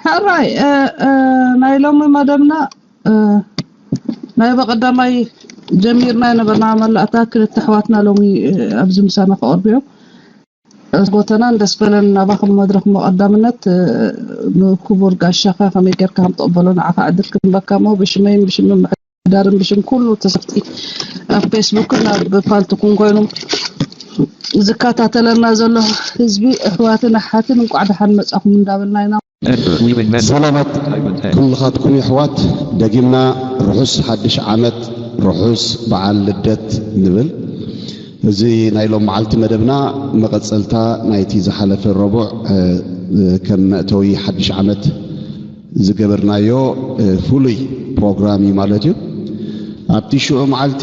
ሕራይ ናይ ሎሚ መደብና ናይ በቐዳማይ ጀሚርና ነበርና መላእታ ክልተ ኣሕዋትና ሎሚ ኣብዚ ምሳና ክቐርቡ እዮም። ጎተናን ደስ በለን ናባኹም መድረኽ መቐዳምነት ንክቡር ጋሻኻ ከመይ ጌርካ ከም ትቕበሎ ንዓኻ ዕድል ክንበካ እሞ ብሽመይን ብሽም ምምሕዳርን ብሽም ኩሉ ተሳትፍቲ ኣብ ፌስቡክን ኣብ ፓልትኩን ኮይኑ ዝከታተለና ዘሎ ህዝቢ ኣሕዋትን ኣሓትን እንቋዕ ደሓን መጻኹም እንዳበልና ኢና። ሰላማት ኩልኻትኩም የሕዋት፣ ደጊምና ርሑስ ሓድሽ ዓመት፣ ርሑስ በዓል ልደት ንብል። እዚ ናይ ሎም መዓልቲ መደብና መቐጸልታ ናይቲ ዝሓለፈ ረቡዕ ከም መእተዊ ሓድሽ ዓመት ዝገበርናዮ ፍሉይ ፕሮግራም እዩ ማለት እዩ። ኣብቲ ሽዑ መዓልቲ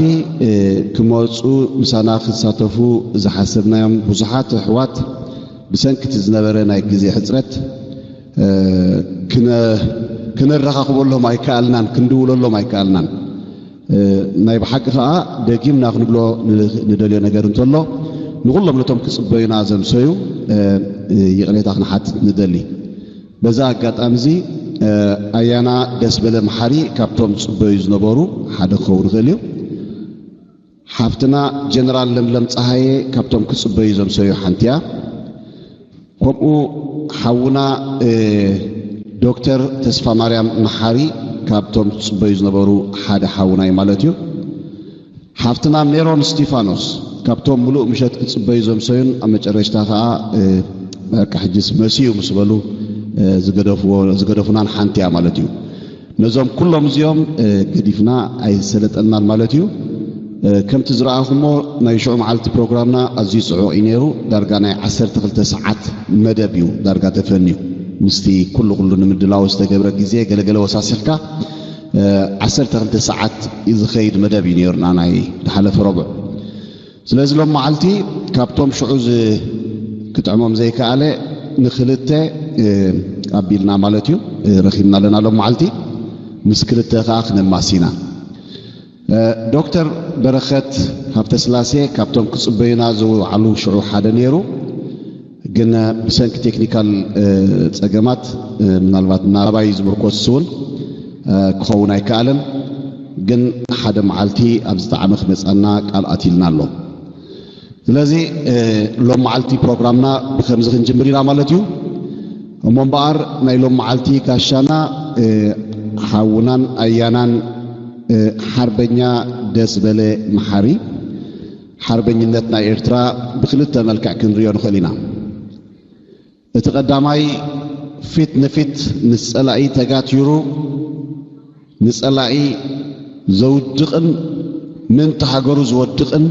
ክመፁ ምሳና ክሳተፉ ዝሓሰብናዮም ብዙሓት ኣሕዋት ብሰንኪ እቲ ዝነበረ ናይ ግዜ ሕፅረት ክነረኻኽበሎም ኣይከኣልናን፣ ክንድውለሎም ኣይከኣልናን። ናይ ብሓቂ ከዓ ደጊምና ክንብሎ ንደልዮ ነገር እንተሎ ንኩሎም ነቶም ክፅበዩና ዘምሰዩ ይቕሬታ ክንሓት ንደሊ። በዛ ኣጋጣሚ እዚ ኣያና ደስ በለ መሓሪ ካብቶም ዝፅበዩ ዝነበሩ ሓደ ክኸውን ይኽእል እዩ። ሓፍትና ጀነራል ለምለም ፀሃየ ካብቶም ክፅበዩ ዘምሰዩ ሓንቲ እያ። ከምኡ ሓውና ዶክተር ተስፋ ማርያም መሓሪ ካብቶም ዝፅበዩ ዝነበሩ ሓደ ሓውና እዩ ማለት እዩ። ሓፍትና ሜሮን እስቲፋኖስ ካብቶም ምሉእ ምሸት ክፅበዩ ዘምሰዩን ኣብ መጨረሽታ ከዓ በቃ ሕጅስ መሲዩ ምስ በሉ ዝገደፉናን ሓንቲ እያ ማለት እዩ። ነዞም ኩሎም እዚኦም ገዲፍና ኣይሰለጠናን ማለት እዩ። ከምቲ ዝረኣኹሞ ናይ ሽዑ መዓልቲ ፕሮግራምና ኣዝዩ ፅዑቕ እዩ ነይሩ። ዳርጋ ናይ ዓሰርተ ክልተ ሰዓት መደብ እዩ ዳርጋ ተፈንዩ። ምስቲ ኩሉ ኩሉ ንምድላው ዝተገብረ ግዜ ገለገለ ወሳሲኽካ ዓሰርተ ክልተ ሰዓት ዝኸይድ መደብ እዩ ነይሩና ናይ ዝሓለፈ ረቡዕ። ስለዚ ሎም መዓልቲ ካብቶም ሽዑ ክጥዕሞም ዘይከኣለ ንክልተ ኣቢልና ማለት እዩ ረኺብና ኣለና። ሎም መዓልቲ ምስ ክልተ ከዓ ክነማሲና። ዶክተር በረኸት ሃብተስላሴ ካብቶም ክፅበዩና ዝወዓሉ ሽዑ ሓደ ነይሩ። ግን ብሰንኪ ቴክኒካል ፀገማት ምናልባት ናባይ ዝምርኮስ እውን ክኸውን ኣይከኣለን። ግን ሓደ መዓልቲ ኣብ ዝጠዓመ ክመፃና ቃል ኣትልና ኣሎ። ስለዚ ሎም መዓልቲ ፕሮግራምና ብከምዚ ክንጅምር ኢና ማለት እዩ። እሞ እምበኣር ናይ ሎም መዓልቲ ጋሻና ሓውናን ኣያናን ሓርበኛ ደስ በለ መሓሪ ሓርበኝነት ናይ ኤርትራ ብክልተ መልክዕ ክንሪኦ ንኽእል ኢና። እቲ ቀዳማይ ፊት ንፊት ምስ ጸላኢ ተጋቲሩ ንጸላኢ ዘውድቕን ምእንቲ ሃገሩ ዝወድቕን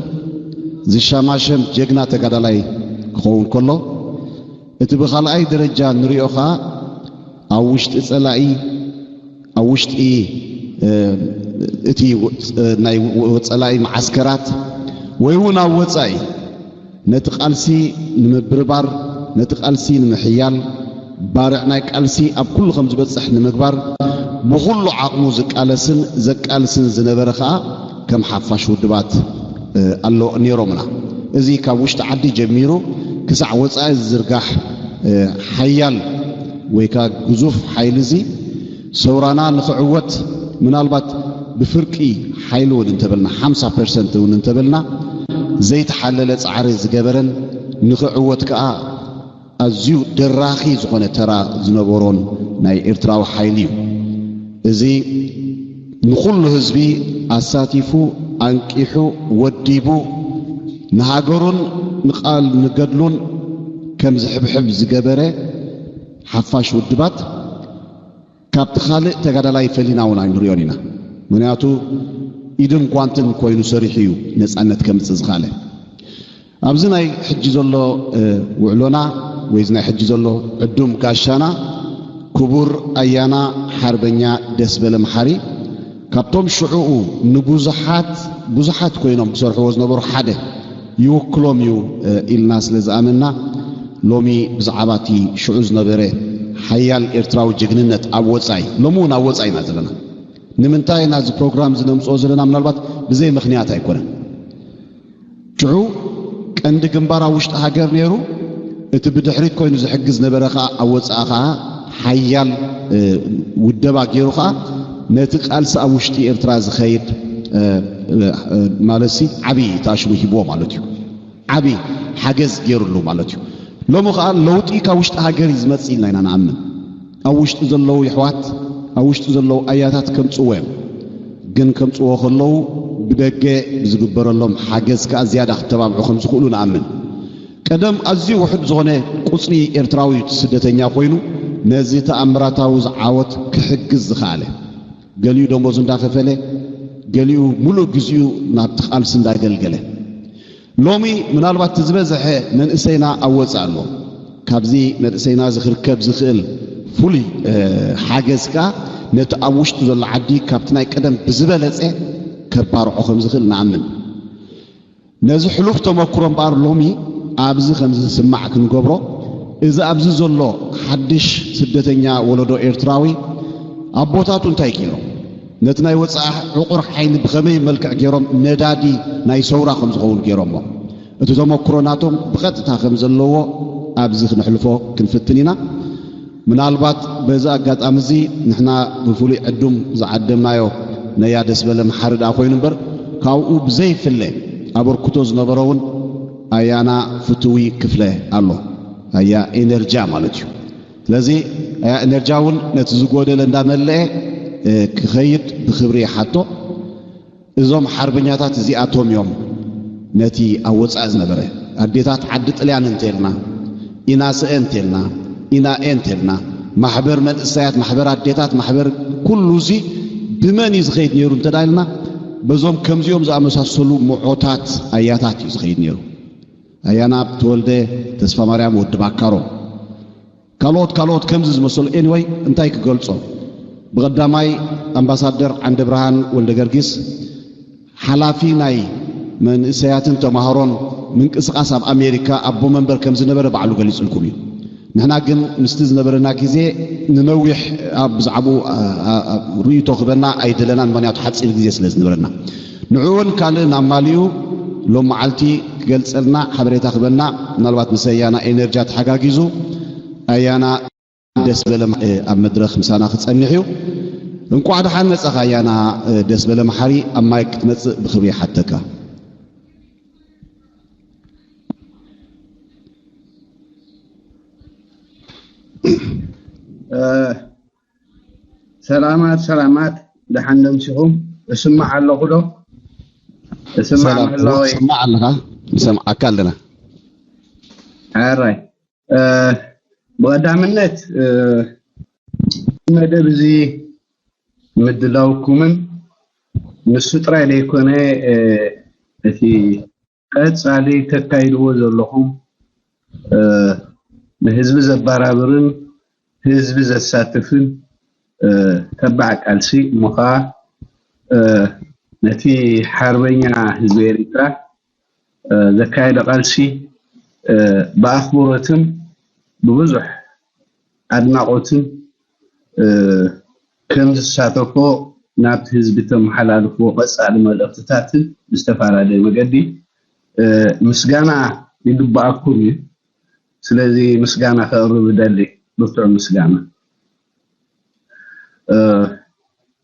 ዝሸማሸም ጀግና ተጋዳላይ ክኸውን ከሎ፣ እቲ ብኻልኣይ ደረጃ ንሪኦ ኸኣ ኣብ ውሽጢ ጸላኢ ኣብ ውሽጢ እቲ ናይ ጸላኢ መዓስከራት ወይ እውን ኣብ ወጻኢ ነቲ ቃልሲ ንምብርባር፣ ነቲ ቃልሲ ንምሕያል፣ ባርዕ ናይ ቃልሲ ኣብ ኩሉ ከም ዝበጽሕ ንምግባር ብኹሉ ዓቕሙ ዝቃለስን ዘቃልስን ዝነበረ ከኣ ከም ሓፋሽ ውድባት ኣሎ ነይሮምና። እዚ ካብ ውሽጢ ዓዲ ጀሚሩ ክሳዕ ወጻኢ ዝዝርጋሕ ሓያል ወይ ከኣ ግዙፍ ሓይሊ እዚ ሰውራና ንኽዕወት ምናልባት ብፍርቂ ሓይሊ እውን እንተበልና ሓምሳ ፐርሰንት እውን እንተበልና ዘይተሓለለ ጻዕሪ ዝገበረን ንኽዕወት ከኣ ኣዝዩ ደራኺ ዝኾነ ተራ ዝነበሮን ናይ ኤርትራዊ ሓይሊ እዩ። እዚ ንኹሉ ህዝቢ ኣሳቲፉ ኣንቂሑ ወዲቡ ንሃገሩን ንቃል ንገድሉን ከም ዝሕብሕብ ዝገበረ ሓፋሽ ውድባት ካብቲ ካልእ ተጋዳላይ ፈሊና እውን ኣይንሪኦን ኢና። ምክንያቱ ኢድን ጓንትን ኮይኑ ሰሪሑ እዩ ነፃነት ከምፅእ ዝኻለ። ኣብዚ ናይ ሕጂ ዘሎ ውዕሎና ወይ ናይ ሕጂ ዘሎ ዕዱም ጋሻና ክቡር ኣያና ሓርበኛ ደስበለ መሓሪ ካብቶም ሽዑኡ ንብዙሓት ብዙሓት ኮይኖም ክሰርሕዎ ዝነበሩ ሓደ ይውክሎም እዩ ኢልና ስለ ዝኣመንና ሎሚ ብዛዕባ እቲ ሽዑ ዝነበረ ሓያል ኤርትራዊ ጅግንነት ኣብ ወጻኢ ሎሚ እውን ኣብ ወጻኢ ኢና ዘለና። ንምንታይ ኢና እዚ ፕሮግራም እዚ ነምፅኦ ዘለና? ምናልባት ብዘይ ምኽንያት ኣይኮነን። ሽዑ ቀንዲ ግንባር ኣብ ውሽጢ ሃገር ነይሩ፣ እቲ ብድሕሪት ኮይኑ ዝሕግዝ ነበረ ከዓ ኣብ ወፃኢ ከዓ ሓያል ውደባ ገይሩ ከዓ ነቲ ቃልሲ ኣብ ውሽጢ ኤርትራ ዝኸይድ ማለት ሲ ዓብዪ ተኣሽሙ ሂብዎ ማለት እዩ። ዓብዪ ሓገዝ ገይሩሉ ማለት እዩ። ሎሚ ከዓ ለውጢ ካብ ውሽጢ ሃገር እዩ ዝመፅእ ኢልና ኢና ንኣምን። ኣብ ውሽጢ ዘለዉ የሕዋት፣ ኣብ ውሽጢ ዘለዉ ኣያታት ከምፅዎ እዮም። ግን ከምፅዎ ከለዉ ብደገ ብዝግበረሎም ሓገዝ ከዓ ዝያዳ ክተባብዑ ከም ዝኽእሉ ንኣምን። ቀደም ኣዝዩ ውሑድ ዝኾነ ቁጽሪ ኤርትራዊ ስደተኛ ኮይኑ ነዚ ተኣምራታዊ ዓወት ክሕግዝ ዝኸኣለ፣ ገሊኡ ደሞዝ እንዳኸፈለ፣ ገሊኡ ሙሉእ ግዜኡ ናብቲ ቃልሲ እንዳገልገለ። ሎሚ ምናልባት እቲ ዝበዝሐ መንእሰይና ኣብ ወጻኢ ኣሎ። ካብዚ መንእሰይና እዚ ክርከብ ዝኽእል ፍሉይ ሓገዝ ከኣ ነቲ ኣብ ውሽጡ ዘሎ ዓዲ ካብቲ ናይ ቀደም ብዝበለጸ ከባርዖ ከም ዝኽእል ንኣምን። ነዚ ሕሉፍ ተመክሮ እምበኣር ሎሚ ኣብዚ ከም ዝስማዕ ክንገብሮ፣ እዚ ኣብዚ ዘሎ ሓድሽ ስደተኛ ወለዶ ኤርትራዊ ኣቦታቱ እንታይ ገይሮም? ነቲ ናይ ወጻኢ ዕቑር ሓይሊ ብኸመይ መልክዕ ገይሮም ነዳዲ ናይ ሰውራ ከም ዝኸውን ገይሮሞ? እቲ ተመክሮ ናቶም ብቐጥታ ከም ዘለዎ ኣብዚ ክነሕልፎ ክንፍትን ኢና። ምናልባት በዚ ኣጋጣሚ እዚ ንሕና ብፍሉይ ዕዱም ዝዓደምናዮ ነያ ደስ በለ መሓሪ ደኣ ኮይኑ እምበር ካብኡ ብዘይፍለ ኣበርክቶ ዝነበሮ እውን ኣያና ፍትዊ ክፍለ ኣሎ። ኣያ ኤነርጃ ማለት እዩ። ስለዚ ኣያ ኤነርጃ እውን ነቲ ዝጎደለ እንዳመለአ ክኸይድ ብክብሪ ይሓቶ። እዞም ሓርበኛታት እዚኣቶም እዮም ነቲ ኣብ ወጻኢ ዝነበረ ኣዴታት ዓዲ ጥልያን እንተልና፣ ኢናስኤ እንተልና፣ ኢናኤ እንተልና፣ ማሕበር መንእሰያት፣ ማሕበር ኣዴታት፣ ማሕበር ኩሉ እዚ ብመን እዩ ዝኸይድ ነይሩ እንተ ኢልና፣ በዞም ከምዚኦም ዝኣመሳሰሉ ምዖታት ኣያታት እዩ ዝኸይድ ነይሩ። ኣያና ተወልደ፣ ተስፋ ማርያም፣ ወዲ ባካሮ፣ ካልኦት ካልኦት ከምዚ ዝመሰሉ። ኤኒወይ እንታይ ክገልጾ? ብቐዳማይ ኣምባሳደር ዓንደብርሃን ወልደገርጊስ ሓላፊ ናይ መንእሰያትን ተማሃሮን ምንቅስቃስ ኣብ ኣሜሪካ ኣቦ መንበር ከም ዝነበረ ባዕሉ ገሊጹልኩም እዩ። ንሕና ግን ምስቲ ዝነበረና ግዜ ንነዊሕ ኣብ ብዛዕባኡ ርእይቶ ክበና ኣይደለናን፣ ምኽንያቱ ሓጺር ግዜ ስለ ዝነበረና። ንዕኡን ካልእን ኣማሊኡ ሎም መዓልቲ ክገልጸልና ሓበሬታ ክበና ምናልባት ምስ ኣያና ኤነርጃ ተሓጋጊዙ ኣያና ደስ በለ ኣብ መድረኽ ምሳና ክጸንሕ እዩ። እንቋዕ ደሓን መጻኻ ኣያና ደስ በለ መሓሪ፣ ኣብ ማይክ ክትመጽእ ብኽብሪ ይሓተካ። ሰላማት ሰላማት፣ ደሓን ደምሲኹም? እስማዕ ኣለኹ ዶ? እስማዕ ሰላም ምህላወይ? ትሰማዕ ኣለኻ? ንሰምዓካ ኣለና። ሕራይ። ብቐዳምነት መደብ እዚ ምድላውኩምን ንሱ ጥራይ ዘይኮነ እቲ ቀጻሊ ተካይድዎ ዘለኹም ንህዝቢ ዘባራብርን ህዝቢ ዘሳትፍን ተባዕ ቃልሲ እሞ ኸዓ ነቲ ሓርበኛ ህዝቢ ኤርትራ ዘካየዶ ቃልሲ ብኣኽብሮትን ብብዙሕ ኣድናቖትን ከም ዝሳተፎ ናብቲ ህዝቢ ተመሓላልፍዎ ቀጻሊ መልእኽትታትን ብዝተፈላለየ መገዲ ምስጋና ይግብኣኩም እዩ። ስለዚ ምስጋና ከቕርብ እደሊ፣ ብርቱዕ ምስጋና።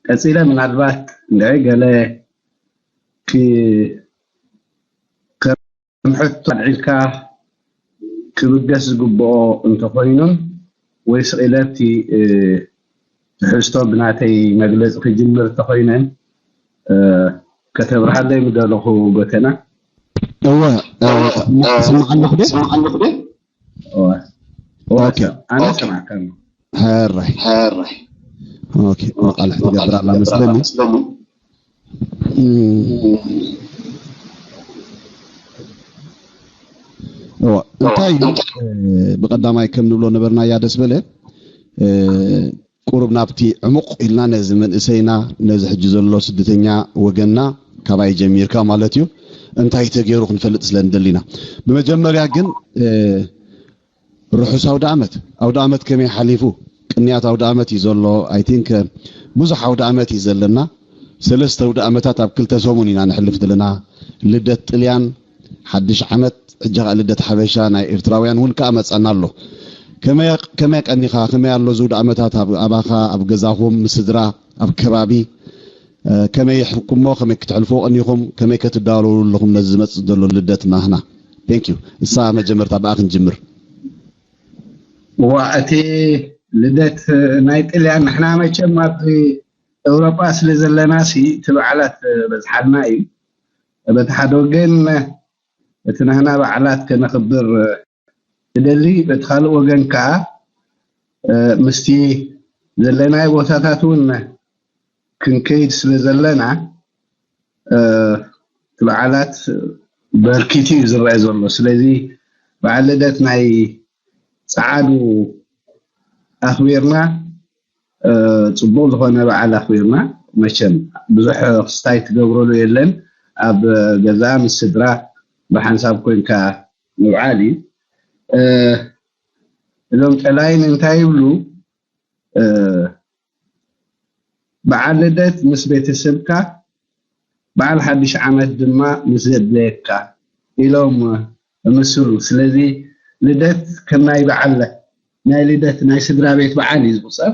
ቀጺለ ምናልባት እንድዒ ገለ ከም ሕቶ ኣልዒልካ ክብገስ ዝግብኦ እንተኾይኑን ወይ ስቕ ኢለ ኣብቲ ትሕዝቶ ብናተይ መግለፂ ክጅምር እንተኾይነን ከተብርሃለይ ምደለኹ ጎተና። እወ ስማዕ ኣለኹ ደ ኣነ ሰማዕካ። ሕራይ ኦኬ መቃልሕ ትገብር ኣላ መስለኒ። እዋ እንታይ እዩ ብቐዳማይ ከም ንብሎ ነበርና እያ ደስ በለ ቁሩብ ናብቲ ዕሙቕ ኢልና ነዚ መንእሰይና ነዚ ሕጂ ዘሎ ስደተኛ ወገንና ካባይ ጀሚርካ ማለት እዩ እንታይ ተገይሩ ክንፈልጥ ስለ ንደሊና ብመጀመርያ ግን ርሑስ ኣውደ ዓመት ኣውደ ዓመት ከመይ ሓሊፉ ቅንያት ኣውደ ዓመት እዩ ዘሎ I think ብዙሕ ኣውደ ዓመት እዩ ዘለና ሰለስተ ኣውደ ዓመታት ኣብ ክልተ ሰሙን ኢና ንሕልፍ ዘለና ልደት ጥልያን ሓድሽ ዓመት ሕጂ ከዓ ልደት ሓበሻ ናይ ኤርትራውያን እውን ከዓ መፀና ኣሎ ከመይ ቀኒኻ? ከመይ ኣሎ ዝውድ ዓመታት ኣባኻ ኣብ ገዛኹም ምስድራ ኣብ ከባቢ ከመይ ይሕልኩሞ ከመይ ክትሕልፎ ቀኒኹም ከመይ ክትዳለውለኹም ነዚ ዝመፅእ ዘሎ ልደት ናህና? Thank you። እሳ መጀመርታ ብኣ ክንጅምር። ዋ እቲ ልደት ናይ ጥልያን ንሕና መቸም ኣብዚ ኤውሮጳ ስለ ዘለና ሲ እቲ በዓላት በዝሓልና እዩ። በቲ ሓደ ወገን እቲ ናህና በዓላት ከነኽብር ትደሊ፣ በቲ ካልእ ወገን ከዓ ምስቲ ዘለናይ ቦታታት እውን ክንከይድ ስለ ዘለና እቲ በዓላት በርኪቱ እዩ ዝረአ ዘሎ። ስለዚ በዓል ልደት ናይ ፀዓዱ ኣኽቢርና ፅቡቕ ዝኾነ በዓል ኣኽቢርና። መቸም ብዙሕ ክስታይ ትገብረሉ የለን። ኣብ ገዛ ምስ ስድራ ብሓንሳብ ኮንካ ምብዓል እዩ። እዞም ጠላይን እንታይ ይብሉ? በዓል ልደት ምስ ቤተሰብካ፣ በዓል ሓድሽ ዓመት ድማ ምስ ዘድለየካ ኢሎም ምስሉ። ስለዚ ልደት ከም ናይ በዓል ናይ ልደት ናይ ስድራ ቤት በዓል እዩ ዝቁፀር።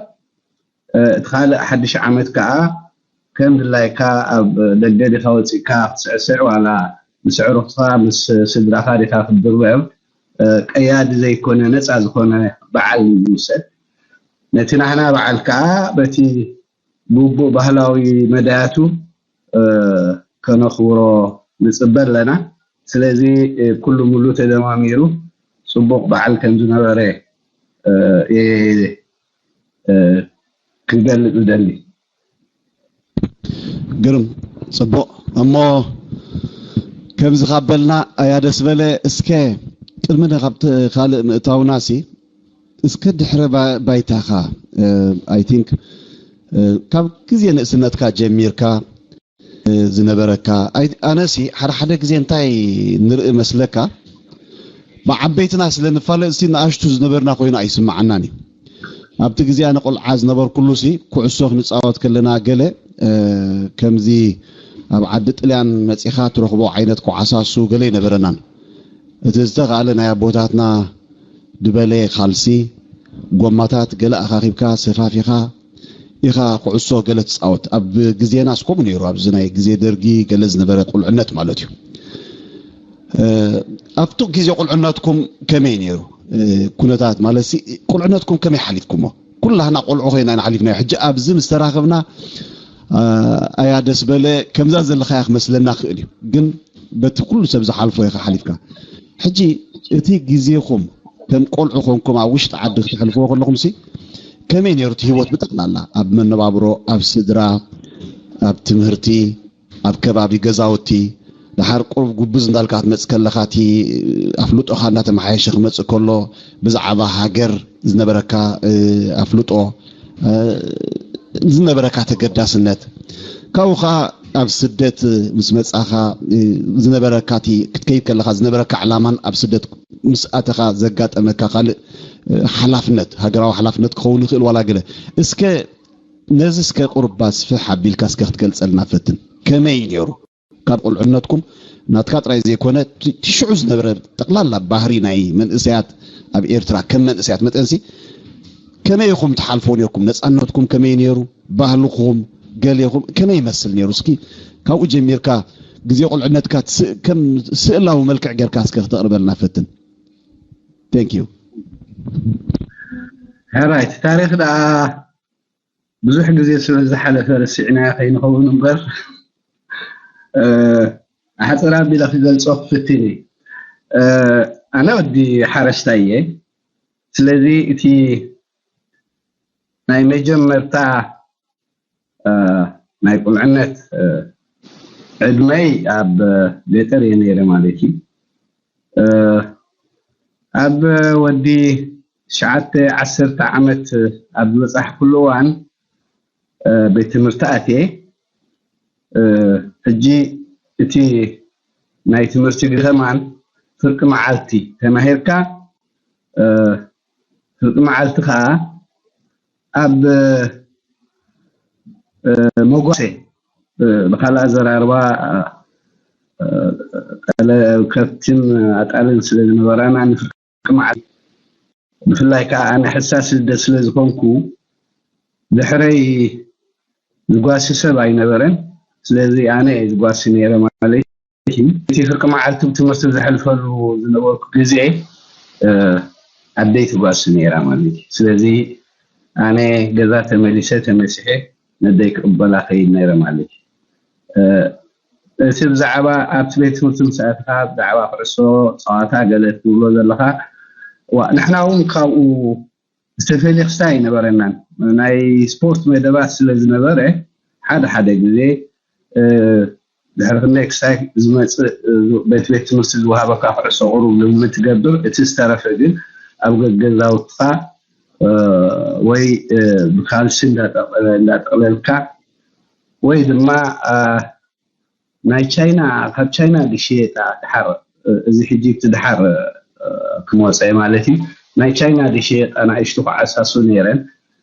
እቲ ካልእ ሓድሽ ዓመት ከዓ ከም ድላይካ ኣብ ደገ ዲኻ ወፂእካ ክትስዕስዕ ዋላ ምስ ኣዕሩኽትኻ ምስ ስድራኻ ዲኻ ክትድርበብ ቀያዲ ዘይኮነ ነፃ ዝኾነ በዓል እዩ ዝውሰድ። ነቲ ናህና በዓል ከዓ በቲ ግቡእ ባህላዊ መዳያቱ ከነኽብሮ ንፅበ ኣለና። ስለዚ ኩሉ ሙሉ ተደማሚሩ ፅቡቕ በዓል ከም ዝነበረ ክገልፅ ዝደሊ። ግርም፣ ፅቡቕ። እሞ ከምዚ ካብ በልና ኣያ ደስ በለ፣ እስከ ቅድሚ ካብቲ ካልእ ምእታውና ሲ እስከ ድሕረ ባይታኻ I think ካብ ግዜ ንእስነትካ ጀሚርካ ዝነበረካ ኣነሲ ሓደ ሓደ ግዜ እንታይ ንርኢ መስለካ፣ ብዓበይትና ስለ ንፋለጥ ሲ ንኣሽቱ ዝነበርና ኮይኑ ኣይስምዓናን እዩ። ኣብቲ ግዜ ኣነ ቆልዓ ዝነበርኩሉ ሲ ኩዕሶ ክንፃወት ከለና ገለ ከምዚ ኣብ ዓዲ ጥልያን መፂኻ ትረኽቦ ዓይነት ኩዓሳሱ ገለ ይነበረናን እቲ ዝተኻእለ ናይ ኣቦታትና ድበለ ካልሲ ጎማታት ገለ ኣኻኺብካ ሰፋፊኻ ኢኻ ኩዕሶ ገለ ትፃወት። ኣብ ግዜና እስከምኡ ነይሩ፣ ኣብዚ ናይ ግዜ ደርጊ ገለ ዝነበረ ቁልዕነት ማለት እዩ። ኣብቲ ግዜ ቁልዕነትኩም ከመይ ነይሩ ኩነታት? ማለት ቁልዕነትኩም ከመይ ሓሊፍኩሞ? ኩላህና ቆልዑ ኮይና ኢና ሓሊፍናዮ። ሕጂ ኣብዚ ምስ ተራኸብና ኣያ ደስ በለ ከምዛ ዘለኻያ ክመስለና ክእል እዩ፣ ግን በቲ ኩሉ ሰብ ዝሓልፎ ኢኻ ሓሊፍካ። ሕጂ እቲ ግዜኹም ከም ቆልዑ ኮንኩም ኣብ ውሽጢ ዓዲ ክትሕልፍዎ ከለኹም ሲ ከመይ ነይሩ እቲ ህይወት ብጠቕላላ ኣብ መነባብሮ፣ ኣብ ስድራ፣ ኣብ ትምህርቲ፣ ኣብ ከባቢ ገዛውቲ? ደሓር ቁሩብ ጉብዝ እንዳልካ ክትመፅእ ከለኻ እቲ ኣፍልጦኻ እንዳተመሓየሸ ክመፅእ ከሎ ብዛዕባ ሃገር ዝነበረካ ኣፍልጦ ዝነበረካ ተገዳስነት ካብኡ ከዓ ኣብ ስደት ምስ መፃኻ ዝነበረካ እቲ ክትከይድ ከለካ ዝነበረካ ዕላማን ኣብ ስደት ምስ ኣተኻ ዘጋጠመካ ካልእ ሓላፍነት ሃገራዊ ሓላፍነት ክኸውን ይኽእል ዋላ ገለ እስከ ነዚ እስከ ቁርብ ኣስፍሕ ኣቢልካ እስከ ክትገልፀልና ፈትን ከመይ እዩ ነይሩ? ካብ ቁልዕነትኩም ናትካ ጥራይ ዘይኮነ ትሽዑ ዝነበረ ጠቕላላ ባህሪ ናይ መንእሰያት ኣብ ኤርትራ ከም መንእሰያት መጠንሲ ከመይ ኢኹም ትሓልፎ ነርኩም? ነፃነትኩም ከመይ ነይሩ? ባህልኹም ገሌኹም ከመይ ይመስል ነይሩ? እስኪ ካብኡ ጀሚርካ ግዜ ቁልዕነትካ ከም ስእላዊ መልክዕ ጌርካ እስከ ክተቕርበልና ፈትን። Thank you። ሕራይ እቲ ታሪክ ደኣ ብዙሕ ግዜ ስለ ዝሓለፈ ረሲዕናዮ ከይንኸውን እምበር ኣሕፅር ኣቢለ ክገልፆ ክፍትን እየ። ኣነ ወዲ ሓረስታይ እየ። ስለዚ እቲ ናይ መጀመርታ ናይ ቁልዕነት ዕድመይ ኣብ ገጠር እየ ነይረ ማለት እዩ። ኣብ ወዲ ትሽዓተ ዓሰርተ ዓመት ኣብ ዝበፃሕኩሉ እዋን ቤት ትምህርቲ ኣትየ። ሕጂ እቲ ናይ ትምህርቲ ግዜ ከማን ፍርቂ መዓልቲ ተማሂርካ ፍርቂ መዓልቲ ከዓ ኣብ መጓሰ ብካልእ ኣዘራርባ ከብትን ኣጣልን ስለ ዝነበራና ንፍርቂ መዓልቲ ብፍላይ ከዓ ኣነ ሕሳስ ልደት ስለ ዝኾንኩ ድሕረይ ዝጓሲ ሰብ ኣይነበረን። ስለዚ ኣነ እየ ዝጓሲ ነይረ ማለት እዩ። እቲ ፍርቂ መዓልቲ ብትምህርቲ ዘሕልፈሉ ዝነበርኩ ግዜ ኣደይ ትጓሲ ነይራ ማለት እዩ። ስለዚ ኣነ ገዛ ተመሊሰ ተመሲሐ ነደይ ክቕበላ ከይድ ነይረ ማለት እዩ። እቲ ብዛዕባ ኣብቲ ቤት ትምህርቲ ምስ ኣትኻ ብዛዕባ ኩዕሶ ፀዋታ ገለ ትብሎ ዘለኻ፣ ንሕና እውን ካብኡ ዝተፈልየ ክስታይ ኣይነበረናን። ናይ ስፖርት መደባት ስለ ዝነበረ ሓደ ሓደ ግዜ ድሕሪ ክንደይ ክስታይ ዝመፅእ ቤት ቤት ትምህርቲ ዝወሃበካ ኩዕሶ ቁሩብ ልምምድ ትገብር፣ እቲ ዝተረፈ ግን ኣብ ገገዛውትኻ ወይ ብካልሲ እንዳጠቕለልካ ወይ ድማ ናይ ቻይና፣ ካብ ቻይና ዝሽየጣ ድሓር፣ እዚ ሕጂ እቲ ድሓር ክመፀ ማለት እዩ። ናይ ቻይና ዝሽየጣ ንኣሽቱ ክዓሳሱ ነይረን።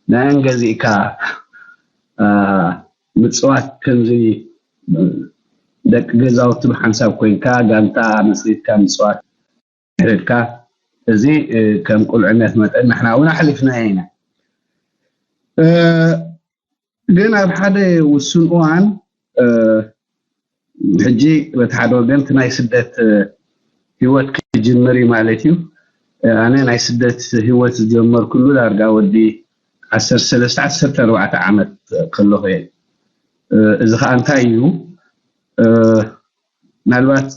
ናየን ገዚእካ ምፅዋት፣ ከምዚ ደቂ ገዛውቲ ብሓንሳብ ኮይንካ ጋንታ መስሪትካ ምፅዋት ሕድካ። እዚ ከም ቁልዕነት መጠን ንሕና እውን ኣሕሊፍናዮ ኢና። ግን ኣብ ሓደ ውሱን እዋን ሕጂ በቲ ሓደ ወገን እቲ ናይ ስደት ህይወት ክጅምር እዩ ማለት እዩ። ኣነ ናይ ስደት ህይወት ዝጀመርኩሉ ዳርጋ ወዲ ዓሰርተ ሰለስተ ዓሰርተ ኣርባዕተ ዓመት ከለኹ እየ። እዚ ከዓ እንታይ እዩ? ምናልባት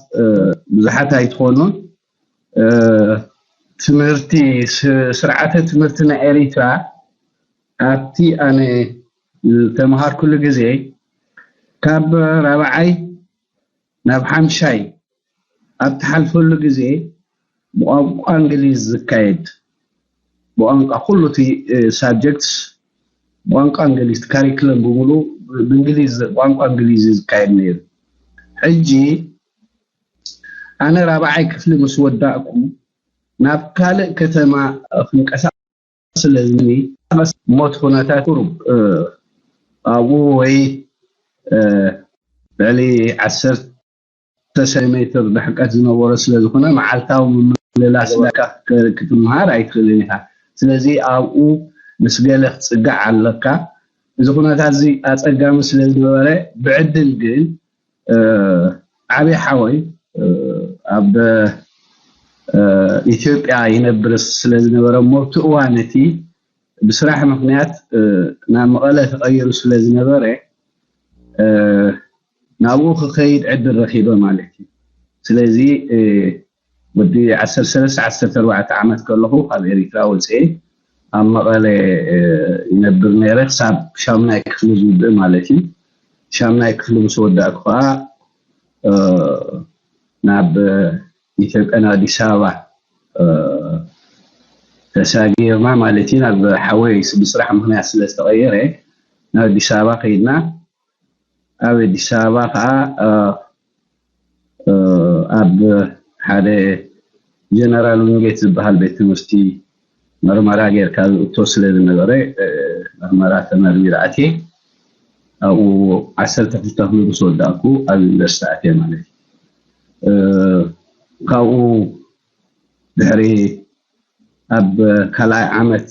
ብዙሓት ኣይትኾኑን። ትምህርቲ፣ ስርዓተ ትምህርቲ ናይ ኤሪትራ ኣብቲ ኣነ ዝተምሃርኩሉ ግዜ ካብ ራብዓይ ናብ ሓምሻይ ኣብ ትሓልፈሉ ግዜ ብቋንቋ እንግሊዝ ዝካየድ፣ ብቋንቋ ኩሉ እቲ ሳብጀክትስ ብቋንቋ እንግሊዝ፣ ካሪክለም ብምሉ ብእንግሊዝ፣ ቋንቋ እንግሊዝ እዩ ዝካየድ ነይሩ። ሕጂ ኣነ ራብዓይ ክፍሊ ምስ ወዳእኩ ናብ ካልእ ከተማ ክንቀሳቀስ ስለ ዝኒ ሞት ኩነታት ቁሩብ ኣብኡ ወይ ልዕሊ ዓሰርተ ሜትር ርሕቀት ዝነበሮ ስለ ዝኾነ መዓልታዊ ምምልላስ ክትምሃር ኣይትኽእልን ኢኻ። ስለዚ ኣብኡ ምስ ገለ ክትፅጋዕ ኣለካ። እዚ ኩነታት እዚ ኣፀጋሚ ስለ ዝነበረ ብዕድል ግን ዓብዪ ሓወይ ኣብ ኢትዮጵያ ይነብር ስለ ዝነበረ እሞ ኣብቲ እዋን እቲ ብስራሕ ምኽንያት ናብ መቐለ ተቐይሩ ስለ ዝነበረ ናብኡ ክኸይድ ዕድል ረኺበ ማለት እዩ። ስለዚ ወዲ ዓሰርተ ሰለስተ ዓሰርተ ኣርባዕተ ዓመት ከለኹ ካብ ኤሪትራ ወፅኤ ኣብ መቐለ ይነብር ነይረ ክሳብ ሻምናይ ክፍሊ ዝውድእ ማለት እዩ። ሻምናይ ክፍሊ ምስ ወዳእኩ ከዓ ናብ ኢትዮጵያ ናብ ኣዲስ ኣበባ ተሳጊርና ማለት እዩ። ናብ ሓወይ ብስራሕ ምኽንያት ስለ ዝተቐየረ ናብ ኣዲስ ኣበባ ከይድና። ኣብ ኣዲስ ኣበባ ከዓ ኣብ ሓደ ጀነራል ዊንጌት ዝበሃል ቤት ትምህርቲ መርመራ ጌርካ ዝእቶ ስለ ዝነበረ መርመራ ተመርሚረ ኣትየ። ኣብኡ ዓሰርተ ክልተ ክፍሊ ምስ ወዳእኩ ኣብ ዩኒቨርሲቲ ኣትየ ማለት እዩ። ካብኡ ድሕሪ ኣብ ካልኣይ ዓመት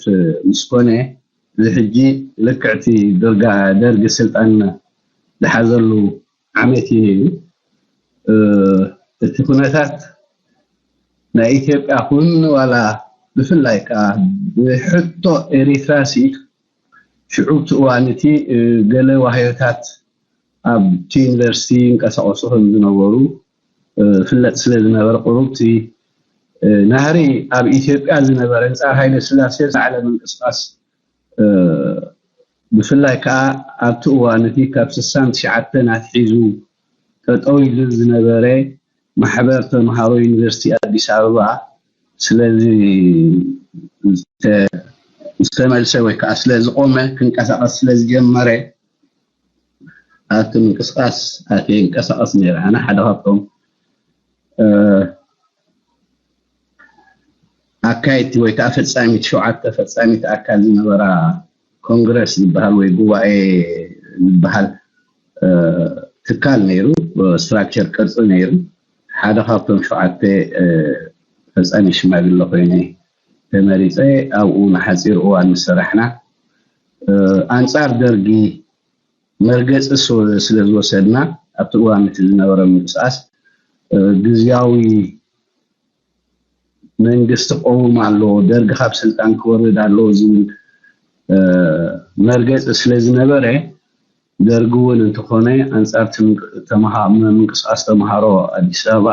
ምስ ኮነ እዚ ሕጂ ልክዕቲ ደርጊ ስልጣን ዝሓዘሉ ዓመት እዩ ነይሩ። እቲ ኩነታት ናይ ኢትዮጵያ ኩን ዋላ ብፍላይ ከዓ ብሕቶ ኤሪትራ ሲ ሽዑ እቲ እዋን እቲ ገለ ዋህዮታት ኣብቲ ዩኒቨርሲቲ ይንቀሳቀሱ ከም ዝነበሩ ፍለጥ ስለ ዝነበረ ቁሩብቲ ናህሪ ኣብ ኢትዮጵያ ዝነበረ ኣንፃር ሃይለ ስላሴ ዝዓለ ምንቅስቃስ ብፍላይ ከዓ ኣብቲ እዋን እቲ ካብ ስሳን ትሽዓተን ኣትሒዙ ጠጠው ኢሉ ዝነበረ ማሕበር ተምሃሮ ዩኒቨርሲቲ ኣዲስ ኣበባ ስለዚ ዝተመልሰ ወይ ከዓ ስለ ዝቆመ ክንቀሳቀስ ስለ ዝጀመረ ኣብቲ ምንቅስቃስ ኣትየ ይንቀሳቀስ ነይረ። ኣነ ሓደ ካብቶም ኣካየድቲ ወይ ከዓ ፈፃሚት ሸውዓተ ፈፃሚት ኣካል ዝነበራ ኮንግረስ ዝበሃል ወይ ጉባኤ ዝበሃል ትካል ነይሩ፣ ስትራክቸር ቅርፂ ነይሩ። ሓደ ካብቶም ሸውዓተ ፈፃሚ ሽማግለ ኮይነ ተመሪፀ ኣብኡ ንሓፂር እዋን ምስ ሰራሕና፣ ኣንፃር ደርጊ መርገፂ ስለ ዝወሰድና፣ ኣብቲ እዋን እቲ ዝነበረ ምንቅስቃስ ግዝያዊ መንግስቲ ክቀውም ኣለዎ፣ ደርጊ ካብ ስልጣን ክወርድ ኣለዎ ዝብል መርገፂ ስለ ዝነበረ፣ ደርጊ እውን እንተኾነ ኣንፃር ምንቅስቃስ ተምሃሮ ኣዲስ ኣበባ፣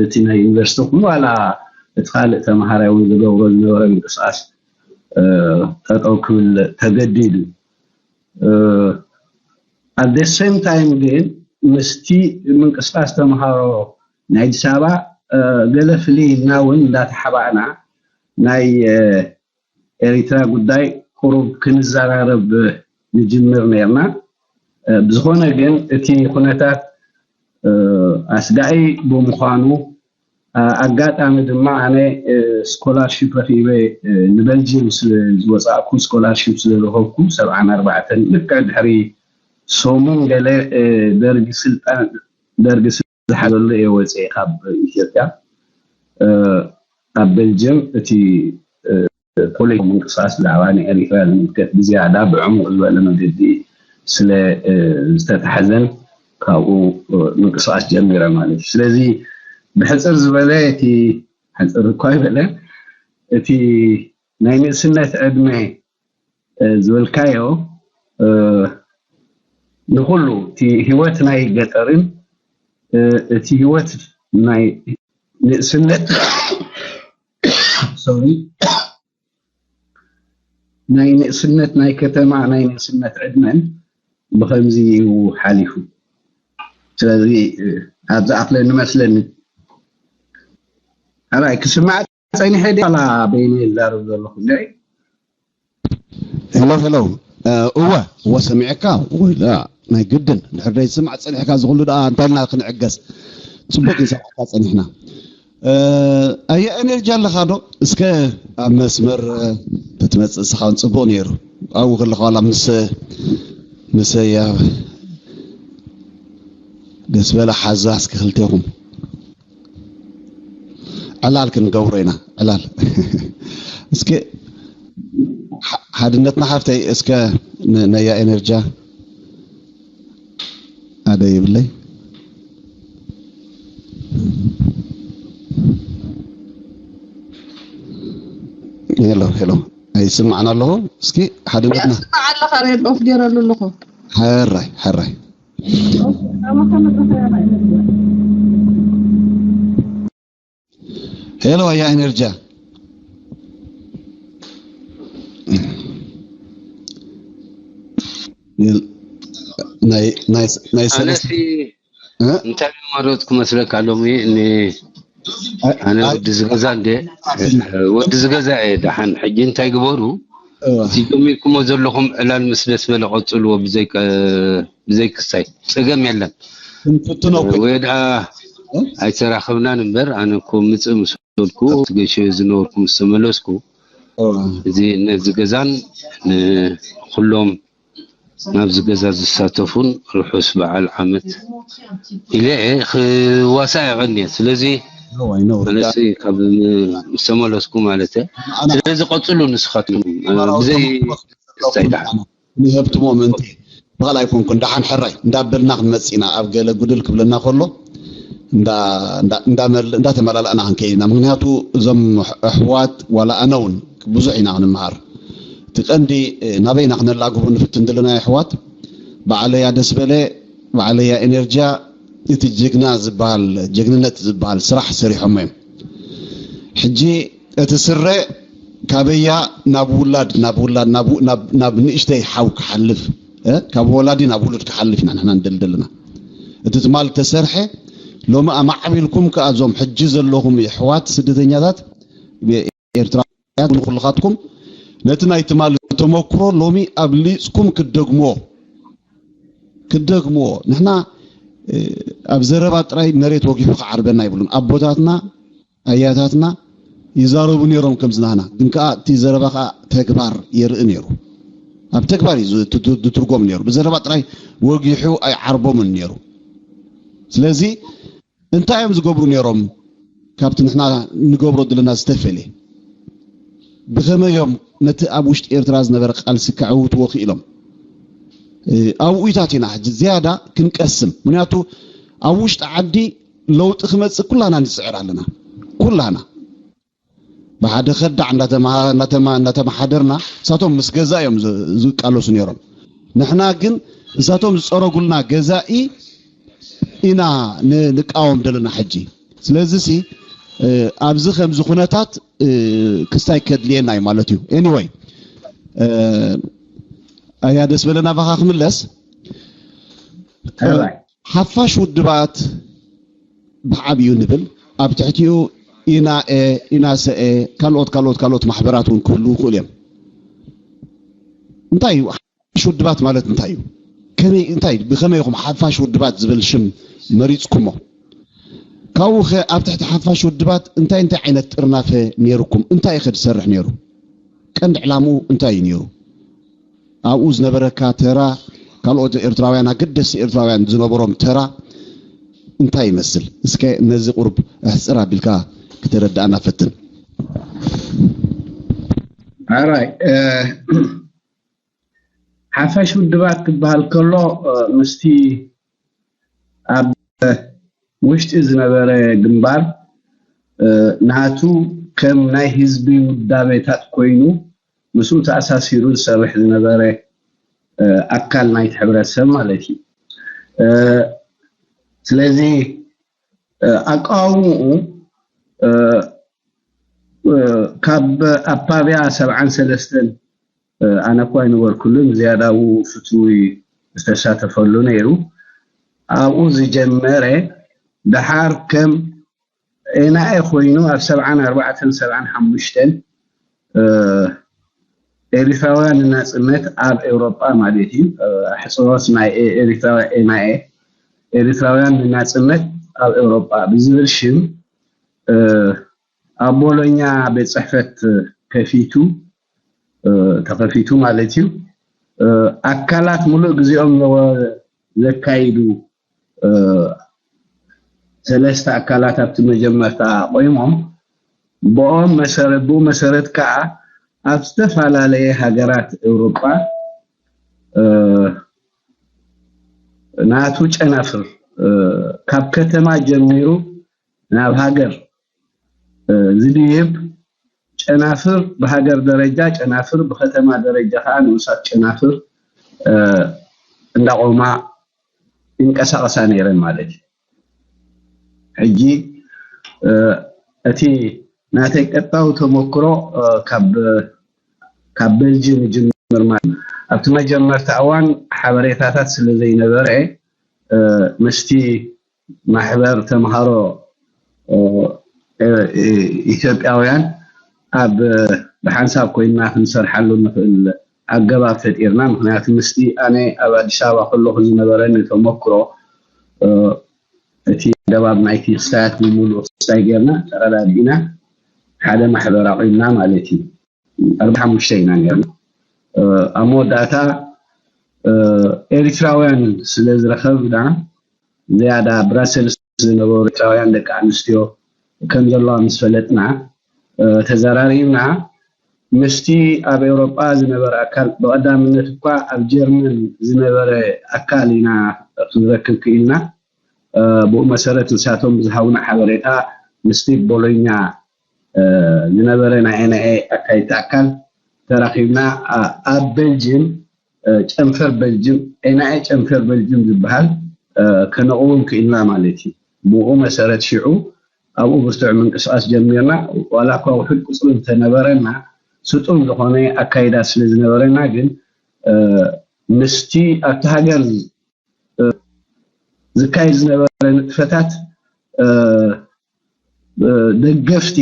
እቲ ናይ ዩኒቨርሲቲ ኹን ዋላ እቲ ካልእ ተምሃራይ እውን ዝገብሮ ዝነበረ ምንቅስቃስ ጠጠው ክብል ተገዲዱ። ኣት ሴም ታይም ግን ምስቲ ምንቅስቃስ ተምሃሮ ናይ ኣዲስ ኣበባ ገለ ፍልይ ኢልና እውን እንዳተሓባእና ናይ ኤሪትራ ጉዳይ ቁሩብ ክንዘራረብ ንጅምር ነርና። ብዝኾነ ግን እቲ ኩነታት ኣስጋኢ ብምዃኑ፣ ኣጋጣሚ ድማ ኣነ ስኮላርሺፕ ረኺበ፣ ንበልጅየም ዝወፃእኩ ስኮላርሺፕ ስለረኸብኩ፣ ሰብዓን ኣርባዕተን ልክዕ ድሕሪ ሰሙን ገለ ደርጊ ስልጣን ደርጊ ዝሓዘሉ እየ ወፅኤ ካብ ኢትዮጵያ። ኣብ በልጅየም እቲ ፖለቲካዊ ምንቅስቃስ ብዛዕባ ንኤሪትራ ዝምልከት ብዝያዳ ብዕሙቕ ዝበለ መገዲ ስለ ዝተታሕዘን ካብኡ ምንቅስቃስ ጀሚረ ማለት እዩ። ስለዚ ብሕፅር ዝበለ እቲ ሕፅር እኳ ይበለ እቲ ናይ ንእስነት ዕድመ ዝበልካዮ ንኩሉ እቲ ህይወት ናይ ገጠርን እቲ ህይወት ናይ ንእስነት ሶሪ ናይ ንእስነት ናይ ከተማ ናይ ንእስነት ዕድመን ብኸምዚ እዩ ሓሊፉ። ስለዚ ኣብዚ ኣክለ ንመስለኒ ኣራይ ክስማዕ ፀኒሐ ዲ ኣላ በይነ ይዛረብ ዘለኹ እንድዒ ሄሎ ሄሎ እወ እወ ሰሚዐካ ወይ ናይ ግድን ድሕር ደይ ስማዕ ፀኒሕካ ዝኩሉ ደኣ እንታይ ኢልና ክንዕገስ ፅቡቅ ክንሰማዕካ ፀኒሕና ኣየ ኤነርጂ ኣለኻ ዶ እስከ ኣብ መስመር ተትመፅእ እስኻ ጽቡቅ ነይሩ ኣብኡ ከለኻ ዋላ ምስ ምስ ያ ደስ በለ ሓዛ እስከ ክልቴኹም ዕላል ክንገብሮ ኢና ዕላል እስከ ሓድነትና ሓፍተይ እስከ ነያ ኤነርጃ ኣደ ይብለይ ሄሎ ሄሎ ኣይስማዕና ኣለኹ እስኪ ሓድነትና ስማዕ ኣለኻ ሬድ ኦፍ ገይረሉ ኣለኹ ሕራይ ሕራይ ሄሎ ኣያ ኤነርጃ ናይ ናይ ናይ ኣነሲ እንታይ መረፅኩ መስለካ ሎሚ ን ኣነ ወዲ ዝገዛ እንደ ወዲ ዝገዛ እየ ደሓን ሕጂ እንታይ ግበሩ እቲ ጀሚርኩሞ ዘለኹም ዕላል ምስ ደስ በለ ቀፅልዎ ብዘይ ክስታይ ፀገም የለን ወይ ደኣ ኣይተራኸብናን እምበር ኣነ እኮ ምፅእ ምስ በልኩ ኣብቲ ገሸ ዝነበርኩ ምስ ተመለስኩ እዚ ነዚ ገዛን ንኩሎም ናብዚ ገዛ ዝሳተፉን ርሑስ በዓል ዓመት ኢለ እየ ክዋሳእ የቐንየ ስለዚ ኣነሲ ካብ ምስ ተመለስኩ ማለት እየ ስለዚ ቀፅሉ ንስኻትኩም ብዘይ ክስታይ ደሓን ንሀብትሞ ምእንቲ ብኻል ኣይኮንኩን ደሓን ሕራይ እንዳበልና ክንመፅእ ኢና ኣብ ገለ ጉድል ክብለና ከሎ እንዳተመላላእና ክንከይድ ኢና ምክንያቱ እዞም ኣሕዋት ዋላ ኣነ እውን ብዙሕ ኢና ክንመሃር እቲ ቀንዲ ናበይና ክነላግቦ ንፍትን ዘለና ኣሕዋት በዓለያ ደስ በለ በዓለያ ኤነርጃ እቲ ጅግና ዝበሃል ጀግንነት ዝበሃል ስራሕ ሰሪሖሞ እዮም ሕጂ እቲ ስረ ካበያ ናብ ውላድ ናብ ውላድ ናብ ናብ ንእሽተይ ሓው ክሓልፍ ካብ ወላዲ ናብ ውሉድ ክሓልፍ ኢና ንሕና ንደልደልና እቲ ትማል ተሰርሐ ሎሚ ኣማዕቢልኩም ከኣ እዞም ሕጂ ዘለኹም የሕዋት ስደተኛታት ኤርትራውያን ንኩልኻትኩም ነቲ ናይ ትማል ተመክሮ ሎሚ ኣብሊጽኩም ክትደግምዎ ክትደግምዎ ንሕና ኣብ ዘረባ ጥራይ መሬት ወጊሑ ክዓርበና ይብሉን ኣቦታትና ኣያታትና ይዛረቡ ነይሮም ከምዚ ናህና ግን ከዓ እቲ ዘረባ ከዓ ተግባር የርኢ ነይሩ ኣብ ተግባር እዩ ዝትርጎም ነይሩ ብዘረባ ጥራይ ወጊሑ ኣይዓርቦምን ነይሩ ስለዚ እንታይ እዮም ዝገብሩ ነይሮም ካብቲ ንሕና ንገብሮ ዘለና ዝተፈለየ ብኸመይ እዮም ነቲ ኣብ ውሽጢ ኤርትራ ዝነበረ ቃልሲ ከዕውትዎ ክኢሎም? ኣብኡታት ኢና ሕጂ ዝያዳ ክንቀስም። ምክንያቱ ኣብ ውሽጢ ዓዲ ለውጢ ክመፅእ ኩላና ንፅዕር ኣለና። ኩላና ብሓደ ከዳዕ እንዳተመሓደርና፣ እሳቶም ምስ ገዛ እዮም ዝቃለሱ ነይሮም። ንሕና ግን እሳቶም ዝፀረጉልና ገዛኢ ኢና ንቃወም ዘለና ሕጂ። ስለዚ ሲ ኣብዚ ከምዚ ኩነታት ክስታይ ከድልየና እዩ ማለት እዩ። Anyway፣ ኣያ ደስ በለ ናባኻ ክምለስ። ሓፋሽ ውድባት ብዓብዩ ንብል፣ ኣብ ትሕቲኡ ኢናኤ፣ ኢናሰኤ፣ ካልኦት ካልኦት ካልኦት ማሕበራት እውን ክህልዉ ይኽእሉ እዮም። እንታይ እዩ ሓፋሽ ውድባት ማለት? እንታይ እዩ? ከመይ እንታይ ብኸመይ ኢኹም ሓፋሽ ውድባት ዝብል ሽም መሪጽኩሞ? ካብኡ ኸ ኣብ ትሕቲ ሓፋሽ ውድባት እንታይ እንታይ ዓይነት ጥርናፈ ነይርኩም? እንታይ ኸ ዝሰርሕ ነይሩ? ቀንዲ ዕላምኡ እንታይ እዩ ነይሩ? ኣብኡ ዝነበረካ ተራ፣ ካልኦት ኤርትራውያን ኣገደስቲ ኤርትራውያን ዝነበሮም ተራ እንታይ ይመስል? እስከ ነዚ ቁሩብ ኣሕጽር ኣቢልካ ክተረድኣና ፈትን። ኣራይ ሓፋሽ ውድባት ክበሃል ከሎ ምስቲ ኣብ ውሽጢ ዝነበረ ግንባር ናቱ ከም ናይ ህዝቢ ውዳቤታት ኮይኑ ምስኡ ተኣሳሲሩ ዝሰርሕ ዝነበረ ኣካል ናይቲ ሕብረተሰብ ማለት እዩ። ስለዚ ኣቃውምኡ ካብ ኣፓብያ ሰብዓን ሰለስተን ኣነ እኳ ኣይነበርኩሉን፣ ዝያዳ ፍትዊ ዝተሳተፈሉ ነይሩ። ኣብኡ ዝጀመረ ደሓር ከም ኤናኤ ኮይኑ ኣብ ሰብዓን ኣርባዕተን ሰብዓን ሓሙሽተን ኤሪትራውያን ንናጽነት ኣብ ኤውሮጳ ማለት እዩ። ኣሕጽሮት ናይ ኤሪትራውያን ኤናኤ ኤሪትራውያን ንናጽነት ኣብ ኤውሮጳ ብዝብል ሽም ኣብ ቦሎኛ ቤት ጽሕፈት ከፊቱ ተኸፊቱ ማለት እዩ። ኣካላት ሙሉእ ግዜኦም ዘካይዱ ሰለስተ ኣካላት ኣብቲ መጀመርታ ኣቆይሞም ብኦም መሰረት ብኡ መሰረት ከዓ ኣብ ዝተፈላለየ ሃገራት ኤውሮጳ ናቱ ጨናፍር ካብ ከተማ ጀሚሩ ናብ ሃገር ዝድይብ ጨናፍር ብሃገር ደረጃ ጨናፍር ብከተማ ደረጃ ከዓ ንኡሳት ጨናፍር እንዳቆማ ይንቀሳቀሳ ነይረን ማለት እዩ። ሕጂ እቲ ናተይ ቀጥታዊ ተመክሮ ካብ ካብ ቤልጅም ይጅምር ማለት ኣብቲ መጀመርታ እዋን ሓበሬታታት ስለ ዘይነበረ ምስቲ ማሕበር ተምሃሮ ኢትዮጵያውያን ኣብ ብሓንሳብ ኮይንና ክንሰርሓሉ ንኽእል ኣገባብ ፈጢርና። ምክንያቱ ምስቲ ኣነ ኣብ ኣዲስ ኣበባ ከለኹ ዝነበረኒ ተመክሮ እቲ ኣገባብ ናይቲ ክስታያት ብምሉእ ክስታይ ጌርና ተረዳዲእና ሓደ ማሕበር ኣቑምና ማለት እዩ። ኣርባዓ ሓሙሽተ ኢና ጌርና። ኣብ መወዳእታ ኤሪትራውያን ስለ ዝረኸብና ዝያዳ ብራሰልስ ዝነበሩ ኤርትራውያን ደቂ ኣንስትዮ ከም ዘለዋ ምስ ፈለጥና ተዘራሪብና ምስቲ ኣብ ኤውሮጳ ዝነበረ ኣካል ብቐዳምነት እኳ ኣብ ጀርመን ዝነበረ ኣካል ኢና ክንረክብ ክኢልና። ብኡ መሰረት ንሳቶም ብዝሃቡና ሓበሬታ ምስቲ ቦሎኛ ዝነበረ ናይ ኤንኤ ኣካይድቲ ኣካል ተራኺብና ኣብ ቤልጅም ጨንፈር ቤልጅም ኤንኤ ጨንፈር ቤልጅም ዝበሃል ከነቕውም ክኢልና ማለት እዩ። ብኡ መሰረት ሽዑ ኣብኡ ብርቱዕ ምንቅስቃስ ጀሚርና። ዋላ እኳ ውሑድ ቁፅሪ እንተነበረና ስጡም ዝኾነ ኣካይዳ ስለ ዝነበረና ግን ምስቲ ኣብቲ ሃገር ዝካየድ ዝነበረ ንጥፈታት ደገፍቲ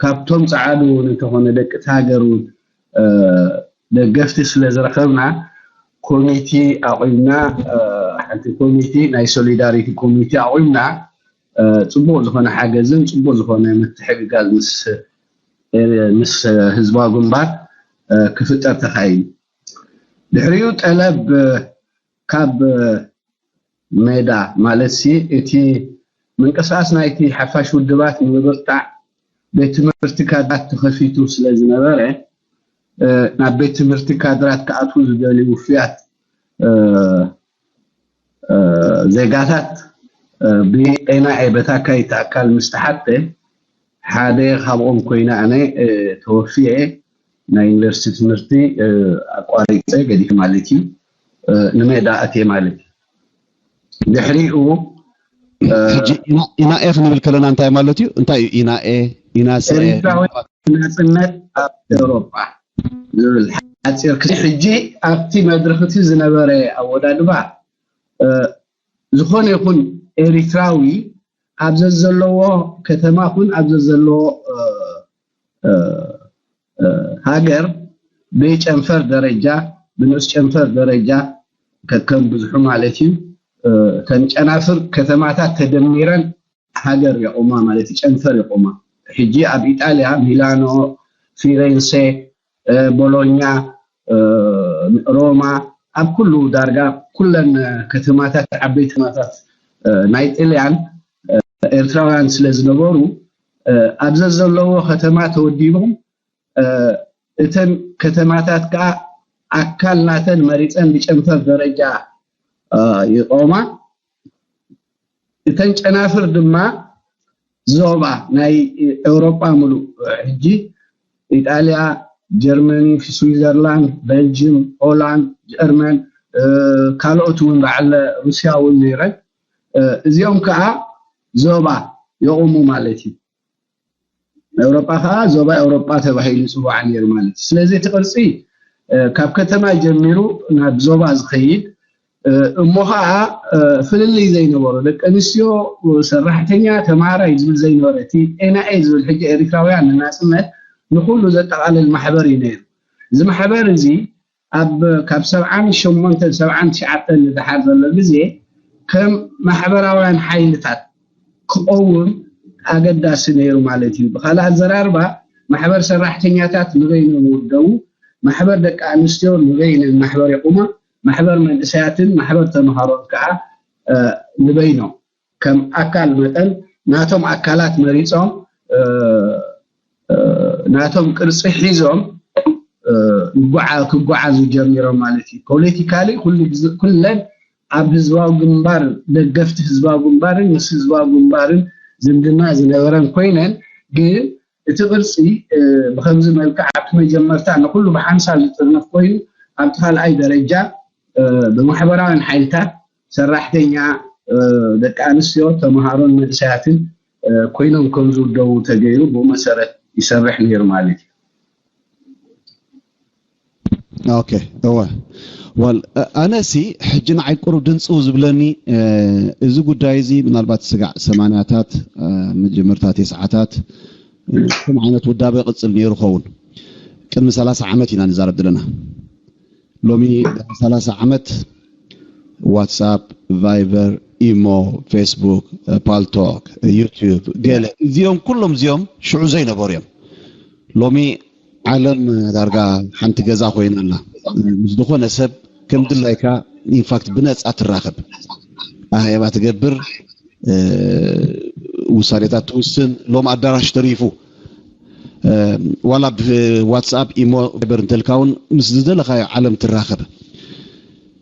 ካብቶም ፃዓዱ እውን እንተኾነ ደቂ እቲ ሃገር እውን ደገፍቲ ስለ ዝረኸብና ኮሚቲ ኣቑምና ሓንቲ ኮሚቲ ናይ ሶሊዳሪቲ ኮሚቲ ኣቑምና ፅቡቕ ዝኾነ ሓገዝን ፅቡቕ ዝኾነ ምትሕግጋዝ ምስ ምስ ህዝባዊ ግንባር ክፍጠር ተኻኢሉ። ድሕሪኡ ጠለብ ካብ ሜዳ ማለት ሲ እቲ ምንቅስቃስ ናይቲ ሓፋሽ ውድባት ንምብርታዕ ቤት ትምህርቲ ካድራት ተኸፊቱ ስለ ዝነበረ ናብ ቤት ትምህርቲ ካድራት ክኣትዉ ዝደልዩ ውፍያት ዜጋታት ብኤንኣይኤ በታካይ ኣካል ምስ ተሓተ ሓደ ካብኦም ኮይነ ኣነ ተወፊየ ናይ ዩኒቨርሲቲ ትምህርቲ ኣቋሪፀ ገዲፈ ማለት እዩ። ንሜዳ ኣትየ ማለት እዩ። ድሕሪኡ ሕጂ ኢናኤ ክንብል ከለና እንታይ ማለት እዩ? እንታይ እዩ ኢናኤ? ኢናሰኤ? ኤርትራዊ ናፅነት ኣብ ኤውሮጳ ዝብል ሓፂር ክሲ ሕጂ ኣብቲ መድረክ እቲ ዝነበረ ኣወዳድባ ዝኾነ ይኹን ኤሪትራዊ ኣብ ዘዘለዎ ከተማ ኩን ኣብ ዘዘለዎ ሃገር ብጨንፈር ደረጃ ብንኡስ ጨንፈር ደረጃ ከከም ብዙሑ ማለት እዩ። እተን ጨናፍር ከተማታት ተደሚረን ሃገር የቑማ ማለት እዩ፣ ጨንፈር የቑማ። ሕጂ ኣብ ኢጣልያ ሚላኖ፣ ፊሬንሴ፣ ቦሎኛ፣ ሮማ፣ ኣብ ኩሉ ዳርጋ ኩለን ከተማታት ዓበይቲ ከተማታት ናይ ጥልያን ኤርትራውያን ስለ ዝነበሩ ኣብ ዘዘለዎ ከተማ ተወዲቦም እተን ከተማታት ከዓ ኣካል ናተን መሪፀን ብጨንፈር ደረጃ ይቆማ። እተን ጨናፍር ድማ ዞባ ናይ ኤውሮጳ ሙሉእ ሕጂ ኢጣልያ፣ ጀርመኒ፣ ስዊዘርላንድ፣ ቤልጅም፣ ሆላንድ፣ ጀርመን፣ ካልኦት እውን በዓል ሩስያ እውን ነይረን። እዚኦም ከዓ ዞባ የቑሙ ማለት እዩ። ኤውሮጳ ከዓ ዞባ ኤውሮጳ ተባሂሉ ይፅዋዕ ነይሩ ማለት እዩ። ስለዚ እቲ ቅርፂ ካብ ከተማ ጀሚሩ ናብ ዞባ ዝኸይድ እሞ ከዓ ፍልልይ ዘይነበሮ ደቂ ኣንስትዮ ሰራሕተኛ ተማሃራይ ዝብል ዘይነበረ እቲ ኤንኣኤ ዝብል ሕጂ ኤሪትራውያን ንናፅነት ንኩሉ ዘጠቃልል ማሕበር እዩ ነይሩ። እዚ ማሕበር እዚ ኣብ ካብ ሰብዓን ሸሞንተን ሰብዓን ትሽዓተን ንደሓር ዘሎ ግዜ ከም ማሕበራውያን ሓይልታት ክቐውም ኣገዳሲ ነይሩ ማለት እዩ። ብካልእ ኣዘራርባ ማሕበር ሰራሕተኛታት ንበይኖም ይውደቡ፣ ማሕበር ደቂ ኣንስትዮ ንበይነን ማሕበር የቑማ፣ ማሕበር መንእሰያትን ማሕበር ተምሃሮን ከዓ ንበይኖም ከም ኣካል መጠን ናቶም ኣካላት መሪፆም ናቶም ቅርፂ ሒዞም ክጓዓዙ ጀሚሮም ማለት እዩ። ፖለቲካሊ ኩለን ኣብ ህዝባዊ ግንባር ደገፍቲ ህዝባዊ ግንባርን ምስ ህዝባዊ ግንባርን ዝምድና ዝነበረን ኮይነን ግን እቲ ቅርፂ ብከምዚ መልክዕ ኣብቲ መጀመርታ ንኩሉ ብሓንሳብ ዝጥርነፍ ኮይኑ ኣብቲ ካልኣይ ደረጃ ብማሕበራውያን ሓይልታት ሰራሕተኛ፣ ደቂ ኣንስትዮ፣ ተምሃሮን መንእሰያትን ኮይኖም ከም ዝውደቡ ተገይሩ ብኡ መሰረት ይሰርሕ ነይሩ ማለት እዩ። ኦኬ እወ ወል ኣነሲ ሕጂ ንዓይ ቁሩብ ድንፅው ዝብለኒ እዚ ጉዳይ እዚ ምናልባት ስጋዕ ሰማንያታት መጀመርታ ተስዓታት ከም ዓይነት ውዳበ ይቕፅል ነይሩ ኸውን። ቅድሚ ሰላሳ ዓመት ኢና ንዛረብ ዘለና። ሎሚ ሰላሳ ዓመት ዋትሳፕ፣ ቫይበር፣ ኢሞ፣ ፌስቡክ፣ ፓልቶክ፣ ዩቲዩብ ገለ እዚኦም ኩሎም እዚኦም ሽዑ ዘይነበሩ እዮም። ሎሚ ዓለም ዳርጋ ሓንቲ ገዛ ኮይና ኣላ። ምስ ዝኾነ ሰብ ከም ድላይካ ኢንፋክት ብነፃ ትራኸብ፣ ኣኼባ ትገብር፣ ውሳኔታት ትውስን። ሎም ኣዳራሽ ተሪፉ ዋላ ብዋትስኣፕ ኢሞ በር እንተልካ እውን ምስ ዝደለካዮ ዓለም ትራኸብ።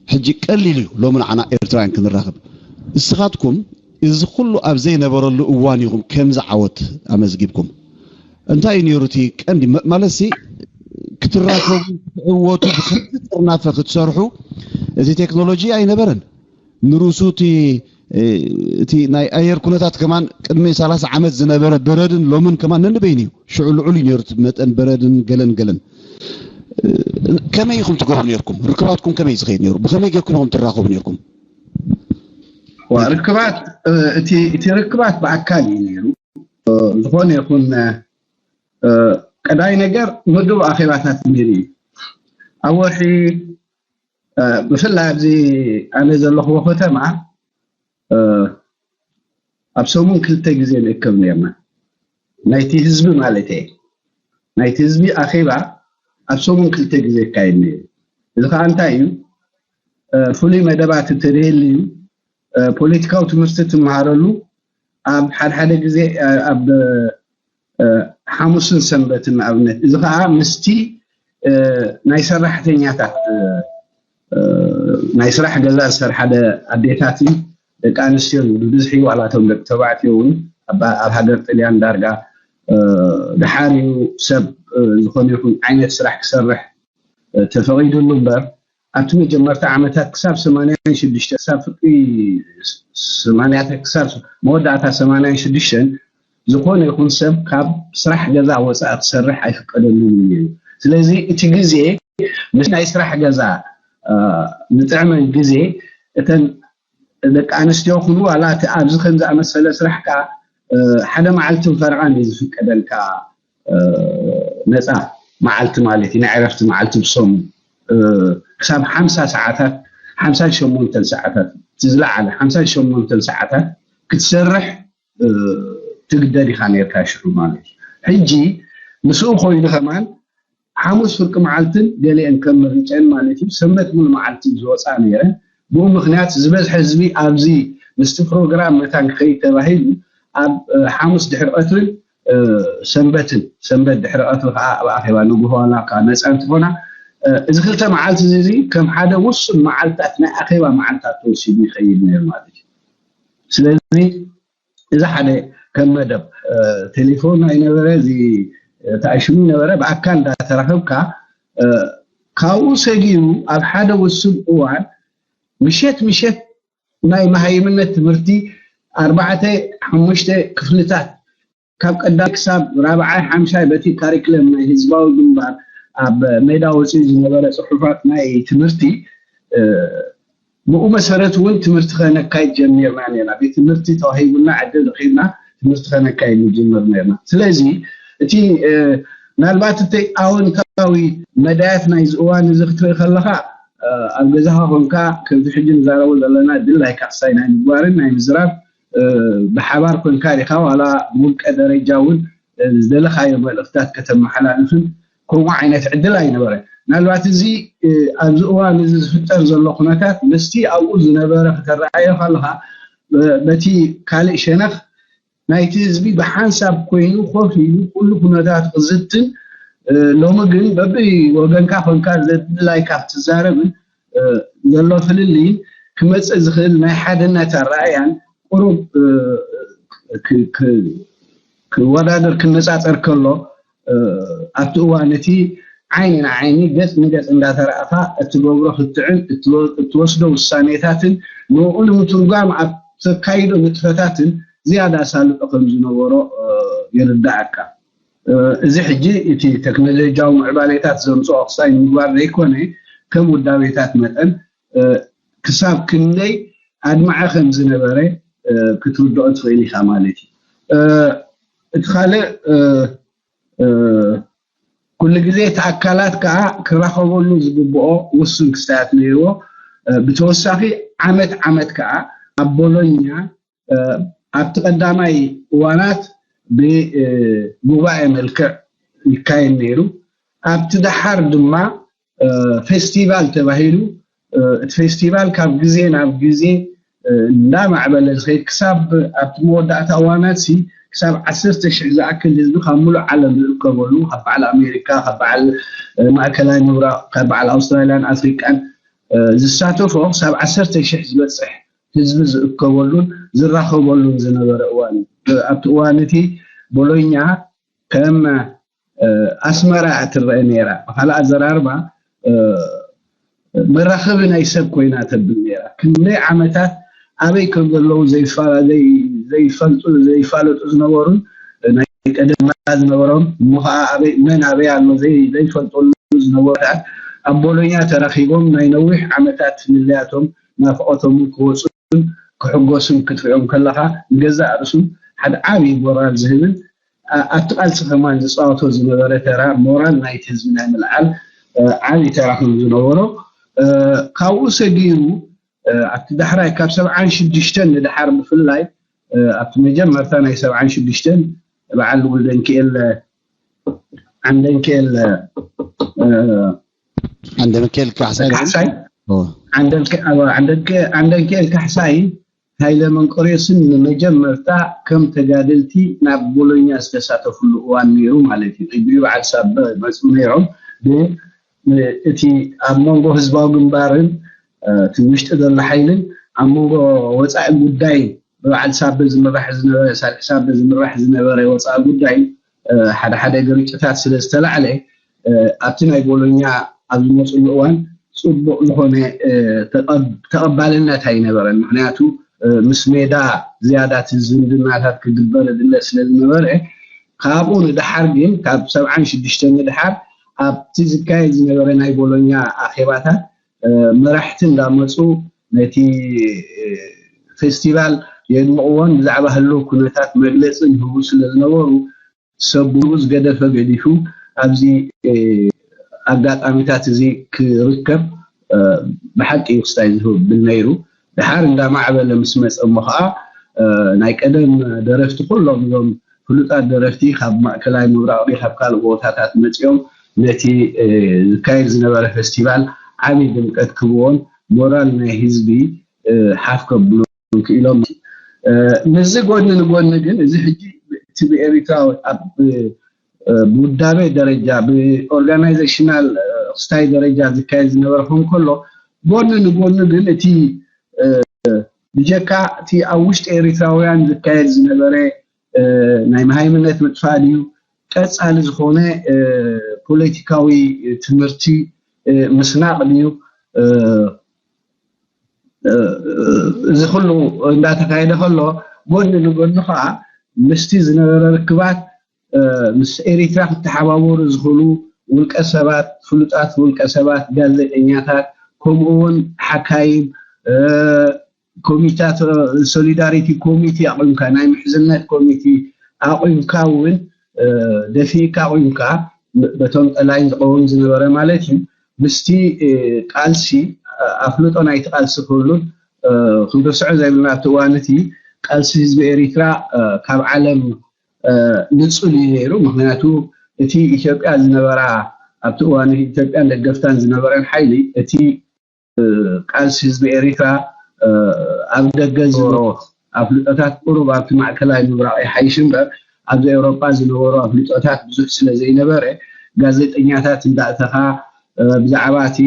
ሕጂ ቀሊል እዩ ሎሚ ንዓና ኤርትራውያን ክንራኸብ። እስኻትኩም እዚ ኩሉ ኣብ ዘይነበረሉ እዋን ኢኹም ከምዚ ዓወት ኣመዝጊብኩም። እንታይ እዩ ነይሩ እቲ ቀንዲ ማለት ሲ ክትራኸቡ ክትዕወቱ ብክልተ ጥርናፈ ክትሰርሑ እቲ ቴክኖሎጂ ኣይነበረን። ንርእሱ እቲ እቲ ናይ ኣየር ኩነታት ከማን ቅድሚ ሰላሳ ዓመት ዝነበረ በረድን ሎምን ከማን ነንበይን እዩ። ሽዑ ልዑል እዩ ነይሩ መጠን በረድን ገለን ገለን። ከመይ ኢኹም ትገብሩ ነርኩም? ርክባትኩም ከመይ ዝኸይድ ነይሩ? ብኸመይ ጌርኩም ኢኹም ትራኸቡ ነርኩም? ርክባት እቲ ርክባት ብኣካል እዩ ነይሩ። ዝኾነ ይኹን ቀዳይ ነገር ምዱብ ኣኼባታት ነይሩ እዩ። ኣብ ወርሒ ብፍላይ ኣብዚ ኣነ ዘለኽዎ ከተማ ኣብ ሰሙን ክልተ ግዜ ንእከብ ነርና። ናይቲ ህዝቢ ማለት እየ። ናይቲ ህዝቢ ኣኼባ ኣብ ሰሙን ክልተ ግዜ ይካየድ ነይሩ። እዚ ከዓ እንታይ እዩ? ፍሉይ መደባት እተደልዩ ፖለቲካዊ ትምህርቲ ትመሃረሉ ኣብ ሓድሓደ ግዜ ኣብ ሓሙስን ሰንበትን ንኣብነት። እዚ ከዓ ምስቲ ናይ ሰራሕተኛታት ናይ ስራሕ ገዛ ዝሰርሓ ኣዴታት ደቂ ኣንስትዮ ብብዝሒ ዋላቶም ደቂ ተባዕትዮ እውን ኣብ ሃገር ጥልያን ዳርጋ ድሓር እዩ ሰብ ዝኾነ ይኹን ዓይነት ስራሕ ክሰርሕ ተፈቒዱሉ እምበር ኣብቲ መጀመርታ ዓመታት ክሳብ ሰማንያ ሽዱሽተ ክሳብ ፍርቂ ሰማንያ ክሳብ መወዳእታ ሰማንያ ሽዱሽተ ዝኾነ ይኹን ሰብ ካብ ስራሕ ገዛ ወፃኢ ክሰርሕ ኣይፍቀደሉን እዩ። ስለዚ እቲ ግዜ ምስ ናይ ስራሕ ገዛ ዝጥዕመን ግዜ እተን ደቂ ኣንስትዮ ኩሉ ዋላ እቲ ኣብዚ ከም ዝኣመሰለ ስራሕ ከዓ ሓደ መዓልትን ፈረቓን እዩ ዝፍቀደልካ ነፃ መዓልቲ ማለት እዩ ናይ ዕረፍቲ መዓልቲ ብሰሙ ክሳብ ሓምሳ ሰዓታት ሓምሳን ሸሞንተን ሰዓታት እቲ ዝለዓለ ሓምሳን ሸሞንተን ሰዓታት ክትሰርሕ ትግደድ ኢኻ ነርካ ሽዑ ማለት እዩ ሕጂ ምስኡ ኮይኑ ከማን ሓሙስ ፍርቂ መዓልትን ገሊአን ከም መሪጨን ማለት እዩ ሰንበት ሙሉ መዓልቲ ዝወፃ ነይረ ብኡ ምክንያት ዝበዝሐ ህዝቢ ኣብዚ ምስቲ ፕሮግራም መታን ክኸይድ ተባሂሉ ኣብ ሓሙስ ድሕሪ ቀትርን ሰንበትን ሰንበት ድሕሪ ቀትሪ ከዓ ኣብ ኣኼባ ንግሆ ዋላ ከዓ ነፃ እንትኾና እዚ ክልተ መዓልቲ እዚ ከም ሓደ ውሱን መዓልታት ናይ ኣኼባ መዓልታት ተወሲዱ ይኸይድ ነይሩ ማለት እዩ ስለዚ እዚ ሓደ ከም መደብ ቴሌፎን ኣይነበረ እዚ ተኣሽሙ ነበረ ብኣካል እንዳተራኸብካ ካብኡ ሰጊሩ ኣብ ሓደ ውሱን እዋን ምሸት ምሸት ናይ መሃይምነት ትምህርቲ ኣርባዕተ ሓሙሽተ ክፍልታት ካብ ቀዳማይ ክሳብ ራብዓይ ሓምሻይ በቲ ካሪክለም ናይ ህዝባዊ ግንባር ኣብ ሜዳ ወፂኡ ዝነበረ ፅሑፋት ናይ ትምህርቲ ብኡ መሰረት እውን ትምህርቲ ከነካይድ ጀሚርና ነርና ቤት ትምህርቲ ተዋሂቡና ዕድል ረኪብና ትምህርቲ ከነካይድ ንጅምር ነርና ስለዚ እቲ ምናልባት እቲ ኣወንታዊ መዳያት ናይዚ እዋን እዚ ክትርኢ ከለካ ኣብ ገዛኻ ኮንካ ከምዚ ሕጂ ንዛረቦ ዘለና ድላይካ ክሳይ ናይ ምግባርን ናይ ምዝራብ ብሓባር ኮንካ ዲካ ዋላ ብውልቀ ደረጃ እውን ዝደለካዮ መልእክታት ከተመሓላልፍን ከምኡ ዓይነት ዕድል ኣይነበረ ምናልባት እዚ ኣብዚ እዋን እዚ ዝፍጠር ዘሎ ኩነታት ምስቲ ኣብኡ ዝነበረ ከተረኣዮ ከለካ በቲ ካልእ ሸነክ ናይቲ ህዝቢ ብሓንሳብ ኮይኑ ኮፍ ኢሉ ኩሉ ኩነታት ክዝትን ሎሚ ግን በቢ ወገንካ ኮንካ ዘድላይካ ክትዛረብን ዘሎ ፍልልይን ክመፅእ ዝኽእል ናይ ሓድነት ኣረኣያን ቁሩብ ክወዳደር ክነፃፀር ከሎ ኣብቲ እዋን እቲ ዓይኒ ንዓይኒ ገፅ ንገፅ እንዳተረኣኻ እትገብሮ ክትዕን እትወስዶ ውሳኔታትን ንኡ ንምትርጓም ኣብ ተካይዶ ንጥፈታትን ዝያዳ ኣሳልጦ ከም ዝነበሮ ይርዳኣካ። እዚ ሕጂ እቲ ቴክኖሎጂያዊ ምዕባሌታት ዘምፅኦ ክሳይ ንምግባር ዘይኮነ ከም ውዳቤታት መጠን ክሳብ ክንደይ ኣድማዒ ከም ዝነበረ ክትርድኦ ትኽእል ኢኻ ማለት እዩ። እቲ ካልእ ኩሉ ግዜ እቲ ኣካላት ከዓ ክራኸበሉ ዝግብኦ ውሱን ክስታያት ነይርዎ። ብተወሳኺ ዓመት ዓመት ከዓ ኣብ ቦሎኛ ኣብቲ ቀዳማይ እዋናት ብጉባኤ መልክዕ ይካየድ ነይሩ። ኣብቲ ደሓር ድማ ፌስቲቫል ተባሂሉ እቲ ፌስቲቫል ካብ ግዜ ናብ ግዜ እንዳማዕበለ ዝኸይድ ክሳብ ኣብቲ መወዳእታ እዋናት ሲ ክሳብ ዓሰርተ ሽሕ ዝኣክል ህዝቢ ካብ ሙሉእ ዓለም ዝእከበሉ ካብ በዓል ኣሜሪካ ካብ በዓል ማእከላይ ምብራቕ ካብ በዓል ኣውስትራልያን ኣፍሪቃን ዝሳተፎ ክሳብ ዓሰርተ ሽሕ ዝበፅሕ ህዝቢ ዝእከበሉን ዝራኸበሉን ዝነበረ እዋን እዩ። ኣብቲ እዋን እቲ ቦሎኛ ከም ኣስመራ ትረአ ነይራ። ብካልእ ኣዘራርባ መራኸቢ ናይ ሰብ ኮይና ተብል ነይራ። ክንደይ ዓመታት ኣበይ ከም ዘለዉ ዘይፋለጡ ዘይፋለጡ ዝነበሩን ናይ ቀደም ዝነበሮም እሞ ከዓ ኣበይ መን ኣበይ ኣሎ ዘይፈልጠሉ ዝነበሩ ኣብ ቦሎኛ ተራኺቦም ናይ ነዊሕ ዓመታት ፍልልያቶም ናፍቆቶም ክወፁን ክሕጎሱን ክትሪኦም ከለካ ንገዛእ ርእሱ ሓደ ዓብዪ ሞራል ዝህብን ኣብቲ ቃልሲ ከማን ዝፃወቶ ዝነበረ ተራ ሞራል ናይቲ ህዝቢ ናይ ምልዓል ዓብዪ ተራ ከም ዝነበሮ ካብኡ ሰጊሩ ኣብቲ ዳሕራይ ካብ ሰብዓን ሽዱሽተን ንድሓር ብፍላይ ኣብቲ መጀመርታ ናይ ሰብዓን ሽዱሽተን በዓል ወልደንክኤል ዓንደንክኤል ዓንደንክኤል ካሕሳይ ካሕሳይ ዓንደንክኤል ካሕሳይ ሃይለ መንቆሬስን ንመጀመርታ ከም ተጋደልቲ ናብ ቦሎኛ ዝተሳተፍሉ እዋን ነይሩ ማለት እዩ። እግሪ በዓል ሳበ መፁ ነይሮም ብ እቲ ኣብ መንጎ ህዝባዊ ግንባርን እቲ ውሽጢ ዘሎ ሓይልን ኣብ መንጎ ወፃኢ ጉዳይ ብበዓል ሳበ ዝምራሕ ዝነበረ ሳልሕ ሳበ ዝምራሕ ዝነበረ ወፃኢ ጉዳይ ሓደ ሓደ ግርጭታት ስለ ዝተላዕለ ኣብቲ ናይ ቦሎኛ ኣብ ዝመፅሉ እዋን ፅቡቕ ዝኾነ ተቐባልነት ኣይነበረን። ምክንያቱ ምስ ሜዳ ዝያዳ እቲ ዝምድናታት ክግበር ድለ ስለ ዝነበረ ካብኡ ንድሓር ግን ካብ ሰብዓን ሽዱሽተን ንድሓር ኣብቲ ዝካየድ ዝነበረ ናይ ቦሎኛ ኣኼባታት መራሕቲ እንዳመፁ ነቲ ፌስቲቫል የድምቕዎን ብዛዕባ ህልው ኩነታት መግለፂ ይህቡ ስለ ዝነበሩ ሰብኡ ዝገደፈ ገዲፉ ኣብዚ ኣጋጣሚታት እዚ ክርከብ ብሓቂ እዩ ክስታይ ዝብል ነይሩ። ድሓር እንዳማዕበለ ምስ መፀ እሞ ከዓ ናይ ቀደም ደረፍቲ ኩሎም እዞም ፍሉጣት ደረፍቲ ካብ ማእከላይ ምብራቕ ካብ ካልእ ቦታታት መፂኦም ነቲ ዝካየድ ዝነበረ ፌስቲቫል ዓብዪ ድምቀት ክብዎን ሞራል ናይ ህዝቢ ሓፍ ከብሉ ክኢሎም። ምስዚ ጎኒ ንጎኒ ግን እዚ ሕጂ እቲ ብኤሪትራዊ ኣብ ብውዳቤ ደረጃ ብኦርጋናይዜሽናል ክስታይ ደረጃ ዝካየድ ዝነበረ ከም ከሎ ጎኒ ንጎኒ ግን እቲ ብጀካ እቲ ኣብ ውሽጢ ኤሪትራውያን ዝካየድ ዝነበረ ናይ መሃይምነት ምጥፋእ ድዩ ቀፃሊ ዝኾነ ፖለቲካዊ ትምህርቲ ምስናቕ ድዩ እዚ ኩሉ እንዳተካየደ ከሎ ጎኒ ንጎኒ ከዓ ምስቲ ዝነበረ ርክባት ምስ ኤሪትራ ክተሓባበሩ ዝኽእሉ ውልቀ ሰባት ፍሉጣት ውልቀ ሰባት ጋዜጠኛታት ከምኡ እውን ሓካይም ኮሚታት ሶሊዳሪቲ ኮሚቲ ኣቑምካ ናይ ምሕዝነት ኮሚቲ ኣቑምካ እውን ደፊእካ ኣቑምካ በቶም ጠላይን ዝቐውም ዝነበረ ማለት እዩ ምስቲ ቃልሲ ኣፍልጦ ናይቲ ቃልሲ ክህሉን ክንርስዖ ዘይብልና ኣብቲ እዋን እቲ ቃልሲ ህዝቢ ኤሪትራ ካብ ዓለም ንፁል እዩ ነይሩ። ምክንያቱ እቲ ኢትዮጵያ ዝነበራ ኣብቲ እዋን ኢትዮጵያን ደገፍታን ዝነበረን ሓይሊ እቲ ቃልሲ ህዝቢ ኤሪትራ ኣብ ደገ ዝነበሮ ኣፍልጦታት ቁሩብ ኣብቲ ማእከላይ ምብራቕ ይሓይሽ እምበር ኣብዚ ኤውሮጳ ዝነበሩ ኣፍልጦታት ብዙሕ ስለ ዘይነበረ ጋዜጠኛታት እንዳእተኻ ብዛዕባ እቲ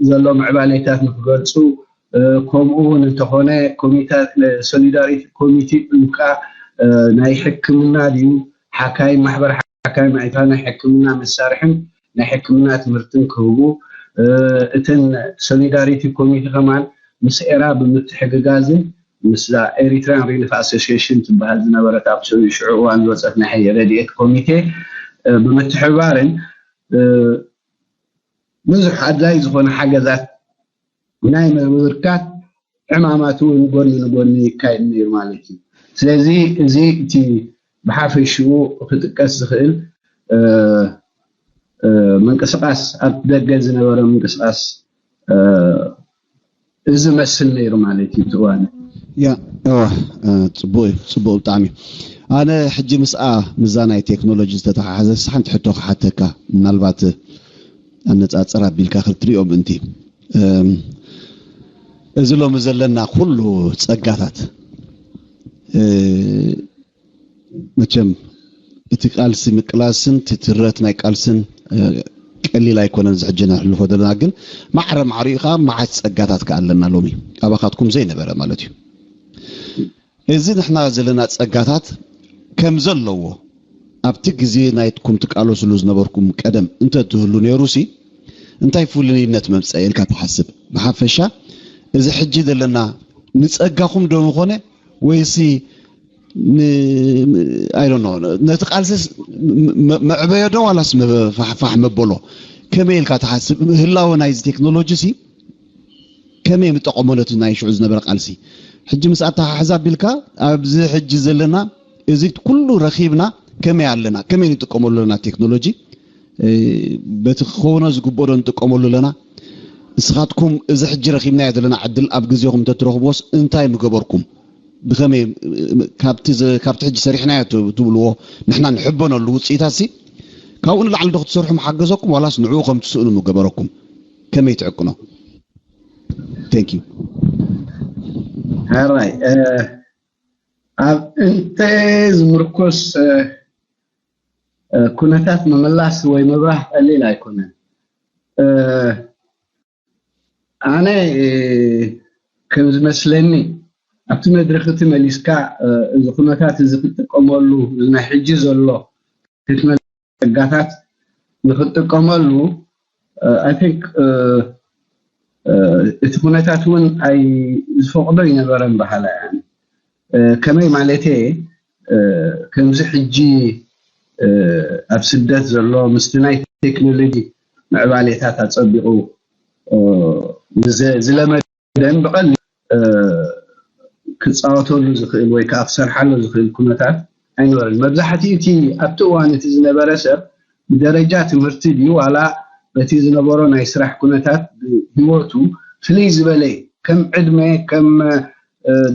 ዘሎ ምዕባሌታት ንክገልፁ ከምኡ እውን እንተኾነ ኮሚታት ሶሊዳሪቲ ኮሚቲ እንካ ናይ ሕክምና ድዩ ሓካይ ማሕበር ሓካይ ማይታ ናይ ሕክምና መሳርሕን ናይ ሕክምና ትምህርትን ክህቡ እተን ሶሊዳሪቲ ኮሚቲ ከማን ምስ ኤራ ብምትሕግጋዝን ምስዛ ኤሪትራን ሪሊፍ ኣሶሲሽን ትበሃል ዝነበረት ኣብ ሽዑ እዋን ዝወፀት ናይ ረድኤት ኮሚቴ ብምትሕባርን ብዙሕ ኣድላይ ዝኾነ ሓገዛት ናይ ምብርካት ዕማማት እውን ጎኒ ንጎኒ ይካየድ ነይሩ ማለት እዩ። ስለዚ እዚ እቲ ብሓፈሽኡ ክጥቀስ ዝኽእል ምንቅስቃስ ኣብ ደገ ዝነበረ ምንቅስቃስ እዚ መስል ነይሩ ማለት እዩ ትዋነ ያ እዋ ጽቡቅ እዩ ጽቡቅ ብጣዕሚ ኣነ ሕጂ ምስኣ ምዛ ናይ ቴክኖሎጂ ዝተተሓሓዘ ሓንቲ ሕቶ ክሓተካ ምናልባት ኣነጻጽር ኣቢልካ ክትሪኦ ምእንቲ እዚ ሎሚ ዘለና ኩሉ ጸጋታት መቸም እቲ ቃልሲ ምቅላስን ትትረት ናይ ቃልስን ቀሊል ኣይኮነን ዝሕጂ ነሕልፎ ዘለና ግን ማዕረ ማዕሪኡ ከዓ መዓት ፀጋታት ከዓ ኣለና ሎሚ ኣባኻትኩም ዘይነበረ ማለት እዩ እዚ ንሕና ዘለና ፀጋታት ከም ዘለዎ ኣብቲ ግዜ ናይትኩም ትቃለስሉ ዝነበርኩም ቀደም እንተትህሉ ነይሩ ሲ እንታይ ፍሉይነት መምፀ ኢልካ ትሓስብ ብሓፈሻ እዚ ሕጂ ዘለና ንፀጋኹም ዶ ምኾነ ወይሲ I don't know ነቲ ቃልስስ መዕበዮ ዶ ዋላስ ፋሕፋሕ መበሎ ከመይ ኢልካ ትሓስብ ህላወ ናይዚ ቴክኖሎጂ ሲ ከመይ ምጠቐሞ ነቲ ናይ ሽዑ ዝነበረ ቃልሲ ሕጂ ምስ ኣተሓሕዛ ኣቢልካ ኣብዚ ሕጂ ዘለና እዚ ኩሉ ረኺብና ከመይ ኣለና ከመይ ንጥቀመሉ ኣለና ቴክኖሎጂ በቲ ክኸውኖ ዝግብኦ ዶ ንጥቀመሉ ኣለና ንስኻትኩም እዚ ሕጂ ረኺብናዮ ዘለና ዕድል ኣብ ግዜኹም እንተትረኽብዎስ እንታይ ምገበርኩም ብኸመይ ካብቲ ካብቲ ሕጂ ሰሪሕናዮ ትብልዎ ንሕና ንሕበነሉ ውፅኢታት ሲ ካብኡ ንላዕሊ ዶ ክትሰርሑ ምሓገዘኩም ዋላስ ንዕኡ ከም ትስእኑ ምገበረኩም ከመይ ትዕቅኖ thank you ሕራይ ኣብ እንተ ዝምርኮስ ኩነታት ምምላስ ወይ ምብራህ ቀሊል ኣይኮነን ኣነ ከም ዝመስለኒ ኣብቲ መድረኽ እቲ መሊስካ እዚ ኩነታት እዚ ክጥቀመሉ ናይ ሕጂ ዘሎ ቴክኖሎጂ ጸጋታት ንክጥቀመሉ I think እቲ ኩነታት እውን ኣይ ዝፈቕዶ ይነበረን በሃላ እየ። ከመይ ማለት ከምዚ ሕጂ ኣብ ስደት ዘሎ ምስቲ ናይ ቴክኖሎጂ ምዕባሌታት ኣጸቢቑ ዝለመደን ብቐል ክፃወተሉ ዝኽእል ወይ ከዓ ክሰርሓሉ ዝኽእል ኩነታት ኣይነበረን። መብዛሕትኡ እቲ ኣብቲ እዋን እቲ ዝነበረ ሰብ ብደረጃ ትምህርቲ ድዩ ዋላ በቲ ዝነበሮ ናይ ስራሕ ኩነታት ብህይወቱ ፍልይ ዝበለ ከም ዕድመ ከም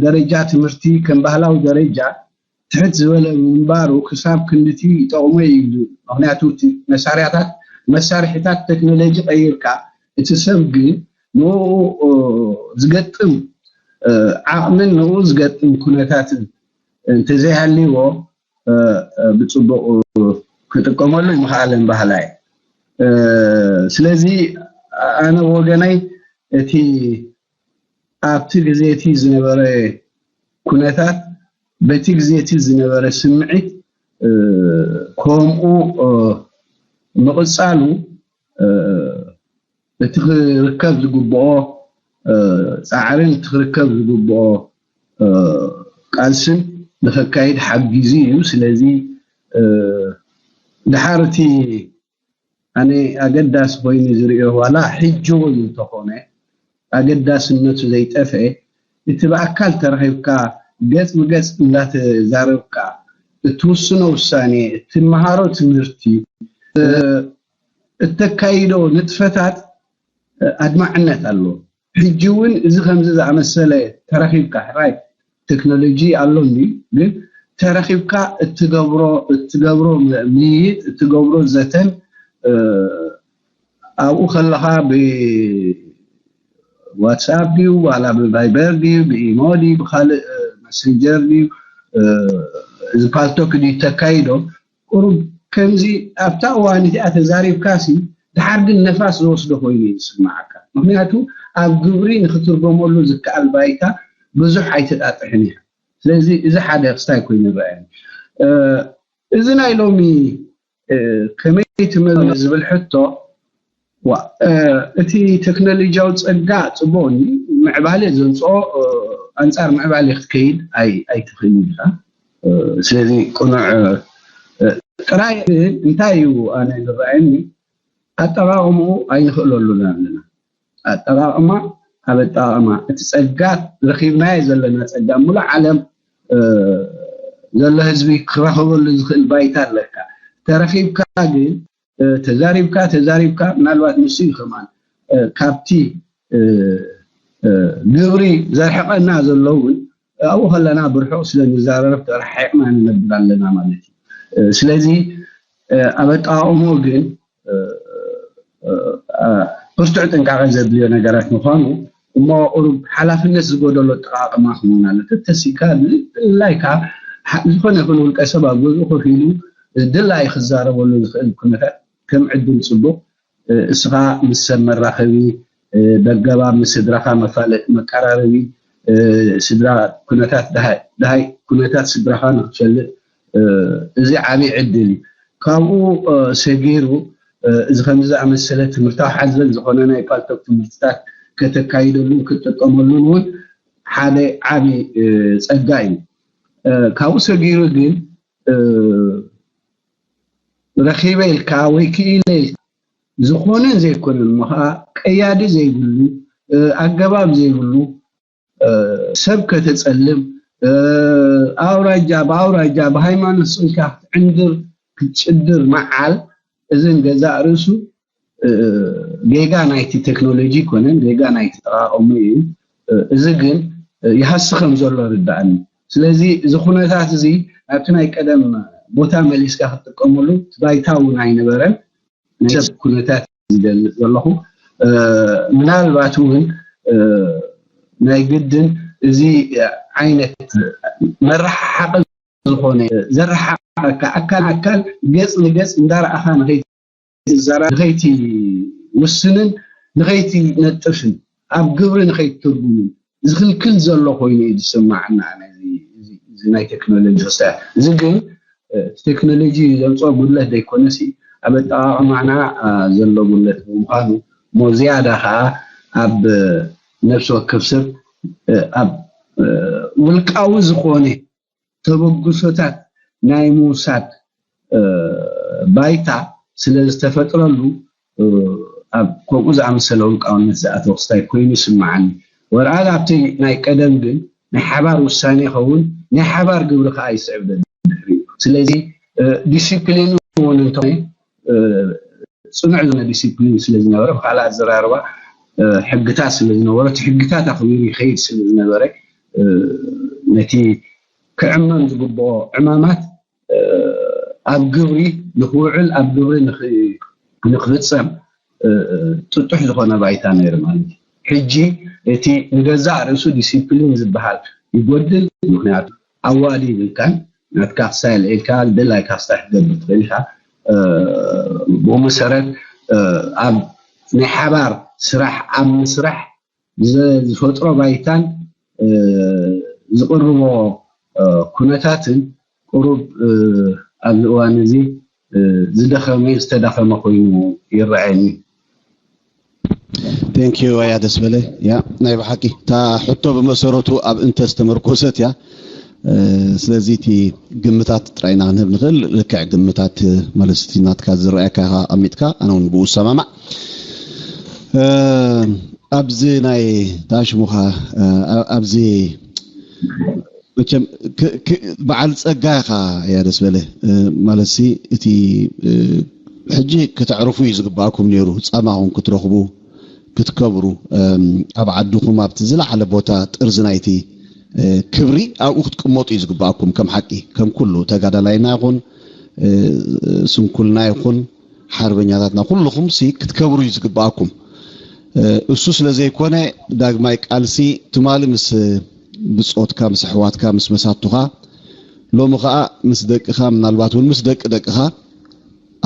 ደረጃ ትምህርቲ ከም ባህላዊ ደረጃ ትሕት ዝበለ ምንባሩ ክሳብ ክንድቲ ይጠቕሞ እዩ ይብሉ። ምክንያቱ እቲ መሳርያታት መሳርሒታት ቴክኖሎጂ ቀይርካ እቲ ሰብ ግን ንኡ ዝገጥም ዓቕምን ንኡ ዝገጥም ኩነታትን እንተዘይሃልዎ ብፅቡቕ ክጥቀመሉ ይምኽኣለን ባህላ እዩ። ስለዚ ኣነ ወገናይ እቲ ኣብቲ ግዜ እቲ ዝነበረ ኩነታት በቲ ግዜ እቲ ዝነበረ ስምዒት ከምኡ ምቕፃሉ እቲ ክርከብ ዝግብኦ ፃዕርን እቲ ክርከብ ዝግብኦ ቃልስን ንኸካይድ ሓጊዙ እዩ። ስለዚ ድሓር እቲ ኣነ ኣገዳሲ ኮይኑ ዝርእዮ ዋላ ሕጂ እውን እንተኾነ ኣገዳስነቱ ዘይጠፍአ እቲ ብኣካል ተረኺብካ ገፅ ብገፅ እንዳተዛረብካ እትውስኖ ውሳኔ እትመሃሮ ትምህርቲ እተካይዶ ንጥፈታት ኣድማዕነት ኣለዎ። ሕጂ እውን እዚ ከምዚ ዝኣመሰለ ተረኺብካ ሕራይ ቴክኖሎጂ ኣሎ እንዲ ግን ተረኺብካ እትገብሮ እትገብሮ ምይይጥ እትገብሮ ዘተን ኣብኡ ከለኻ ብዋትስኣፕ ድዩ ዋላ ብቫይበር ድዩ ብኢሞ ድዩ ብካልእ መሰንጀር ድዩ እዚ ፓልቶክ ድዩ ተካይዶ ቁሩብ ከምዚ ኣብታ እዋን እቲኣ ተዛሪብካሲ ድሓር ግን ነፋስ ዝወስዶ ኮይኑ እዩ ዝስምዓካ። ምክንያቱ ኣብ ግብሪ ንክትርጎመሉ ዝከኣል ባይታ ብዙሕ ኣይተጣጥሕን እያ። ስለዚ እዚ ሓደ ክስታይ ኮይኑ ይረኣየኒ። እዚ ናይ ሎሚ ከመይ ትመዝኖ ዝብል ሕቶ እቲ ቴክኖሎጂያዊ ፀጋ ፅቡቅ ምዕባለ ዘምፅኦ ኣንፃር ምዕባለ ክትከይድ ኣይትኽእል ኢኻ። ስለዚ ቅኑዕ ጥራይ እንታይ እዩ ኣነ ዝረኣየኒ ኣጠቃቅምኡ ኣይንኽእለሉን ኣለና። ኣጠቃቅማ ኣብ ኣጠቃቅማ እቲ ፀጋ ረኪብናዮ ዘለና ፀጋ ሙሉእ ዓለም ዘሎ ህዝቢ ክረኸበሉ ዝኽእል ባይታ ኣለካ። ተረኪብካ ግን ተዛሪብካ ተዛሪብካ ምናልባት ንሱ እዩ ከማን ካብቲ ግብሪ ዘርሕቀና ዘሎ እውን ኣብኡ ከለና ብርሑቕ ስለ ንዛረብ ተረሓሒቕና ንነብር ኣለና ማለት እዩ። ስለዚ ኣብ ኣጠቃቕሞ ግን ብርቱዕ ጥንቃቐ ዘድልዮ ነገራት ምዃኑ እሞ ቁሩብ ሓላፍነት ዝጎደሎ ኣጠቃቕማ ክኸውን ኣሎ። ተተሲካ ብላይካ ዝኾነ ይኹን ውልቀ ሰብ ኣብ ገዝኡ ኮፍ ኢሉ ድላዩ ክዛረበሉ ዝኽእል ኩነታት ከም ዕድል ፅቡቕ እስኻ ምስ ሰብ መራኸቢ በገባብ ምስ ስድራኻ መፋለጢ መቀራረቢ ስድራ ኩነታት ደሃይ ኩነታት ስድራኻ ንክትፈልጥ እዚ ዓብዪ ዕድል እዩ። ካብኡ ሰጊሩ እዚ ከምዚ ዝኣመሰለ ትምህርታዊ ሓዘል ዝኾነ ናይ ፓልቶክ ትምህርትታት ከተካይደሉን ክትጥቀመሉን እውን ሓደ ዓብዪ ፀጋ እዩ። ካብኡ ሰጊሩ ግን ረኺበ ኢልካ ወይ ክኢለ ኢልካ ዝኾነን ዘይኮነን እሞ ከዓ ቀያዲ ዘይብሉ ኣገባብ ዘይብሉ ሰብ ከተፀልም ኣውራጃ ብኣውራጃ ብሃይማኖት ስኢልካ ክትዕንድር ክትጭድር መዓል እዝን ገዛእ ርእሱ ጌጋ ናይቲ ቴክኖሎጂ ይኮነን ጌጋ ናይቲ ጠቃቀሙ እዩ። እዚ ግን ይሃሲ ከም ዘሎ ርዳእኒ። ስለዚ እዚ ኩነታት እዚ ናብቲ ናይ ቀደም ቦታ መሊስካ ክትጥቀመሉ ባይታ እውን ኣይነበረን። ናይ ሰብ ኩነታት ዝገልፅ ዘለኹ ምናልባት እውን ናይ ግድን እዚ ዓይነት መረሓሓቂ ዝኾነ ዘረሓሓቀካ ኣካል ኣካል ገፅ ንገፅ እንዳረኣኻ ንኸይትዛራ ንኸይቲ ውስንን ንኸይትነጥፍን ኣብ ግብሪ ንኸይትትርጉምን ዝኽልክል ዘሎ ኮይኑ እዩ ዝስማዓና። እዚ ናይ ቴክኖሎጂ ክሳ እዚ ግን እቲ ቴክኖሎጂ ዘምፅኦ ጉድለት ዘይኮነሲ ኣብ ኣጠቃቅማና ዘሎ ጉድለት ብምዃኑ፣ እሞ ዝያዳ ከዓ ኣብ ነፍሲ ወከፍ ሰብ ኣብ ውልቃዊ ዝኾነ ተበግሶታት ናይ ምውሳድ ባይታ ስለ ዝተፈጥረሉ፣ ኣብ ከምኡ ዝኣመሰለ ውልቃውነት ዝኣተወ ክስታይ ኮይኑ ይስምዓኒ። ወርኣል ኣብቲ ናይ ቀደም ግን ናይ ሓባር ውሳኔ ይኸውን፣ ናይ ሓባር ግብሪ ከዓ ይስዕብ ዘሎ ድሕሪኡ። ስለዚ ዲሲፕሊን እውን እንተኾነ፣ ፅኑዕ ዝኾነ ዲሲፕሊን ስለ ዝነበረ፣ ብካልእ ኣዘራርባ ሕግታት ስለ ዝነበረ፣ እቲ ሕግታት ኣኽቢሩ ይኸይድ ስለ ዝነበረ፣ ነቲ ክዕመም ዝግብኦ ዕማማት ኣብ ግብሪ ንክውዕል፣ ኣብ ግብሪ ንክፍፀም ጥጡሕ ዝኾነ ባይታ ነይሩ ማለት እዩ። ሕጂ እቲ ንገዛእ ርእሱ ዲሲፕሊን ዝበሃል ይጎድል። ምክንያቱ ኣዋዲ ይብልካን ናትካ ክሳይ ልዒልካ ደላይካ ክሳይ ክትገብር ትኽእል ኢኻ። ብኡ መሰረት ኣብ ናይ ሓባር ስራሕ ኣብ ምስራሕ ዝፈጥሮ ባይታን ዝቕርቦ ኩነታትን ቁሩብ ኣብዚ እዋን እዚ ዝደኸመ ዝተዳኸመ ኮይኑ ይረኣየኒ። Thank you ኣያ ደስበለ። ያ ናይ ብሓቂ እታ ሕቶ ብመሰረቱ ኣብ እንተ ዝተመርኮሰት እያ። ስለዚ እቲ ግምታት ጥራይ ኢና ክንህብ ንኽእል። ልክዕ ግምታት ማለት እቲ ናትካ ዝረኣየካ ኢኻ ኣቐሚጥካ፣ ኣነ እውን ብኡ እሰማማዕ። ኣብዚ ናይ ታሽሙኻ ኣብዚ መቸም በዓል ጸጋ ኢኻ እያ ደስ በለ። ማለትሲ እቲ ሕጂ ከተዕርፉ እዩ ዝግባኣኩም ነይሩ። ጻማኹም ክትረኽቡ ክትከብሩ፣ ኣብ ዓድኹም ኣብቲ ዝለዓለ ቦታ ጥርዚ ናይቲ ክብሪ ኣብኡ ክትቅመጡ እዩ ዝግባኣኩም። ከም ሓቂ ከም ኩሉ ተጋዳላይና ይኹን ስንኩልና ይኹን ሓርበኛታትና ኩልኹም ሲ ክትከብሩ እዩ ዝግባኣኩም። እሱ ስለ ዘይኮነ ዳግማይ ቃልሲ ትማሊ ምስ ብጾትካ ምስ ኣሕዋትካ ምስ መሳቱኻ ሎሚ ኸኣ ምስ ደቅኻ ምናልባት እውን ምስ ደቂ ደቅኻ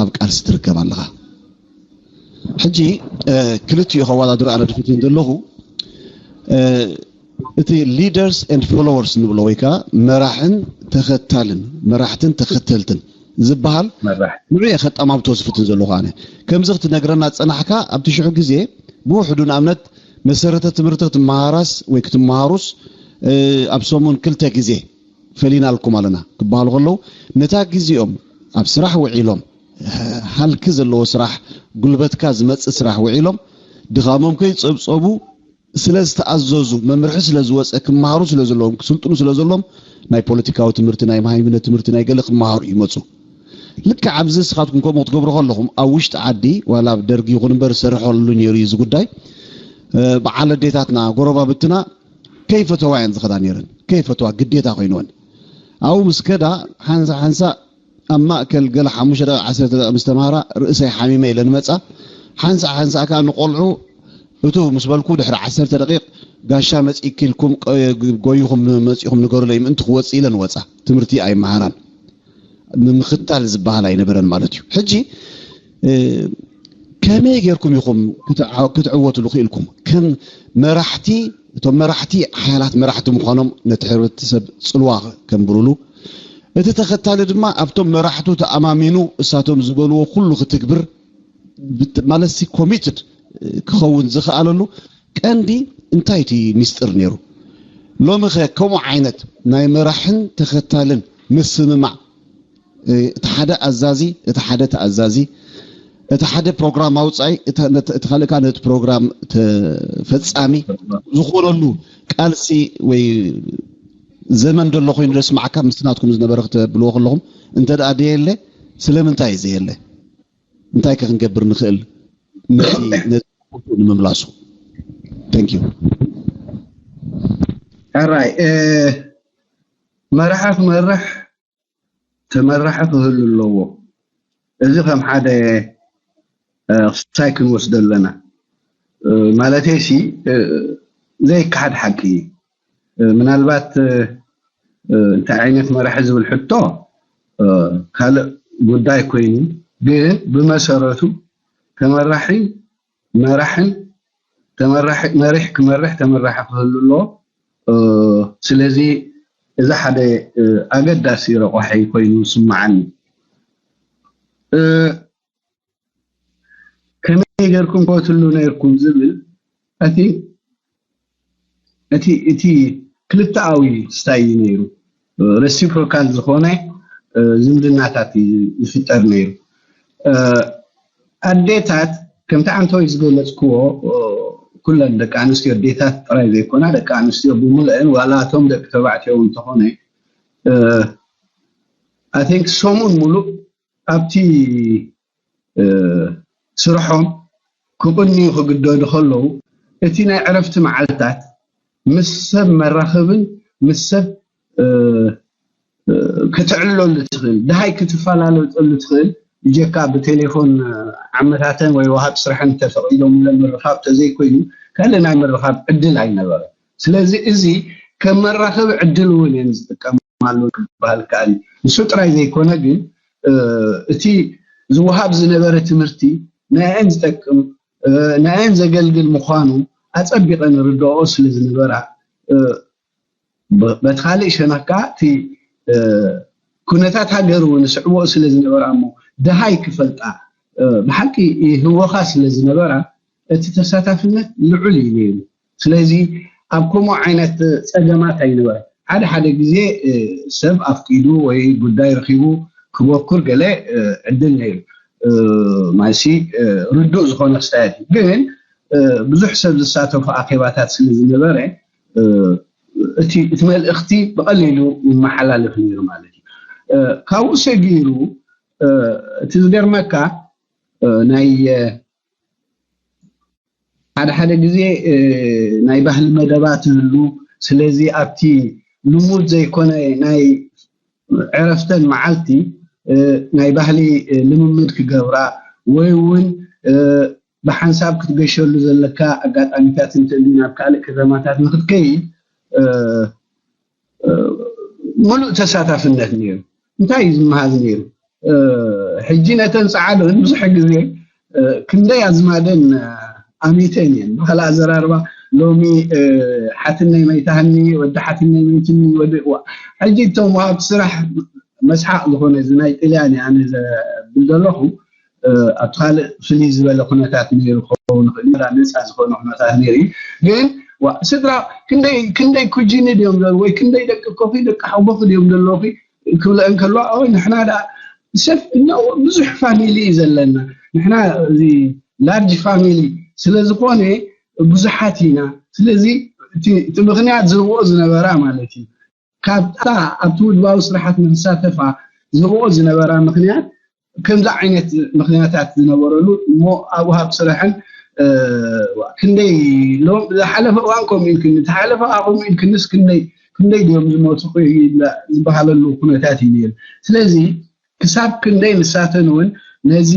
ኣብ ቃልሲ ትርከብ ኣለኻ። ሕጂ ክልቲኡ ከወዳድሩ ኣነ ድፍትን ዘለኹ እቲ leaders and followers ንብሎ ወይ ከዓ መራሕን ተኸታልን መራሕትን ተኸተልትን ዝበሃል ንዑ እየ ከጠማምቶ ዝፍትን ዘለኹ ኣነ። ከምዚ ክትነግረና ዝፀናሕካ ኣብቲ ሽዑ ግዜ ብውሕዱ ንኣብነት መሰረተ ትምህርቲ ክትመሃራስ ወይ ክትመሃሩስ ኣብ ሰሙን ክልተ ግዜ ፈሊናልኩም ኣለና ክበሃሉ ከለዉ ነታ ግዜኦም ኣብ ስራሕ ውዒሎም ሃልኪ ዘለዎ ስራሕ ጉልበትካ ዝመፅእ ስራሕ ውዒሎም ድኻሞም ከይፀብፀቡ ስለ ዝተኣዘዙ መምርሒ ስለ ዝወፀ ክመሃሩ ስለ ዘለዎም ክስልጥኑ ስለ ዘለዎም ናይ ፖለቲካዊ ትምህርቲ ናይ መሃይምነት ትምህርቲ ናይ ገለ ክመሃሩ ይመፁ። ልክዕ ኣብዚ ንስኻትኩም ከምኡ ክትገብሩ ከለኹም ኣብ ውሽጢ ዓዲ ዋላ ኣብ ደርጊ ይኹን እምበር ዝሰርሐሉ ነይሩ እዩ እዚ ጉዳይ። በዓል ኣዴታትና ጎረባብትና ከይፈተዋ እየን ዝኸዳ ነይረን። ከይፈተዋ ግዴታ ኮይንወን ኣብኡ ምስ ከዳ ሓንሳ ሓንሳ ኣብ ማእከል ገለ ሓሙሽተ ደቂቕ ዓሰርተ ደቂቕ ምስ ተምሃራ ርእሰይ ሓሚመ ኢለን መጻ። ሓንሳእ ሓንሳእ ከኣ ንቖልዑ እቱ ምስ በልኩ ድሕሪ ዓሰርተ ደቂቕ ጋሻ መጺእኪ ኢልኩም ጎይኹም መጺኹም ንገሩለይ ምእንቲ ክወጽእ ኢለን ወጻ። ትምህርቲ ኣይመሃራን። ምምኽታል ዝበሃል ኣይነበረን ማለት እዩ። ሕጂ ከመይ ጌርኩም ኢኹም ክትዕወትሉ ክኢልኩም? ከም መራሕቲ እቶም መራሕቲ ሓያላት መራሕቲ ምዃኖም ነቲ ሕብረተሰብ ጽልዋ ከንብሩሉ እቲ ተኸታሊ ድማ ኣብቶም መራሕቱ ተኣማሚኑ እሳቶም ዝበልዎ ኩሉ ክትግብር ማለትሲ ኮሚትድ ክኸውን ዝኽኣለሉ ቀንዲ እንታይ እቲ ሚስጥር ነይሩ? ሎሚ ኸ ከምኡ ዓይነት ናይ መራሕን ተኸታልን ምስምማዕ እቲ ሓደ ኣዛዚ እቲ ሓደ ተኣዛዚ እቲ ሓደ ፕሮግራም ኣውፃኢ እቲ ካልእ ከዓ ነቲ ፕሮግራም ተፈፃሚ ዝኾነሉ ቃልሲ ወይ ዘመን ደሎ ኮይኑ ደስማዕካ ምስቲ ናትኩም ዝነበረ ክትብልዎ ከለኹም እንተ ደኣ ደየለ ስለምንታይ እዩ ዘየለ እንታይ ከ ክንገብር ንኽእል ነቲ ቦትኡ ንምምላሱ thank you ሕራይ መራሒ ክመርሕ ተመራሒ ክህሉ ኣለዎ። እዚ ከም ሓደ ክስታይ ክንወስዶ ኣለና። ማለተይ ሲ ዘይከሓድ ሓቂ እዩ። ምናልባት እንታይ ዓይነት መራሒ ዝብል ሕቶ ካልእ ጉዳይ ኮይኑ፣ ግን ብመሰረቱ ተመራሒ መራሕን ተመራሒ መሪሕ ክመርሕ ተመራሒ ክህሉ ኣለዎ። ስለዚ እዚ ሓደ ኣገዳሲ ረቋሒ ኮይኑ ይስምዓኒ። ከመይ ጌርኩም ኮትሉ ነርኩም ዝብል እቲ እቲ ክልተኣዊ ስታይ እዩ ነይሩ። ረሲፕሮካል ዝኾነ ዝምድናታት ይፍጠር ነይሩ። ኣዴታት ከምቲ ዓንተወይ ዝገለፅክዎ ኩለን ደቂ ኣንስትዮ ኣዴታት ጥራይ ዘይኮና ደቂ ኣንስትዮ ብምልአን ዋላ እቶም ደቂ ተባዕትዮ እውን እንተኾነ ኣይ ቲንክ ሰሙን ሙሉእ ኣብቲ ስርሖም ክቕንዩ ክግደዱ ከለዉ እቲ ናይ ዕረፍቲ መዓልታት ምስ ሰብ መራኸብን ምስ ሰብ ክትዕልለሉ ትኽእል ድሃይ ክትፈላለጠሉ ትኽእል ብጀካ ብቴሌፎን ዓመታተን ወይ ወሃብ ስራሕን ተፈቒዶም ምርኻብ ተዘይኮይኑ ካልእ ናይ ምርኻብ ዕድል ኣይነበረ። ስለዚ እዚ ከም መራኸቢ ዕድል እውን እየን ዝጥቀማሉ ክበሃል ከኣል። ንሱ ጥራይ ዘይኮነ ግን እቲ ዝወሃብ ዝነበረ ትምህርቲ ንኣን ዝጠቅም ንኣን ዘገልግል ምዃኑ ኣጸቢቐን ርድኦ ስለ ዝነበራ በቲ ካልእ ሸነኽ ከዓ እቲ ኩነታት ሃገር እውን ስዕቦ ስለ ዝነበራ እሞ ደሃይ ክፈልጣ ብሓቂ ህወኻ ስለ ዝነበራ እቲ ተሳታፍነት ልዑል እዩ ነይሩ። ስለዚ ኣብ ከምኡ ዓይነት ፀገማት ኣይነበረ ሓደ ሓደ ግዜ ሰብ ኣፍቂዱ ወይ ጉዳይ ረኪቡ ክበኩር ገለ ዕድል ነይሩ። ማሲ ርዱእ ዝኾነ ክስታያት እዩ ግን ብዙሕ ሰብ ዝሳተፉ ኣኼባታት ስለ ዝነበረ እቲ እቲ መልእኽቲ ብቐሊሉ ይመሓላለፍ ነይሩ ማለት እዩ። ካብኡ ሰጊሩ እቲ ዝገርመካ ናይ ሓደ ሓደ ግዜ ናይ ባህሊ መደባት ይህሉ። ስለዚ ኣብቲ ልሙድ ዘይኮነ ናይ ዕረፍተን መዓልቲ ናይ ባህሊ ልምምድ ክገብራ ወይ እውን ብሓንሳብ ክትገሸሉ ዘለካ ኣጋጣሚታት እንትእሊ ናብ ካልእ ከተማታት ንክትከይድ ሙሉእ ተሳታፍነት ነይሩ። እንታይ እዩ ዝመሃዝ ነይሩ? ሕጂ ነተን ፃዓዶን ብዙሕ ግዜ ክንደይ ኣዝማደን ኣሚተን እየን። ብካልእ ኣዘራርባ ሎሚ ሓትነይ መይታህኒ ወዲ ሓትነይ መይትኒ ወዲ ሕጂ እቶም ወሃብቲ ስራሕ መስሓቅ ዝኾነ እዚ ናይ ጥልያን ኣነ ዘብል ዘለኹ ኣብቲ ካልእ ፍልይ ዝበለ ኩነታት ነይሩ ክኸውን ይኽእል እዩ ነፃ ዝኾነ ኩነታት ነይሩ እዩ ግን ስድራ ክንደይ ኩጂኒ ድዮም ወይ ክንደይ ደቂ ኮኺ ደቂ ሓቦኺ ድዮም ዘለኹ ክብለአን ከለዋ ኣወ ንሕና ደኣ ሰብ ብዙሕ ፋሚሊ እዩ ዘለና ንሕና እዚ ላርጅ ፋሚሊ ስለ ዝኾነ ብዙሓት ኢና ስለዚ እቲ ምኽንያት ዝህብኦ ዝነበራ ማለት እዩ ካብታ ኣብቲ ውድባዊ ስራሓት ንክሳተፋ ዝህብኦ ዝነበራ ምኽንያት ከምዚ ዓይነት ምኽንያታት ዝነበረሉ እሞ ኣብ ውሃብ ስራሕን ክንደይ ዝሓለፈ እዋን ከምኡ ኢልክኒ ዝሓለፈ ከምኡ ኢልክንስ ክንደይ ክንደይ ድዮም ዝሞቱ ዝበሃለሉ ኩነታት እዩ ነይሩ ስለዚ ክሳብ ክንደይ ንሳተን እውን ነዚ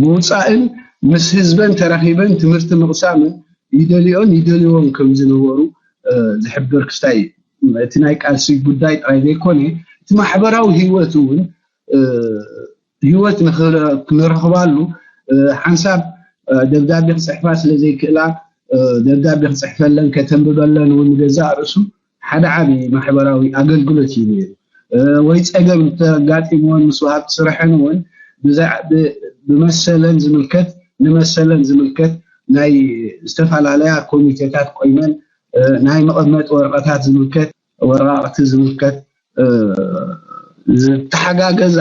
ምውፃእን ምስ ህዝበን ተራኺበን ትምህርቲ ምቕሳምን ይደልዮን ይደልዮን ከም ዝነበሩ ዝሕብር ክስታይ እዩ። እቲ ናይ ቃልሲ ጉዳይ ጥራይ ዘይኮነ እቲ ማሕበራዊ ህይወት እውን ህይወት ንረኽባሉ ሓንሳብ ደብዳቤ ክፅሕፋ ስለ ዘይክእላ ደብዳቤ ክፅሕፈለን ከተንብበለን እውን ንገዛእ ርእሱ ሓደ ዓብዪ ማሕበራዊ ኣገልግሎት እዩ ነይሩ። ወይ ፀገም እንተጋጢምዎን ምስ ወሃብቲ ስራሕን እውን ብመሰለን ዝምልከት ንመሰለን ዝምልከት ናይ ዝተፈላለያ ኮሚቴታት ቆይመን ናይ መቐመጢ ወረቐታት ዝምልከት ወረቓቕቲ ዝምልከት ዝተሓጋገዛ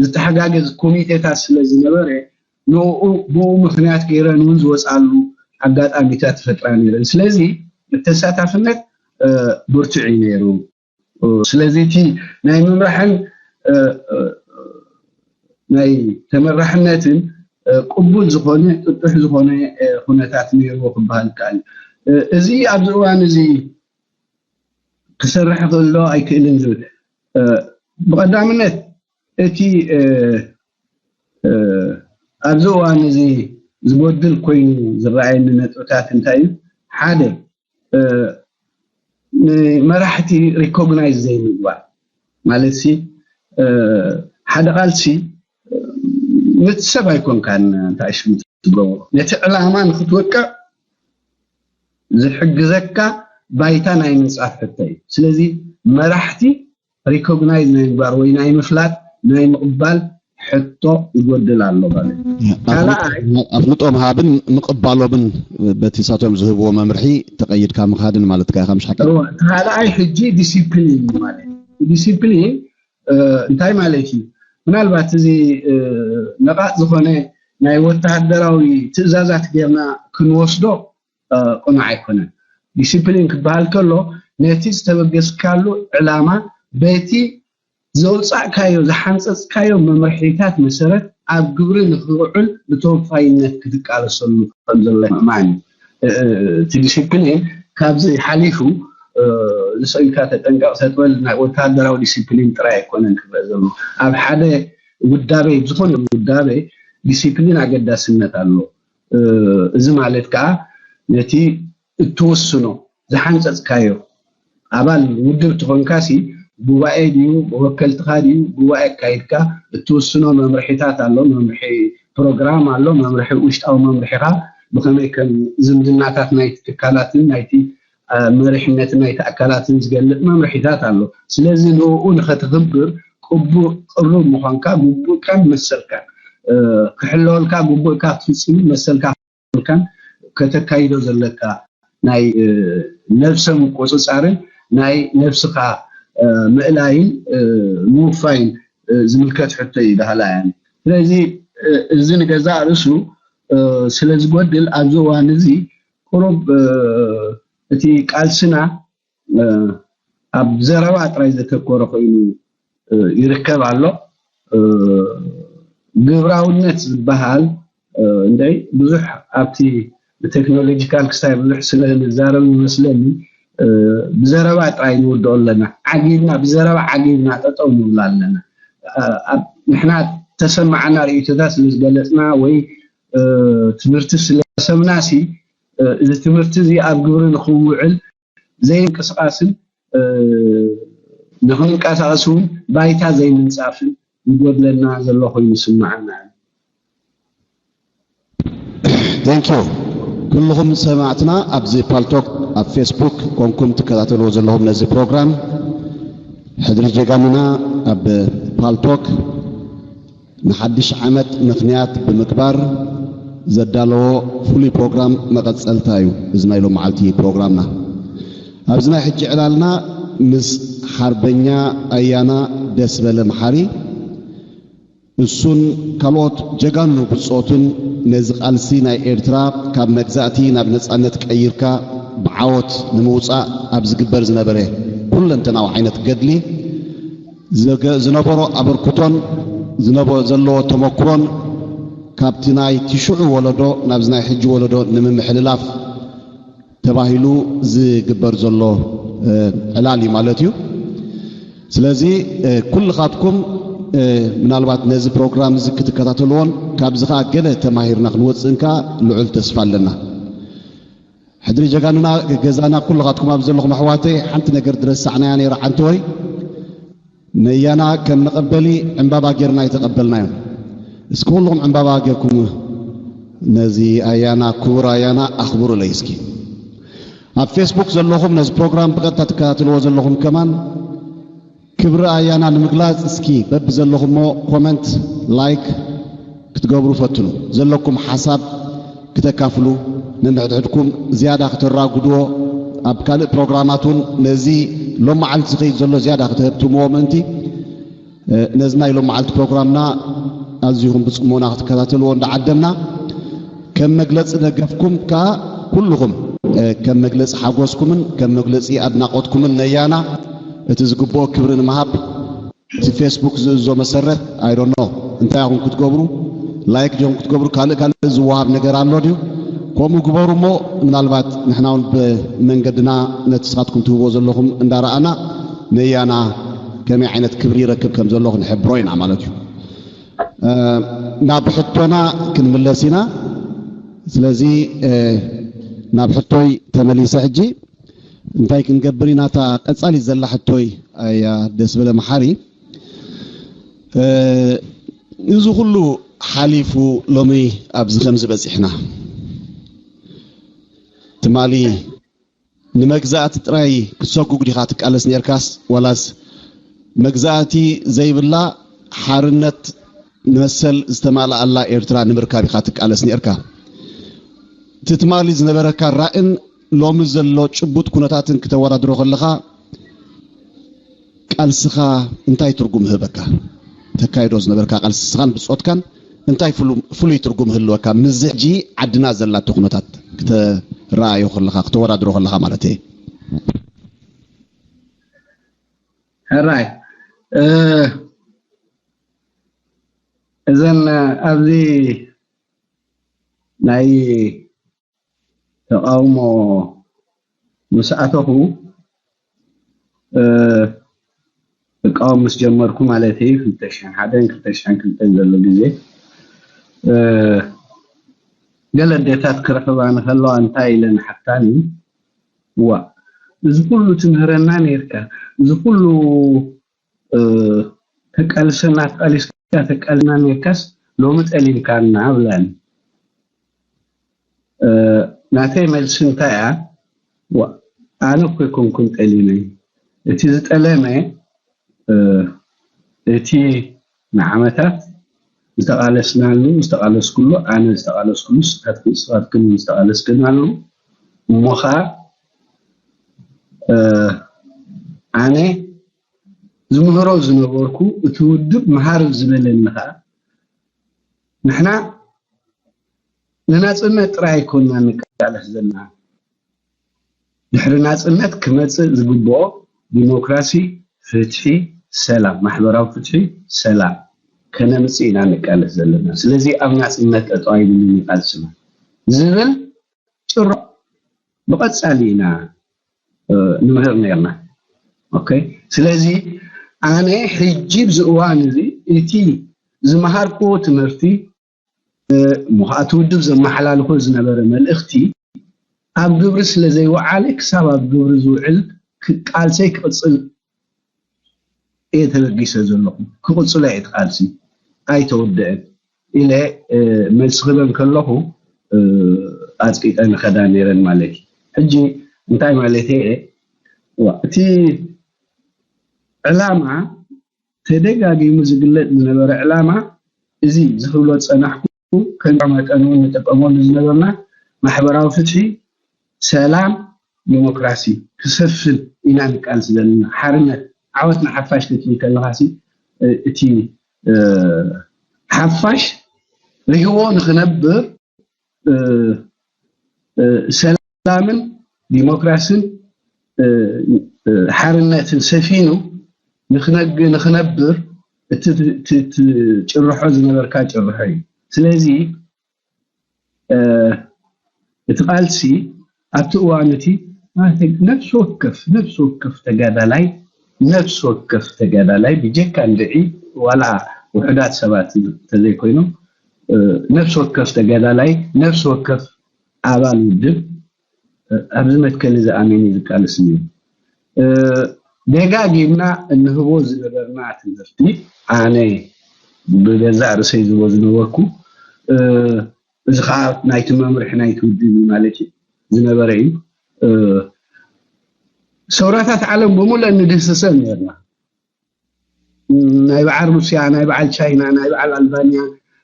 ዝተሓጋገዝ ኮሚቴታት ስለ ዝነበረ ንኡ ብኡ ምክንያት ገይረን እውን ዝወፃሉ ኣጋጣሚታት ይፈጥራ ነይረን ስለዚ ተሳታፍነት ብርቱዕ እዩ ነይሩ ስለዚ እቲ ናይ ምምራሕን ናይ ተመራሕነትን ቅቡል ዝኾነ ጥጡሕ ዝኾነ ኩነታት ነይርዎ ክበሃል ይከኣል እዚ ኣብዚ እዋን እዚ ክሰርሕ ክእሎ ኣይክእልን ዝብል ብቐዳምነት እቲ ኣብዚ እዋን እዚ ዝጎድል ኮይኑ ዝረኣየኒ ነጥብታት እንታይ እዩ ሓደ ንመራሕቲ ሪኮግናይዝ ዘይምግባር ማለት ሲ ሓደ ቃልሲ ምት ሰብ ኣይኮንካን እንታይ ሽሙ ትገብሮ። ነቲ ዕላማ ንክትወቅዕ ዝሕግዘካ ባይታ ናይ ምንፃፍ ሕቶ እዩ። ስለዚ መራሕቲ ሪኮግናይዝ ናይ ምግባር ወይ ናይ ምፍላጥ ናይ ምቕባል ሕቶ ይጎድል ኣሎ ማለት እዩ። ካልኣይ ኣፍልጦ ምሃብን ምቕባሎምን በቲ ሳቶም ዝህብዎ መምርሒ ተቐይድካ ምኻድን ማለትካ ኢኻ ምሽ ሓቂ እወ፣ ካልኣይ ሕጂ ዲሲፕሊን እዩ ማለት እዩ። ዲሲፕሊን እንታይ ማለት እዩ? ምናልባት እዚ ነቓጥ ዝኾነ ናይ ወተሃደራዊ ትእዛዛት ጌርና ክንወስዶ ቅኑዕ ኣይኮነን። ዲሲፕሊን ክበሃል ከሎ ነቲ ዝተበገስካሉ ዕላማ በቲ ዘውፃእካዮ ዝሓንፀፅካዮ መምርሒታት መሰረት ኣብ ግብሪ ንክውዕል ብተወፋይነት ክትቃለሰሉ ከም ዘሎ ምእማን እዩ። እቲ ዲሲፕሊን ካብዚ ሓሊፉ ንሰብኢልካ ተጠንቀቕ ተትበል ናይ ወታደራዊ ዲሲፕሊን ጥራይ ኣይኮነን ክረአ ዘሎ። ኣብ ሓደ ውዳቤ ብዝኾነ ውዳቤ ዲሲፕሊን ኣገዳስነት ኣለዎ። እዚ ማለት ከዓ ነቲ እትውስኖ ዝሓንፀፅካዮ ኣባል ውድብ ትኾንካሲ ጉባኤ ድዩ ወከልትኻ ድዩ ጉባኤ ኣካይድካ እትውስኖ መምርሒታት ኣሎ። መምርሒ ፕሮግራም ኣሎ። መምርሒ ውሽጣዊ መምርሒኻ ብኸመይ ከም ዝምድናታት ናይቲ ትካላትን ናይቲ መሪሕነትን ናይቲ ኣካላትን ዝገልፅ መምርሒታት ኣሎ። ስለዚ ንኡ ንኸትኽብር ቅቡእ ቅሩብ ምዃንካ ግቡእካን መሰልካን ክሕለወልካ ግቡእካ ክትፍፅምን መሰልካ ክሕለወልካን ከተካይዶ ዘለካ ናይ ነብሰ ምቁፅፃርን ናይ ነብስኻ ምእላይን ምውፋይን ዝምልከት ሕቶ እዩ። ዳህላያን ስለዚ እዚ ንገዛእ ርእሱ ስለ ዝጎድል ኣብዚ እዋን እዚ ቁሩብ እቲ ቃልስና ኣብ ዘረባ ጥራይ ዘተኮረ ኮይኑ ይርከብ ኣሎ። ግብራውነት ዝበሃል እንደ ብዙሕ ኣብቲ ብቴክኖሎጂካል ክሳይ ብዙሕ ስለ ንዛረብ ይመስለኒ ብዘረባ ጥራይ ንውድኦ ኣለና። ዓጊብና ብዘረባ ዓጊብና ጠጠው ንብል ኣለና። ንሕና ተሰማዓና ርእይቶታት ስለ ዝገለፅና ወይ ትምህርቲ ስለሰምና ሲ እዚ ትምህርቲ እዚ ኣብ ግብሪ ንክውዕል ዘይንቅስቃስን ንክንንቀሳቀስ እውን ባይታ ዘይምንፃፍን ይጎድለና ዘሎ ኮይኑ ይስምዓና። Thank you ኩልኹም ሰማዕትና ኣብዚ ፓልቶክ ኣብ ፌስቡክ ኮንኩም ትከታተልዎ ዘለኹም ነዚ ፕሮግራም ሕድሪ ጀጋኑና ኣብ ፓልቶክ ንሓድሽ ዓመት ምኽንያት ብምግባር ዘዳለዎ ፍሉይ ፕሮግራም መቐፀልታ እዩ። እዚ ናይ ሎመዓልቲ ፕሮግራምና ኣብዚ ናይ ሕጂ ዕላልና ምስ ሓርበኛ ኣያና ደስበለ መሓሪ እሱን ካልኦት ጀጋኑ ብፆቱን ነዚ ቃልሲ ናይ ኤርትራ ካብ መግዛእቲ ናብ ነፃነት ቀይርካ ብዓወት ንምውፃእ ኣብ ዝግበር ዝነበረ ኩለንተናዊ ዓይነት ገድሊ ዝነበሮ ኣበርክቶን ዘለዎ ተመክሮን ካብቲ ናይ ትሽዑ ወለዶ ናብዚ ናይ ሕጂ ወለዶ ንምምሕልላፍ ተባሂሉ ዝግበር ዘሎ ዕላል እዩ ማለት እዩ። ስለዚ ኩልኻትኩም ምናልባት ነዚ ፕሮግራም እዚ ክትከታተልዎን ካብዚ ከዓ ገለ ተማሂርና ክንወፅእን ከዓ ልዑል ተስፋ ኣለና። ሕድሪ ጀጋኑና ገዛና ኩልኻትኩም ኣብ ዘለኹም ኣሕዋተይ ሓንቲ ነገር ድረሳዕናያ ነይራ ዓንተወይ ነያና ከም መቐበሊ ዕምባባ ጌርና ኣይተቐበልናዮም። እስኪ ኩልኹም ዕምባባ ጌርኩም ነዚ ኣያና ክቡር ኣያና ኣኽብሩለይ እስኪ። ኣብ ፌስቡክ ዘለኹም ነዚ ፕሮግራም ብቐጥታ ትከታተልዎ ዘለኹም ከማን ክብሪ ኣያና ንምግላፅ እስኪ በቢ ዘለኹሞ ኮመንት ላይክ ክትገብሩ ፈትኑ። ዘለኩም ሓሳብ ክተካፍሉ ነንሕድሕድኩም ዝያዳ ክተራጉድዎ ኣብ ካልእ ፕሮግራማት እውን ነዚ ሎም መዓልቲ ዝኸይድ ዘሎ ዝያዳ ክተህብትምዎ ምእንቲ ነዚ ናይ ሎም መዓልቲ ፕሮግራምና ኣዝኹም ብፅሞና ክትከታተልዎ እንዳዓደምና ከም መግለፂ ደገፍኩም ከዓ ኩልኹም ከም መግለፂ ሓጎስኩምን ከም መግለፂ ኣድናቆትኩምን ነያና እቲ ዝግብኦ ክብሪ ንምሃብ እቲ ፌስቡክ ዝእዞ መሰረት ኣይዶኖ እንታይ ኢኹም ክትገብሩ ላይክ ዲኹም ክትገብሩ ካልእ ካልእ ዝወሃብ ነገር ኣሎ ድዩ? ከምኡ ግበሩ እሞ ምናልባት ንሕና እውን ብመንገድና ነቲ ስኻትኩም ትህብዎ ዘለኹም እንዳረኣና ነያና ከመይ ዓይነት ክብሪ ይረክብ ከም ዘሎ ክንሕብሮ ኢና ማለት እዩ። ናብ ሕቶና ክንምለስ ኢና። ስለዚ ናብ ሕቶይ ተመሊሰ ሕጂ እንታይ ክንገብር ኢና? እታ ቀጻሊት ዘላ ሕቶይ ኣያ ደስ በለ መሓሪ እዚ ኩሉ ሓሊፉ ሎሚ ኣብዚ ከምዚ በፂሕና። ትማሊ ንመግዛእቲ ጥራይ ክትሰጉግ ዲኻ ትቃለስ ነርካስ፣ ዋላስ መግዛእቲ ዘይብላ ሓርነት መሰል ዝተማልኣላ ኤርትራ ንምርካብ ኢኻ ትቃለስ ነርካ? እቲ ትማሊ ዝነበረካ ራእን ሎሚ ዘሎ ጭቡጥ ኩነታትን ክተወዳድሮ ከለኻ፣ ቃልስኻ እንታይ ትርጉም ህበካ? ተካይዶ ዝነበርካ ቃልሲ ንስኻን ብጾትካን እንታይ ፍሉ-፣ ፍሉይ ትርጉም ህልወካ? ምስዚ ሕጂ ዓድና ዘላቶ ኩነታት ክተረኣዮ ከለኻ፣ ክተወዳድሮ ከለኻ ማለት እየ። ሕራይ፣ እ፣ እዘን ኣብዚ ናይ ተቃውሞ ምስ ኣተኹ፣ እ፣ ክቃወም ምስ ጀመርኩ ማለት እዩ፣ ክልተ ሽሕን ሓደን ክልተ ሽሕን ክልተን ዘሎ ግዜ፣ እ፣ ገለ ኣዴታት ክረኽባ ንከለዋ እንታይ ኢለን ሓታኒ፣ "ዋ፣ እዚ ኩሉ ትምህረና ነርካ፣ እዚ ኩሉ፣ እ፣ ተቃልሰና፣ ተቃሊስካ ተቃልና ነርካስ ሎሚ ጠሊምካና?" ብላኒ። እ፣ ናተይ መልሲ እንታይ እያ? "ዋ፣ ኣነ እኮ ኣይኮንኩን ጠሊመ። እቲ ዝጠለመ፣ እ፣ እቲ ንዓመታት ዝተቃለስናሉ፣ ዝተቃለስኩሉ፣ ኣነ ዝተቃለስኩሉ፣ ንስኻትክን፣ ንስኻትክን ዝተቃለስክናሉ፣ እሞ ኸዓ፣ እ፣ ኣነ ዝምህሮ ዝነበርኩ፣ እቲ ውድብ መሃር ዝበለኒ ኸዓ፣ ንሕና ንናጽነት ጥራይ ኣይኮንና ንቃለስ ዘለና። ድሕሪ ናጽነት ክመጽእ ዝግብኦ ዲሞክራሲ፣ ፍትሒ፣ ሰላም፣ ማሕበራዊ ፍትሒ፣ ሰላም ከነምጽእ ኢና ንቃለስ ዘለና። ስለዚ ኣብ ናጽነት ጠጠው ኣይብልን እዩ ቃልስና ዝብል ጭሮ ብቐጻሊ ኢና፣ እ፣ ንምህር ነርና። ኦኬ፣ ስለዚ ኣነ ሕጂ ኣብዚ እዋን እዚ እቲ ዝመሃርክዎ ትምህርቲ፣ እ፣ እሞ ኸዓ እቲ ውድብ ዘመሓላልፎ ዝነበረ መልእኽቲ ኣብ ግብሪ ስለ ዘይወዓለ፣ ክሳብ ኣብ ግብሪ ዝውዕል ክ-፣ ቃልሰይ ክቕጽል እየ ተበጊሰ ዘለኹ። ክቕጽሎ እየ እቲ ቃልሲ፣ ኣይተወድአን ኢለ፣ እ፣ መልሲ ክበን ከለኹ፣ እ፣ ኣጽቂጠ ንኸዳ ነይረን ማለት እዩ። ሕጂ እንታይ ማለት እየ? ዋ፣ እቲ ዕላማ፣ ተደጋጊሙ ዝግለጽ ዝነበረ ዕላማ፣ እዚ ዝኽብሎ ዝጸናሕኩ፣ ከም መጠን እውን ንጥቀመሉ ዝነበርና ማሕበራዊ ፍትሒ፣ ሰላም፣ ዲሞክራሲ ክሰፍን ኢና ንቃልስ ዘለና። ሓርነት፣ ዓወት ንሓፋሽ ክትብል ከለኻሲ፣ እ፣ እቲ፣ እ፣ ሓፋሽ ርህዎ ንኽነብር፣ እ፣ እ፣ ሰላምን ዲሞክራስን፣ እ፣ እ፣ ሓርነትን ሰፊኑ ንኽነግ-፣ ንኽነብር እቲ ት-፣ ት-፣ ትጭርሖ ዝነበርካ ጭርሖ እዩ። ስለዚ፣ እ፣ እቲ ቃልሲ ኣብቲ እዋን እቲ ማለት ነፍሲ ወከፍ፣ ነፍሲ ወከፍ ተጋዳላይ፣ ነፍሲ ወከፍ ተጋዳላይ ብጀካ እንድዒ ዋላ ውሑዳት ሰባት እንተዘይኮይኖም፣ እ፣ ነፍሲ ወከፍ ተጋዳላይ፣ ነፍሲ ወከፍ ኣባል ውድብ፣ እ፣ ኣብዚ መትከል እዚ ኣሚኑ ዝቃለስ እዩ። እ፣ ደጋጊምና እንህቦ ዝነበርና ትምህርቲ፣ ኣነ ብገዛእ ርእሰይ ዝህቦ ዝነበርኩ፣ እ፣ እዚ ኸዓ ናይቲ መምርሒ ናይቲ ውድብ እዩ ማለት እዩ፣ ዝነበረ እዩ። እ፣ ሰውራታት ዓለም ብምሉእ ንድህስሰን ነርና። ናይ በዓል ሩስያ፣ ናይ በዓል ቻይና፣ ናይ በዓል ኣልባንያ፣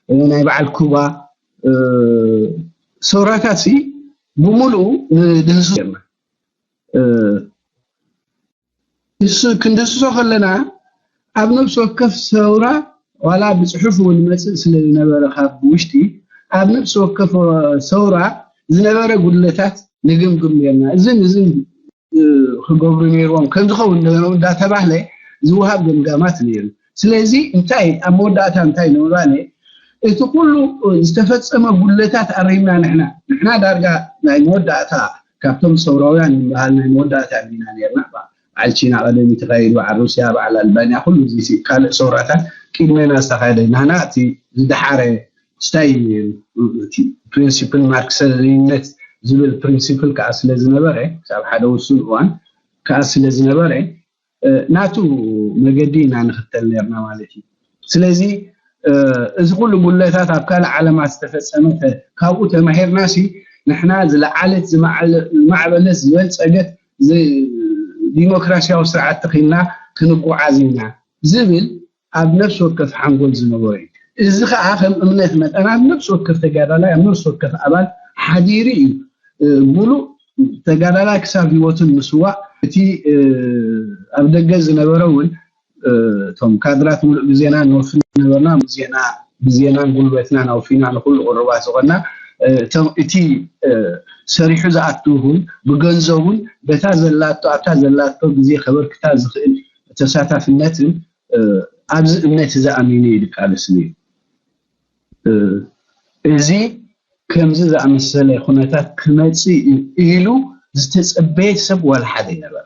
እ፣ ናይ በዓል ኩባ፣ እ፣ ሰውራታት ሲ ብምሉኡ ንድህስሶ ነርና። እ፣ ንሱ ክንድህስሶ ከለና፣ ኣብ ነፍሲ ወከፍ ሰውራ፣ ዋላ ብጽሑፍ እውን ይመጽእ ስለ ዝነበረ፣ ካብ ውሽጢ ኣብ ነፍሲ ወከፍ ሰውራ ዝነበረ ጉድለታት ንግምግም ነርና። እዝን እዝን፣ እ፣ ክገብሩ ነይርዎም፣ ከም ዝኸውን ነይሩ እንዳተባህለ ዝወሃብ ገምጋማት ነይሩ። ስለዚ እንታይ፣ ኣብ መወዳእታ እንታይ ንምባል፣ እቲ ኩሉ ዝተፈጸመ ጉድለታት ኣሪምና ንሕና፣ ንሕና ዳርጋ ናይ መወዳእታ፣ ካብቶም ሰውራውያን ዝበሃል ናይ መወዳእታ ኢና ነርና። በዓል ቺና ቀደም ተኻይዱ፣ በዓል ሩስያ፣ በዓል ኣልባንያ፣ ኩሉ እዚ ካልእ ሰውራታት ቅድሜና ዝተኻየደ፣ ናህና እቲ ዝደሓረ ስታይ፣ እቲ ፕሪንሲፕል ማርክስ ሌኒንነት ዝብል ፕሪንሲፕል ከኣ ስለ ዝነበረ፣ ክሳብ ሓደ ውሱን እዋን ከኣ ስለ ዝነበረ፣ እ፣ ናቱ መገዲ ኢና ንኽተል ነርና ማለት እዩ። ስለዚ፣ እዚ ኩሉ ጉለታት ኣብ ካልእ ዓለማት ዝተፈጸመ፣ ካብኡ ተማሂርናሲ ንሕና ዝለዓለት ዝማዕበለት ዝበልጸገት ዲሞክራሲያዊ ስርዓት ተኺልና ክንጓዓዝ ኢና ዝብል ኣብ ነፍሲ ወከፍ ሓንጎል ዝነበሮ እዩ። እዚ ከዓ ከም እምነት መጠን ኣብ ነፍሲ ወከፍ ተጋዳላይ፣ ኣብ ነፍሲ ወከፍ ኣባል ሓዲሩ እዩ። ሙሉእ ተጋዳላይ ክሳብ ህይወቱ ንምስዋእ፣ እቲ ኣብ ደገ ዝነበረ እውን፣ እቶም ካድራት ሙሉእ ግዜና ነወፊ ነበርና፣ ብዜና ብዜናን ጉልበትናን ኣውፊና ንኩሉ ቅሩባት ዝኾንና፣ እቲ ሰሪሑ ዝኣቱ እውን ብገንዘቡን በታ ዘላቶ ኣብታ ዘላቶ ግዜ ከበርክታ ዝኽእል ተሳታፍነትን ኣብዚ እምነት እዚ ኣሚኑ እዩ ዝቃለስ ነይሩ። እዚ ከምዚ ዝኣመሰለ ኩነታት ክመጽእ እዩ ኢሉ ዝተጸበየ ሰብ ዋላ ሓደ ኣይነበረ፣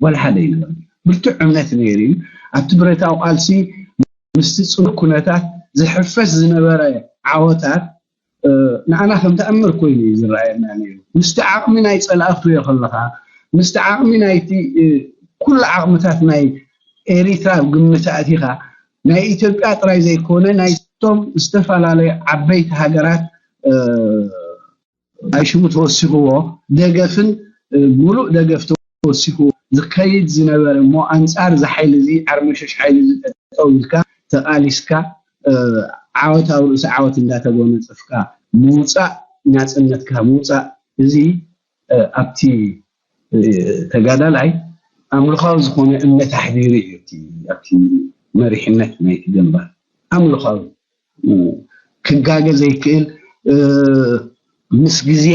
ዋላ ሓደ ኣይነበረ። ብርቱዕ እምነት ነይሩ እዩ። ኣብቲ ብረታዊ ቃልሲ ምስቲ ጽኑዕ ኩነታት ዝሕፈስ ዝነበረ ዓወታት ንኣና ከም ተኣምር ኮይኑ እዩ ዝረኣየና ነይሩ። ምስቲ ዓቕሚ ናይ ጸላእቲ ትሪኦ ከለኻ፣ ምስቲ ዓቕሚ ናይቲ ኩሉ ዓቕምታት ናይ ኤሪትራ ኣብ ግምት ኣእቲኻ፣ ናይ ኢትዮጵያ ጥራይ ዘይኮነ ናይቶም ዝተፈላለዩ ዓበይቲ ሃገራት ናይ ሽሙ ተወሲኽዎ ደገፍን ሙሉእ ደገፍ ተወሲኹ ዝከይድ ዝነበረ እሞ ኣንጻር እዚ ሓይሊ እዚ ዓርመሸሽ ሓይሊ እዚ ጠጠው ኢልካ ተቓሊስካ ዓወታዊ ርእሲ ዓወት እንዳተጎነጸፍካ ምውጻእ ናጽነትካ ምውጻእ እዚ ኣብቲ ተጋዳላይ ኣምልኻዊ ዝኾነ እምነት ኣሕዲሩ እዩ ኣብቲ መሪሕነት ናይቲ ግንባር ኣምልኻዊ ክጋገ ዘይክእል ምስ ግዜ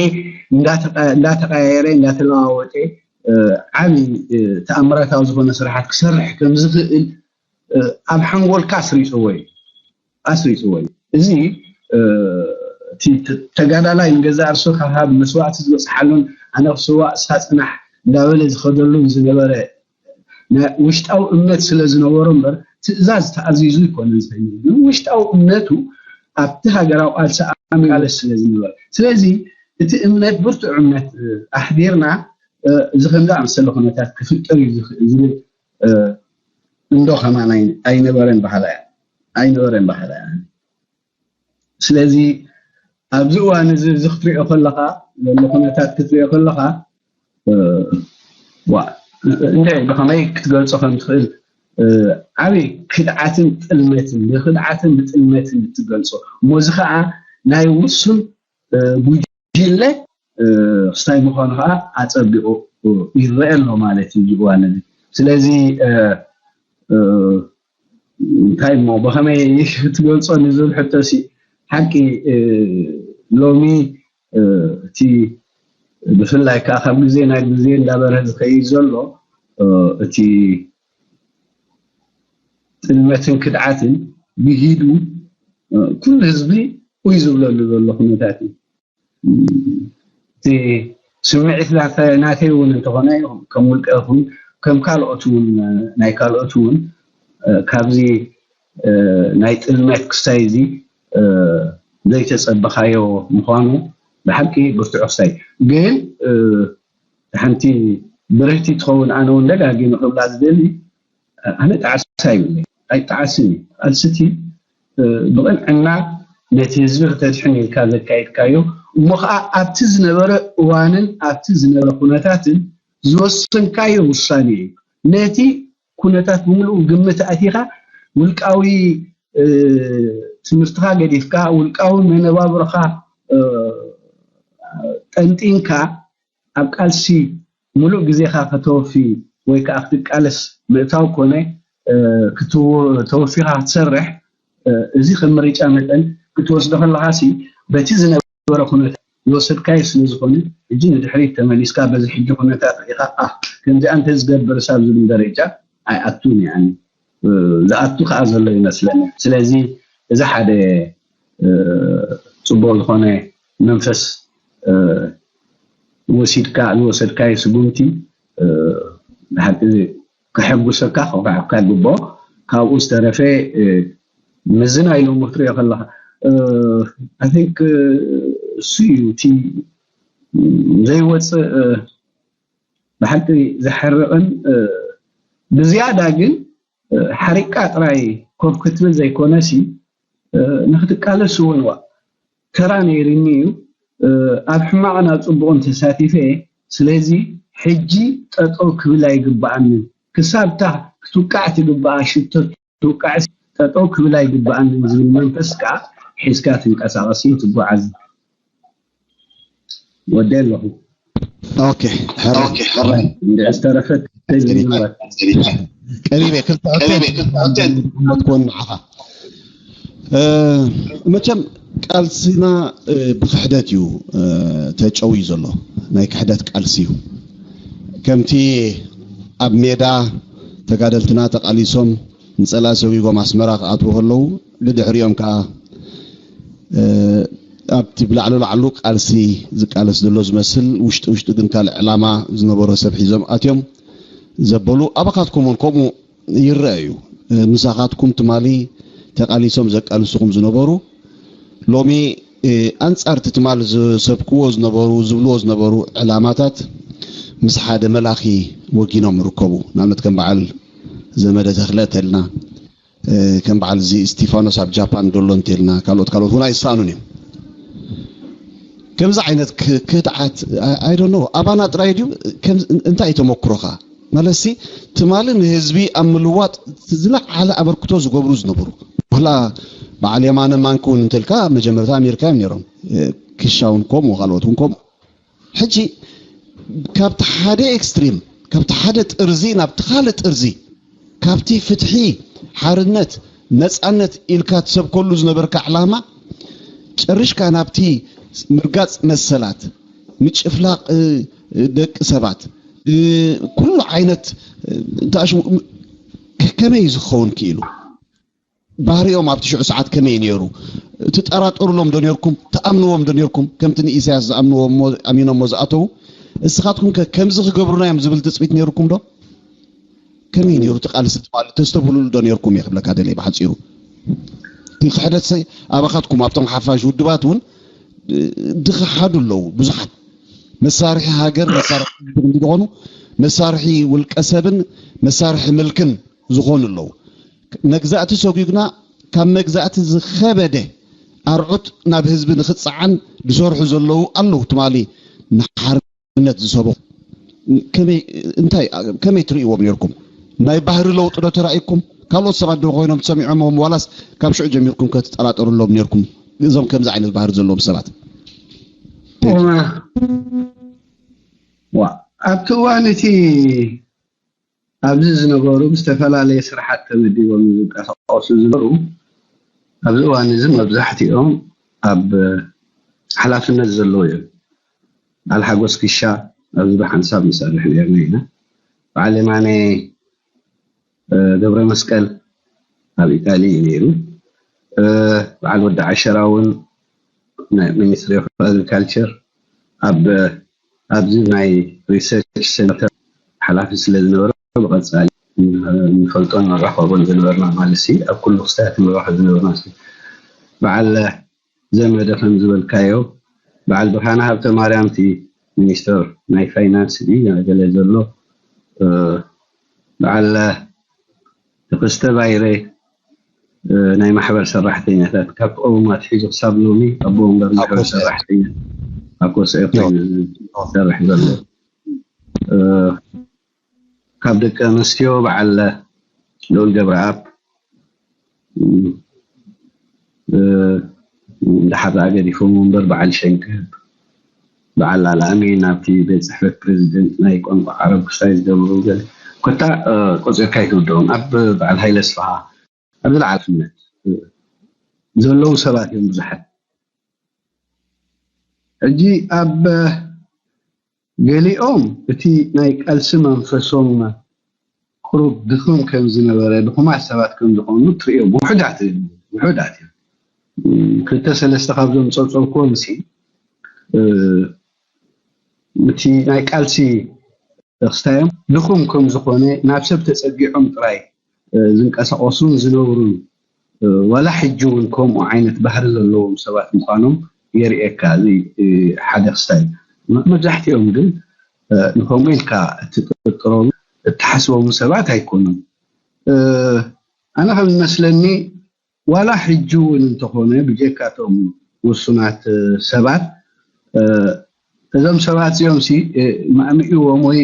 እንዳተቀያየረ እንዳተለዋወጠ ዓብይ ተኣምራታዊ ዝኾነ ስራሓት ክሰርሕ ከም ዝኽእል ኣብ ሓንጎልካ ኣስሪፅዎ እዩ ኣስሪፅዎ እዩ። እዚ እቲ ተጋዳላይ ንገዛእ ርእሱ ካብ መስዋእቲ ዝበፅሓሉን ኣነ ክስዋእ ንስኻ ፅናሕ እንዳበለ ዝኸደሉን ዝነበረ ውሽጣዊ እምነት ስለ ዝነበሮ እምበር ትእዛዝ ተኣዚዙ ይኮነን ዝኸይድ ውሽጣዊ እምነቱ ኣብቲ ሃገራዊ ቃልሲ ኣመቃለስ ስለ ዝነበረ ስለዚ እቲ እምነት ብርቱዕ እምነት ኣሕዲርና እዚ ከም ዝኣመሰለ ኩነታት ክፍጠር እዩ ዝብል እንዶ ከማን ኣይነበረን ባህላ እያ ኣይነበረን ባህላ እያ ስለዚ ኣብዚ እዋን እዚ እዚ ክትሪኦ ከለካ ዘሎ ኩነታት ክትሪኦ ከለካ ዋ እንደ ብከመይ ክትገልጾ ከም ትኽእል ዓብይ ክድዓትን ጥልመትን ብክድዓትን ብጥልመትን እትገልጾ እሞ እዚ ከዓ ናይ ውሱን ጉጅለ ክስታይ ምዃኑ ከዓ ኣፀቢቑ ይረአ ኣሎ ማለት እዩ እዋን እዚ ስለዚ እንታይ እሞ ብከመይ ክትገልፆ ንዝብል ሕቶ ሲ ሓቂ ሎሚ እቲ ብፍላይ ከዓ ካብ ግዜ ናብ ግዜ እንዳበርሀ ዝኸይድ ዘሎ እቲ ጥልመትን ክድዓትን ብሂዱ ኩሉ ህዝቢ ኡይ ዝብለሉ ዘሎ ኩነታት እዩ እቲ ስምዒት ናተይ እውን እንተኾነ ከም ውልቀ ይኹን ከም ካልኦት እውን ናይ ካልኦት እውን ካብዚ ናይ ጥልመት ክስታይ እዚ ዘይተፀበኻዮ ምዃኑ ብሓቂ ብርትዑ ክስታይ ግን ሓንቲ ብርህቲ ትኸውን ኣነ እውን ደጋጊመ ክብላ ዝደሊ ኣነ ጣዕሳ ይብለ ኣይጣዓስን እዩ ቃልስቲ ብቕንዕና ነቲ ህዝቢ ክተድሕን ኢልካ ዘካየድካዮ እሞ ከዓ ኣብቲ ዝነበረ እዋንን ኣብቲ ዝነበረ ኩነታትን ዝወሰንካዮ ውሳኔ እዩ ነቲ ኩነታት ብምሉኡ ግምት ኣቲኻ ውልቃዊ ትምህርትኻ ገዲፍካ ውልቃዊ መነባብሮኻ ጠንጢንካ ኣብ ቃልሲ ሙሉእ ግዜኻ ከተወፊ ወይ ከዓ ክትቃለስ ምእታው ኮነ ተወፊኻ ክትሰርሕ እዚ ከም ምርጫ መጠን ክትወስዶ ከለኻ ሲ በቲ ዝነበረ ኩነታት ዝወሰድካዮ ስለ ዝኾነ ሕጂ ንድሕሪት ተመሊስካ በዚ ሕጂ ኩነታት ርኢኻ ኣ ከምዚኣ እንተ ዝገብር ሳብ ዝብል ደረጃ ኣይኣቱን እየ ዝኣቱ ከዓ ዘሎ ይመስለኒ ስለዚ እዚ ሓደ ፅቡቅ ዝኾነ መንፈስ ወሲድካ ዝወሰድካዮ ስጉምቲ ብሓቂ ከሐጉሰካ ከኹርዓካ ይግብኦ ካብኡ ዝተረፈ ምዚ ናይ ሎሚ ክትሪኦ ከለካ I think እሱ እዩ እቲ ዘይወፅእ ብሓቂ ዘሐርቕን ብዝያዳ ግን ሓሪቃ ጥራይ ኮፍ ክትብል ዘይኮነሲ ንክትቃለስ እውን ዋ ተራ ነይርኒ እዩ። ኣብ ሕማቕን ኣብ ፅቡቕን ተሳቲፈ እየ። ስለዚ ሕጂ ጠጠው ክብል ኣይግበኣንን። ክሳብ እታ ክትውቃዕ ትግበኣ ሽቶ ትውቃዕሲ ጠጠው ክብል ኣይግበኣንን ዝብል መንፈስ ከዓ ሒዝካ ትንቀሳቐስን ትጓዓዝን። ወደ ኣለኹ። ኦኬ፣ ሕራይ። እንድዒ ዝተረፈት ቀሪበ ክልተ ክመትኮን ንዓኻ። መቸም ቃልስና ብክሕደት እዩ ተጨውዩ ዘሎ። ናይ ክሕደት ቃልሲ እዩ። ከምቲ ኣብ ሜዳ ተጋደልትና ተቃሊሶም ንፀላ ሰዊጎም ኣስመራ ክኣትዉ ከለዉ ብድሕሪኦም ከዓ ኣብቲ ብላዕሎ ላዕሉ ቃልሲ ዝቃለስ ዘሎ ዝመስል ውሽጢ ውሽጢ ግን ካልእ ዕላማ ዝነበሮ ሰብ ሒዞም ኣትዮም ዘበሉ ኣባኻትኩም እውን ከምኡ ይረአ እዩ። ምሳኻትኩም ትማሊ ተቃሊሶም ዘቃልስኹም ዝነበሩ ሎሚ ኣንጻር እቲ ትማል ዝሰብክዎ ዝነበሩ ዝብልዎ ዝነበሩ ዕላማታት ምስ ሓደ መላኺ ወጊኖም ይርከቡ። ንኣብነት ከም በዓል ዘመደ ተኽለ ተልና ከም በዓል እዚ እስቲፋኖስ ኣብ ጃፓን ደሎ እንተልና ካልኦት ካልኦት እውን ኣይሳኑን እዮም። ከምዚ ዓይነት ክድዓት ኣይዶኖ ኣባና ጥራይ ድዩ? እንታይ እዩ ተመክሮኻ? ማለትሲ ትማሊ ንህዝቢ ኣብ ምልዋጥ ዝለዓለ ኣበርክቶ ዝገብሩ ዝነበሩ ዋላ በዓል የማነ ማንክ እውን እንተልካ መጀመርታ ኣሜሪካ እዮም ነይሮም። ክሻ እውን ከምኡ ካልኦት እውን ከምኡ ሕጂ ካብቲ ሓደ ኤክስትሪም ካብቲ ሓደ ጥርዚ ናብቲ ካልእ ጥርዚ ካብቲ ፍትሒ ሓርነት ነፃነት ኢልካ ትሰብከሉ ዝነበርካ ዕላማ ጨርሽካ ናብቲ ምርጋፅ መሰላት ምጭፍላቕ ደቂ ሰባት ኩሉ ዓይነት ከመይ ዝኸውን ክኢሉ ባህሪኦም ኣብቲ ሽዑ ሰዓት ከመይ ነይሩ? ትጠራጠሩሎም ዶ ነርኩም? ትኣምንዎም ዶ ነርኩም? ከምቲ ንኢሳያስ ዝኣምንዎ ኣሚኖሞ ዝኣተዉ እስኻትኩም ከ ከምዚ ክገብሩና እዮም ዝብል ትፅቢት ነይርኩም ዶ? ከመይ ነይሩ እቲ ቃልሲ ትማሊ ተስተብህሉሉ ዶ ነርኩም እየ ክብለካ ደልየ ብሓፂሩ። ክሕደት ሰይ ኣባኻትኩም ኣብቶም ሓፋሽ ውድባት እውን ድኽሓዱ ኣለዉ ብዙሓት መሳርሒ ሃገር መሳርሒ ህዝቢ እንድኾኑ መሳርሒ ውልቀ ሰብን መሳርሒ ምልክን ዝኾኑ ኣለዉ። መግዛእቲ ሰጒግና ካብ መግዛእቲ ዝኸበደ ኣርዑት ናብ ህዝቢ ንኽፀዓን ዝሰርሑ ዘለዉ ኣለዉ። ትማሊ ንሓርነት ዝሰበኹ ከመይ እንታይ ከመይ ትርእይዎም ነርኩም? ናይ ባህሪ ለውጢ ዶ ተራእይኩም? ካልኦት ሰባት ዶ ኮይኖም ትሰሚዖምዎም ዋላስ ካብ ሽዑ ጀሚርኩም ከትጠራጠሩሎም ነርኩም? እዞም ከምዚ ዓይነት ባህሪ ዘለዎም ሰባት ኣብቲ እዋን እቲ ኣብዚ ዝነበሩ ብዝተፈላለየ ስራሓት ተመዲቦም ዝንቀሳቐሱ ዝነበሩ ኣብዚ እዋን እዚ መብዛሕትኦም ኣብ ሓላፍነት ዘለዉ እዮም። በዓል ሓጎስ ክሻ ኣብዚ ብሓንሳብ ንሰርሕ ነርና ኢና። በዓል የማነ ገብረ መስቀል ኣብ ኢጣሊ እዩ ነይሩ። በዓል ወዲ ዓሸራ እውን ናይ ሚኒስትሪ ኦፍ ኣግሪካልቸር ኣብ ኣብዚ ናይ ሪሰርች ሴንተር ሓላፊ ስለ ዝነበረ ብቐፃሊ ንፈልጦን ንራኸቦን ዝነበርና ማለት ሲ ኣብ ኩሉ ክስታያት ንራኸብ ዝነበርና ሲ በዓል ዘመደ ከም ዝበልካዮ በዓል ብርሃነ ሃብተ ማርያም እቲ ሚኒስተር ናይ ፋይናንስ ዲ ገለ ዘሎ በዓል ተኸስተ ባይረ ናይ ማሕበር ሰራሕተኛታት ካብ ቀውማ ኣትሒዙ ክሳብ ሎሚ ኣቦ ወንበር ማሕበር ሰራሕተኛ ኣብ ኮስኤ ኮይኑ ዝሰርሕ ዘሎ ካብ ደቂ ኣንስትዮ በዓል ልኡል ገብረኣብ እንዳሓዛ ገዲፎም ወንበር በዓል ሸንክብ በዓል ኣልኣሚን ናብቲ ቤት ፅሕፈት ፕሬዚደንት ናይ ቋንቋ ዓረብ ክሳይ ዝገብሩ ገለ ኮታ ቆፂርካ ይትውደኦም ኣብ በዓል ሃይለ ስፍሃ ኣብዚ ለዓልፍነት ዘለዉ ሰባት እዮም ብዙሓት ሕጂ ኣብ ገሊኦም እቲ ናይ ቃልሲ መንፈሶም ቁሩብ ድኹም ከም ዝነበረ ድኹማት ሰባት ከም ዝኾኑ ትርእዮም ውሑዳት ውሑዳት እዮም ክልተ ሰለስተ ካብዞም ፀብፀብክዎም ሲ እቲ ናይ ቃልሲ ክስታዮም ድኹም ከም ዝኾነ ናብ ሰብ ተፀጊዖም ጥራይ ዝንቀሳቐሱን ዝነብሩን ዋላ ሕጂ እውን ከምኡ ዓይነት ባህሪ ዘለዎም ሰባት ምዃኖም የርእየካ። እዚ ሓደ ክስታይ መብዛሕትኦም ግን ንከምኡ ኢልካ እትጥርጥሮም እትሓስቦም ሰባት ኣይኮኑን። ኣነ ከም ዝመስለኒ ዋላ ሕጂ እውን እንተኾነ ብጀካቶም ውሱናት ሰባት እዞም ሰባት እዚኦም ሲ ማእሚእዎም ወይ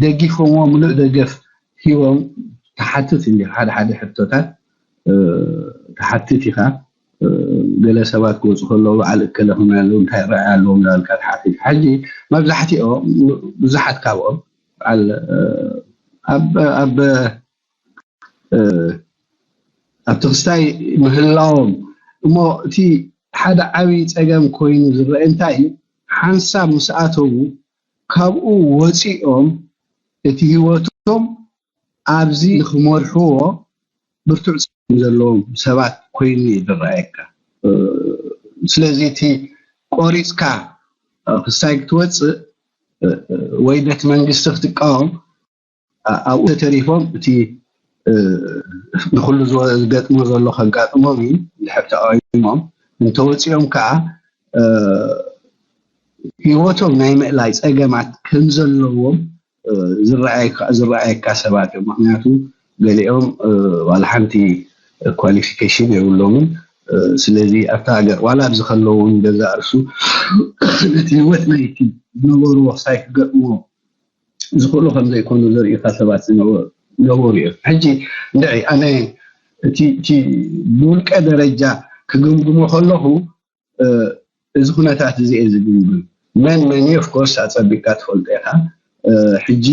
ደጊፎምዎ ምሉእ ደገፍ ሂቦም ትሓትት እንዲ ሓደ ሓደ ሕቶታት ትሓትት ኢኻ። ገለ ሰባት ክወፁ ከለዉ በዓል እከለ ከመይ ኣለዉ እንታይ ረኣይ ኣለዎም ዳልካ ትሓትት። ሕጂ መብዛሕትኦም ብዙሓት ካብኦም በዓል ኣብ ኣብ ኣብቲ ክስታይ ምህላዎም እሞ እቲ ሓደ ዓብዪ ፀገም ኮይኑ ዝረአ እንታይ እዩ? ሓንሳብ ምስ ኣተዉ ካብኡ ወፂኦም እቲ ህይወቶም ኣብዚ ንክመርሕዎ ብርቱዕ ፀገም ዘለዎም ሰባት ኮይኑ እዩ ዝረኣየካ። ስለዚ እቲ ቆሪፅካ ክስታይ ክትወፅእ ወይ ቤት መንግስቲ ክትቃወም ኣብኡ ተተሪፎም እቲ ንኩሉ ዝገጥሞ ዘሎ ከጋጥሞም እዩ። ድሕር ተቃዊሞም እንተወፂኦም ከዓ ህይወቶም ናይ ምእላይ ፀገማት ከም ዘለዎም ዝረኣየካ ሰባት እዮም። ምክንያቱ ገሊኦም ዋላ ሓንቲ ኳሊፊኬሽን የብሎምን። ስለዚ ኣብታ ሃገር ዋላ ኣብዚ ከለዉ እውን ገዛ እርሱ ነቲ ህይወት ናይቲ ዝነበርዎ ክሳይ ክገጥምዎ ዝኽእሉ ከም ዘይኮኑ ዘርእዩካ ሰባት ዝነበሩ እዮም። ሕጂ እንድዒ ኣነ እቲ ብውልቀ ደረጃ ክግምግሞ ከለኹ እዚ ኩነታት እዚ እየ ዝግምግም። መን መን እዩ ኦፍኮርስ ኣፀቢቅካ ትፈልጦ ኢኻ። ሕጂ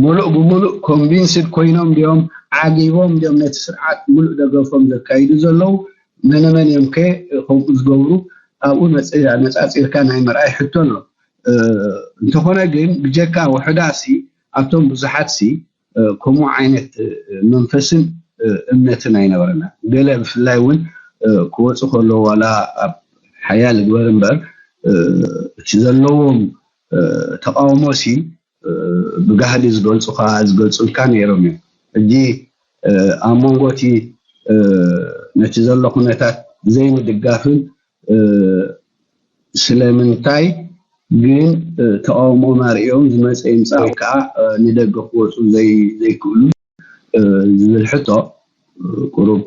ሙሉእ ብሙሉእ ኮንቪንስድ ኮይኖም ድዮም ዓጊቦም ድዮም ነቲ ስርዓት ሙሉእ ደገፎም ዘካይዱ ዘለዉ? መነመን እዮም ከ ከምኡ ዝገብሩ? ኣብኡ ነፂርካ ናይ ምርኣይ ሕቶ ኣሎ። እንተኾነ ግን ብጀካ ውሑዳት ሲ ኣብቶም ብዙሓት ሲ ከምኡ ዓይነት መንፈስን እምነትን ኣይነበረና። ገለ ብፍላይ እውን ክወፁ ከለዉ ዋላ ኣብ ሓያል ግበር እምበር እቲ ዘለዎም ተቃውሞ ሲ ብጋህዲ ዝገልፁካ ዝገልፁልካ ነይሮም እዮም። ሕጂ ኣብ መንጎ እቲ ነቲ ዘሎ ኩነታት ዘይምድጋፍን ስለምንታይ ግን ተቃውሞኦም ኣርእዮም ዝመፀ ይምፃእ ወይ ከዓ ንደገ ክወፁ ዘይክእሉ ዝብል ሕቶ ቁሩብ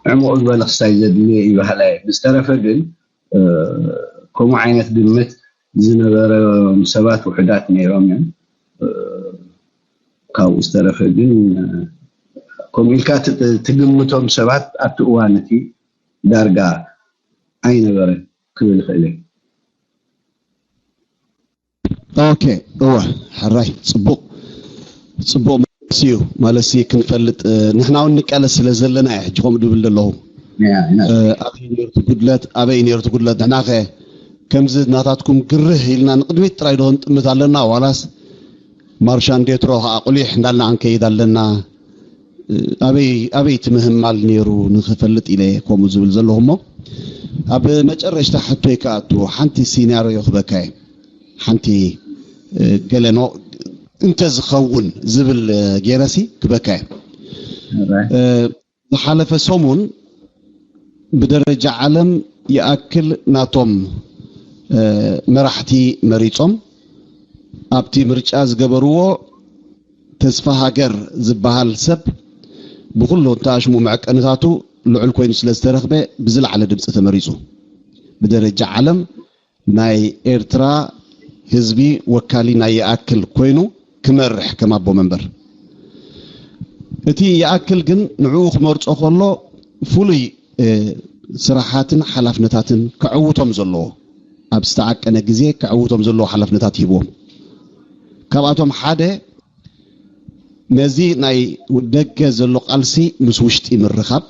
ዕሙቕ ዝበለ ክስታይ ዘድልዮ እዩ በሃላይ። ብዝተረፈ ግን ከምኡ ዓይነት ግምት ዝነበሮም ሰባት ውሑዳት ነይሮም እዮም። ካብኡ ዝተረፈ ግን ከምኡ ኢልካ ትግምቶም ሰባት ኣብቲ እዋን እቲ ዳርጋ ኣይነበረን ክብል ይኽእል እየ። ኦኬ እወ ሕራይ ፅቡቕ ፅቡቕ መልሲ እዩ። ማለት ክንፈልጥ ንሕና እውን ንቃለስ ስለ ዘለና እየ ሕጂ ከምኡ ድብል ዘለኹ። ኣበይ ነርቱ ጉድለት ኣበይ ነርቱ ጉድለት ንሕናኸ ከምዚ ናታትኩም ግርህ ኢልና ንቅድሚት ጥራይ ዶ ክንጥምት ኣለና ዋላስ ማርሻን ዴትሮ ከዓ ቁሊሕ እንዳልና ክንከይድ ኣለና? ኣበይ ኣበይ እቲ ምህማል ነይሩ ንክፈልጥ ኢለ ከምኡ ዝብል ዘለኹ እሞ ኣብ መጨረሽታ ሕቶይ ክኣቱ ሓንቲ ሲናርዮ ክበካ እየ። ሓንቲ ገለኖ እንተዝኸውን ዝብል ገይረሲ ክበካ እየ። ዝሓለፈ ሰሙን ብደረጃ ዓለም ይኣክል ናቶም መራሕቲ መሪጾም ኣብቲ ምርጫ ዝገበርዎ ተስፋ ሃገር ዝበሃል ሰብ ብኩሉ እንተኣሽሙ መዐቀንታቱ ልዑል ኮይኑ ስለ ዝተረኽበ ብዝለዓለ ድምፂ ተመሪፁ። ብደረጃ ዓለም ናይ ኤርትራ ህዝቢ ወካሊ ናይ ይኣክል ኮይኑ ክመርሕ ከም ኣቦ መንበር እቲ ይኣክል ግን ንዕኡ ክመርጾ ከሎ ፍሉይ ስራሓትን ሓላፍነታትን ከዕውቶም ዘለዎ ኣብ ዝተዓቀነ ግዜ ከዕውቶም ዘለዎ ሓላፍነታት ሂብዎም። ካብኣቶም ሓደ ነዚ ናይ ደገ ዘሎ ቃልሲ ምስ ውሽጢ ምርኻብ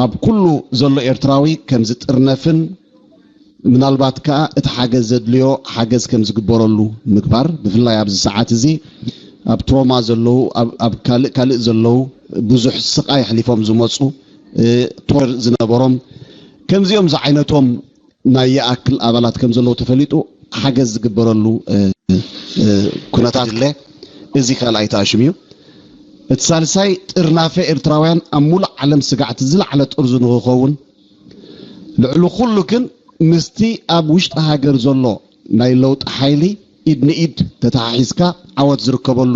ኣብ ኩሉ ዘሎ ኤርትራዊ ከም ዝጥርነፍን ምናልባት ከኣ እቲ ሓገዝ ዘድልዮ ሓገዝ ከም ዝግበረሉ ምግባር ብፍላይ ኣብዚ ሰዓት እዚ ኣብ ትሮማ ዘለዉ ኣብ ካልእ ካልእ ዘለዉ ብዙሕ ስቃይ ኣሕሊፎም ዝመፁ ቶር ዝነበሮም ከምዚኦም ዝዓይነቶም ናይ ይኣክል ኣባላት ከም ዘለዉ ተፈሊጡ ሓገዝ ዝግበረሉ ኩነታት ለ እዚ ካልኣይ ተኣሽም እዩ። እቲ ሳልሳይ ጥርናፈ ኤርትራውያን ኣብ ሙሉእ ዓለም ስጋዕቲ ዝለዓለ ጥርዙ ንክኸውን ልዕሊ ኩሉ ግን ምስቲ ኣብ ውሽጢ ሃገር ዘሎ ናይ ለውጢ ሓይሊ ኢድ ንኢድ ተተሓሒዝካ ዓወት ዝርከበሉ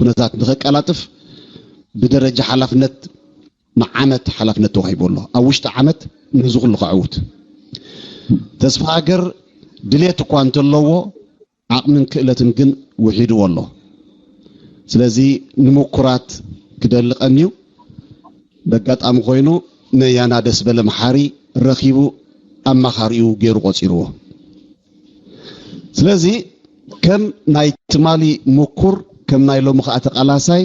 ኩነታት ንኸቀላጥፍ ብደረጃ ሓላፍነት ንዓመት ሓላፍነት ተዋሂቡ ኣሎ። ኣብ ውሽጢ ዓመት ነዚ ኩሉ ከዕውት ተስፋ ሃገር ድሌት እኳ እንተለዎ ዓቕምን ክእለትን ግን ውሒድዎ ኣሎ። ስለዚ ንምኩራት ክደሊ ቀንዩ። በጋጣሚ ኮይኑ ነያና ደስ በለ መሓሪ ረኺቡ ኣማኻሪኡ ገይሩ ቆፂርዎ። ስለዚ ከም ናይ ትማሊ ምኩር ከም ናይ ሎሚ ከዓ ተቃላሳይ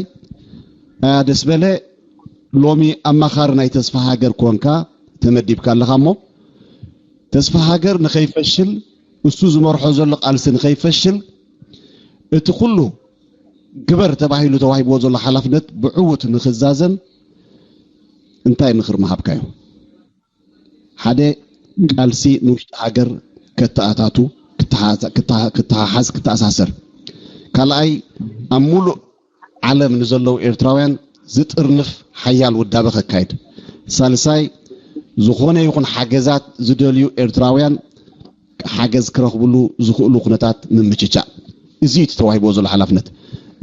ኣያ ደስ በለ ሎሚ ኣማኻሪ ናይ ተስፋ ሃገር ኮንካ ተመዲብካ ኣለኻ እሞ ተስፋ ሃገር ንኸይፈሽል እሱ ዝመርሖ ዘሎ ቃልሲ ንኸይፈሽል እቲ ኩሉ ግበር ተባሂሉ ተዋሂብዎ ዘሎ ሓላፍነት ብዕውት ንኽዛዘም እንታይ ምኽሪ ምሃብካዮ? ሓደ ቃልሲ ንውሽጢ ሃገር ከተኣታቱ፣ ክተሓሓዝ፣ ክተሓሓዝ፣ ክተኣሳሰር። ካልኣይ ኣብ ሙሉእ ዓለም ንዘለዉ ኤርትራውያን ዝጥርንፍ ሓያል ውዳበ ከካይድ። ሳልሳይ ዝኾነ ይኹን ሓገዛት ዝደልዩ ኤርትራውያን ሓገዝ ክረኽብሉ ዝኽእሉ ኩነታት ምምችቻእ። እዚ እዩ እቲ ተዋሂብዎ ዘሎ ሓላፍነት።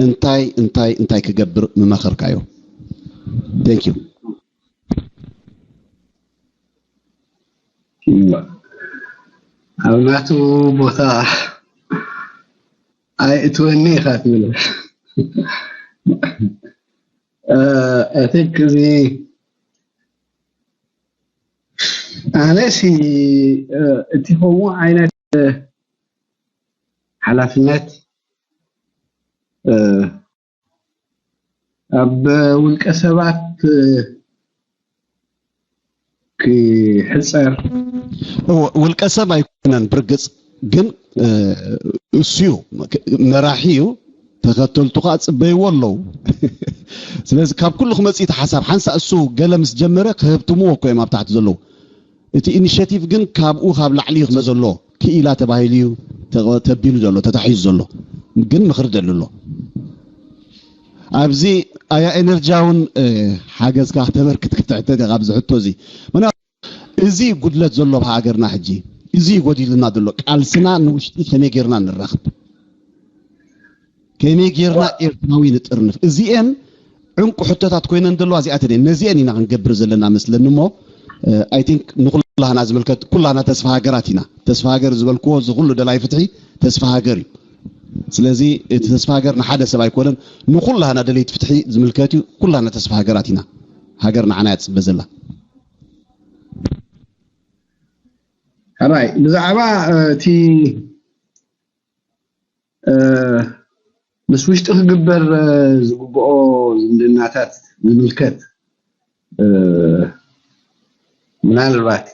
እንታይ እንታይ እንታይ ክገብር ምመኸርካዮ? Thank you። ኣብ ናቱ ቦታ ኣይእትወኒ ኢኻ ትብል። I think እዚ ኣነሲ እቲ ከምኡ ዓይነት ሓላፍነት ኣብ ውልቀ ሰባት ክሕፀር ውልቀ ሰብ ኣይኮነን ብርግፅ ግን እሱ እዩ መራሒ እዩ ተኸተልቱ ከዓ ፅበይዎ ኣለዉ ስለዚ ካብ ኩሉ ክመፅእ እቲ ሓሳብ ሓንሳ እሱ ገለ ምስ ጀመረ ክህብትምዎ እኮ እዮም ኣብ ታሕቲ ዘለዉ እቲ ኢኒሽቲቭ ግን ካብኡ ካብ ላዕሊ እዩ ክመ ዘሎ ክኢላ ተባሂሉ እዩ ተቢሉ ዘሎ ተታሒዙ ዘሎ ግን ምኽሪ ደሊ ኣሎ ኣብዚ ኣያ ኤነርጂ እውን ሓገዝካ ክተበርክት ክትሕተት ኢኻ ኣብዚ ሕቶ እዚ እዚ ጉድለት ዘሎ ኣብ ሃገርና ሕጂ እዚ ጎዲልና ዘሎ ቃልስና ንውሽጢ ከመይ ጌርና ንራኽብ ከመይ ጌርና ኤርትራዊ ንጥርንፍ እዚኤን ዕንቁ ሕቶታት ኮይነን ዘለዋ እዚኣተን እየን ነዚኤን ኢና ክንገብር ዘለና መስለኒ እሞ I think ንኩላህና ዝምልከት ኩላህና ተስፋ ሃገራት ኢና ተስፋ ሃገር ዝበልክዎ እዚ ኩሉ ደላይ ፍትሒ ተስፋ ሃገር እዩ ስለዚ እቲ ተስፋ ሃገር ንሓደ ሰብ ኣይኮነን ንኩላህና ደለይቲ ፍትሒ ዝምልከት እዩ ኩላህና ተስፋ ሃገራት ኢና ሃገር ንዓና እያ ትፅበ ዘላ ሕራይ ብዛዕባ እቲ ምስ ውሽጢ ክግበር ዝግብኦ ዝምድናታት ዝምልከት ምናልባት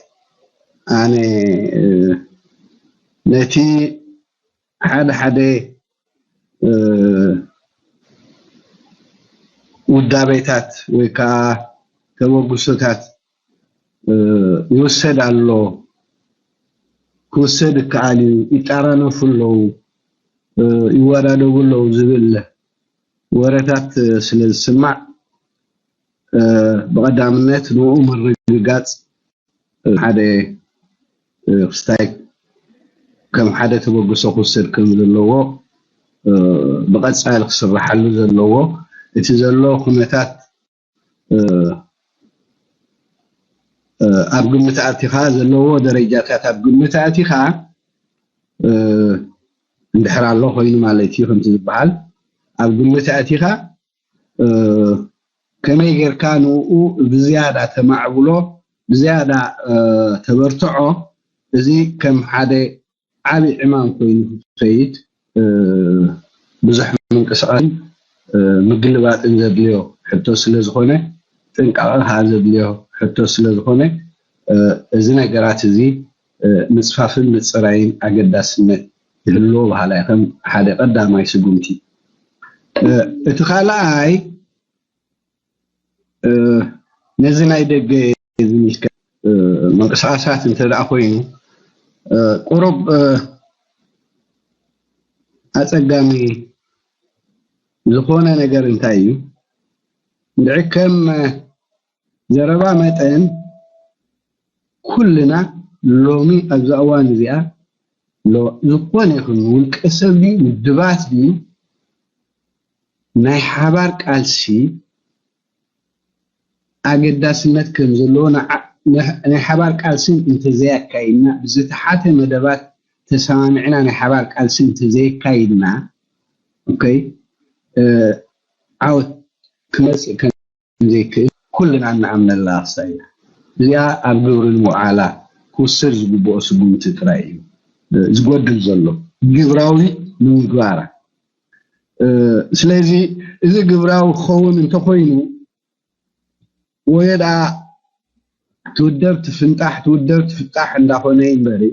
ኣነ ነቲ ሓደ ሓደ ውዳቤታት ወይ ከዓ ተበግሶታት ይውሰድ ኣሎ፣ ክውሰድ ይከኣል እዩ፣ ይጣራነፉ ኣለዉ፣ ይወዳደቡ ኣለዉ ዝብል ወረታት ስለ ዝስማዕ ብቐዳምነት ንኡ ምርግጋፅ ሓደ ክስታይ ከም ሓደ ተበግሶ ክውሰድ ከም ዘለዎ ብቐፃሊ ክስራሓሉ ዘለዎ እቲ ዘሎ ኩነታት ኣብ ግምት ኣእቲኻ ዘለዎ ደረጃታት ኣብ ግምት ኣእቲኻ እንድሕር ኣሎ ኮይኑ ማለት እዩ ከምቲ ዝበሃል ኣብ ግምት ኣእቲኻ ከመይ ጌርካ ንኡ ብዝያዳ ተማዕብሎ ብዝያዳ ተበርትዖ እዚ ከም ሓደ ዓብዪ ዕማም ኮይኑ ክኸይድ ብዙሕ ምንቅስቃስን ምግልባጥን ዘድልዮ ሕቶ ስለ ዝኾነ ጥንቃቐ ከዓ ዘድልዮ ሕቶ ስለ ዝኾነ እዚ ነገራት እዚ ምፅፋፍን ምፅራይን ኣገዳስነት ይህልዎ በሃላይ ከም ሓደ ቀዳማይ ስጉምቲ እቲ ካልኣይ ነዚ ናይ ደገ ዝምልከት ምንቅስቃሳት እንተ ደኣ ኮይኑ ቁሩብ ኣጸጋሚ ዝኾነ ነገር እንታይ እዩ? እንድዒ ከም ዘረባ መጠን ኩልና ሎሚ ኣብዛ እዋን እዚኣ ዝኾነ ይኹን ውልቀ ሰብ ድዩ ውድባት ድዩ ናይ ሓባር ቃልሲ ኣገዳስነት ከም ዘለዎ ናይ ሓባር ቃልሲ እንተዘያካይድና፣ ብዝተሓተ መደባት ተሰማሚዕና ናይ ሓባር ቃልሲ እንተዘየካይድና፣ ኦኬ፣ ዓወት ክመፅእ ከም ዘይክእል ኩልና እንኣምነላ ክሳ እያ። እዚኣ ኣብ ግብሪ ንምውዓላ ክውሰድ ዝግብኦ ስጉምቲ ጥራይ እዩ ዝጎድል ዘሎ፣ ግብራዊ ንምግባራ። ስለዚ እዚ ግብራዊ ክኸውን እንተኮይኑ፣ ወዮ ደኣ ትውደብ ትፍንጣሕ፣ ትውደብ ትፍጣሕ እንዳኾነ እምበሪ፣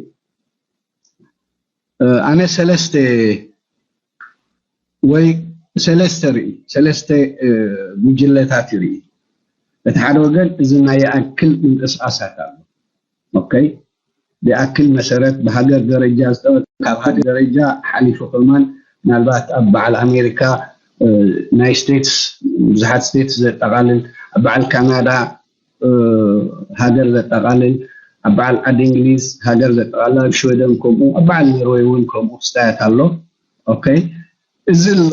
ኣነ ሰለስተ ወይ ሰለስተ ርኢ፣ ሰለስተ ጉጅለታት ይርኢ። እቲ ሓደ ወገን እዚ ናይ ይኣክል ምንቅስቃሳት ኣሎ። ኦኬ፣ ብኣክል መሰረት ብሃገር ደረጃ ዝጠወ-፣ ካብ ሃገር ደረጃ ሓሊፉ ከማን ምናልባት ኣብ በዓል ኣሜሪካ ናይ ስቴትስ፣ ብዙሓት ስቴትስ ዘጠቓልል፣ ኣብ በዓል ካናዳ ሃገር ዘጠቓልል፣ ኣብ በዓል ዓዲ እንግሊዝ ሃገር ዘጠቓልል፣ ኣብ ሽወደን ከምኡ፣ ኣብ በዓል ኖርወይ እውን ከምኡ ክስታያት ኣሎ። ኦኬ፣ እዚ ኣሎ።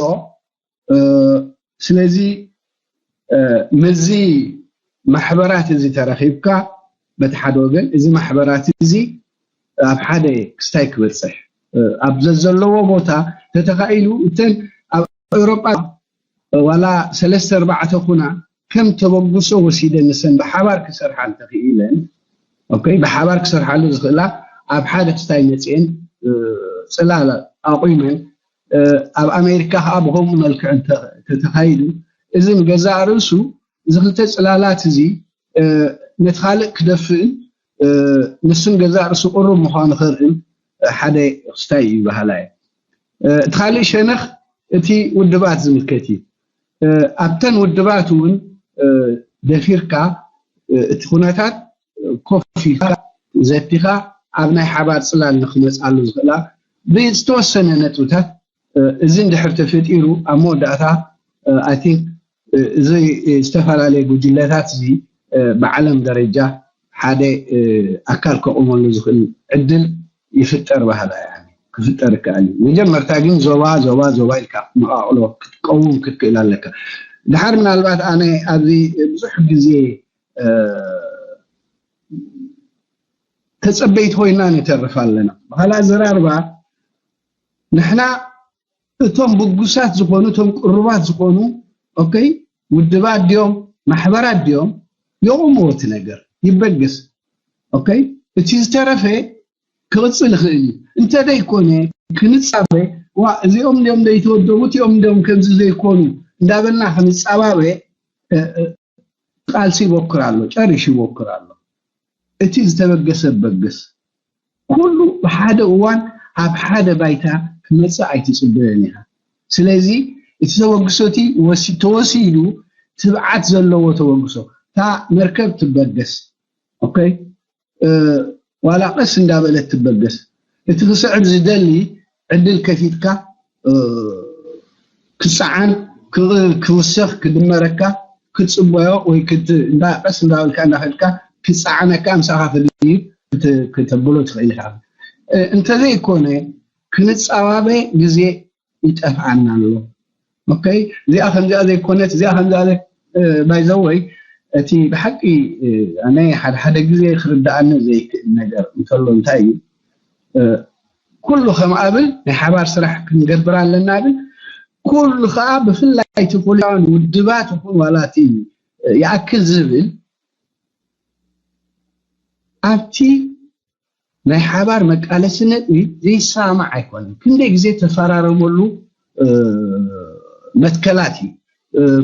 ስለዚ ምስዚ ማሕበራት እዚ ተረኺብካ፣ በቲ ሓደ ወገን እዚ ማሕበራት እዚ ኣብ ሓደ ክስታይ ክበፅሕ፣ ኣብ ዘዘለዎ ቦታ ተተኻኢሉ፣ እተን ኣብ ኤውሮጳ ዋላ ሰለስተ ኣርባዕተ ኩና ከም ተበግሶ ወሲደን ንሰን ብሓባር ክሰርሓ እንተኽኢለን፣ ኦኬ፣ ብሓባር ክሰርሓሉ ዝኽእላ ኣብ ሓደ ክስታይ መፅኤን ፅላል ኣቑመን፣ ኣብ ኣሜሪካ ከዓ ብከምኡ መልክዕ እንተ-፣ ተተኻይዱ፣ እዚ ንገዛእ ርእሱ እዚ ክልተ ፅላላት እዚ ነቲ ካልእ ክደፍእን ንሱን ገዛእ ርእሱ ቅሩብ ምዃኑ ከርእን ሓደ ክስታይ እዩ በሃላይ። እቲ ካልእ ሸነኽ እቲ ውድባት ዝምልከት እዩ። ኣብተን ውድባት እውን ደፊርካ እቲ ኩነታት ኮፍ ኢልካ ዘቲኻ ኣብ ናይ ሓባር ፅላል ንክመፅኣሉ ዝኽእላ ብዝተወሰነ ነጥብታት እዚ እንድሕር ተፈጢሩ ኣብ መወዳእታ ኣይ ቲንክ እዚ ዝተፈላለየ ጉጅለታት እዚ ብዓለም ደረጃ ሓደ ኣካል ከቑመሉ ዝኽእል ዕድል ይፍጠር ባህላ ክፍጠር ይከኣል እዩ። መጀመርታ ግን ዞባ ዞባ ዞባ ኢልካ ክትመቓቕሎ ክትቀውም ክትክእል ኣለካ። ድሓር ምናልባት ኣነ ኣብዚ ብዙሕ ግዜ ተጸበይቲ ኮይና ንተርፍ ኣለና። ብኻል ኣዘራርባ ንሕና እቶም ብጉሳት ዝኾኑ እቶም ቅሩባት ዝኾኑ ኦኬ ውድባት ድዮም ማሕበራት ድዮም የቑምዎ እቲ ነገር ይበግስ። ኦኬ እቲ ዝተረፈ ክቕፅል ይኽእል እዩ። እንተዘይኮነ ክንፃበ ዋ እዚኦም ድዮም ዘይተወደቡ እቲኦም ድዮም ከምዚ ዘይኮኑ እንዳበልና ክንፃባበ ቃልሲ ይቦክር ኣሎ፣ ጨሪሹ ይቦክር ኣሎ። እቲ ዝተበገሰ በግስ ኩሉ ብሓደ እዋን ኣብ ሓደ ባይታ ክመፅእ ኣይትፅበዮን ኢኻ። ስለዚ እቲ ተበግሶ እቲ ወሲ-፣ ተወሲዱ ትብዓት ዘለዎ ተበግሶ እታ መርከብ ትበገስ። ኦኬ ዋላ ቀስ እንዳበለት ትበገስ። እቲ ክስዕብ ዝደሊ ዕድል ከፊትካ ክፀዓን ክውሰኽ ክድመረካ ክትፅበዮ ወይ ቀስ እንዳበልካ እንዳኸድካ ክፀዓነካ ምሳኻ ፍልይ ክተብሎ ትኽእል ኢኻ። እንተዘይኮነ ክንፃባበ ግዜ ይጠፍኣና ኣሎ። ኦኬ እዚኣ ከምዚኣ ዘይኮነት እዚኣ ከምዚኣ ባይዘወይ እቲ ብሓቂ ኣነ ሓደ ሓደ ግዜ ክርዳኣኒ ዘይክእል ነገር እንተሎ እንታይ እዩ ኩሉ ከም ኣብል ናይ ሓባር ስራሕ ክንገብር ኣለና ብል ኩሉ ከዓ ብፍላይ እቲ ፖለቲካውን ውድባት ይኹን ዋላ እቲ ይኣክል ዝብል ኣብቲ ናይ ሓባር መቃለሲ ነጥቢ ዘይሰማማዕ ኣይኮነን። ክንደይ ግዜ ተፈራረመሉ መትከላት እዩ፣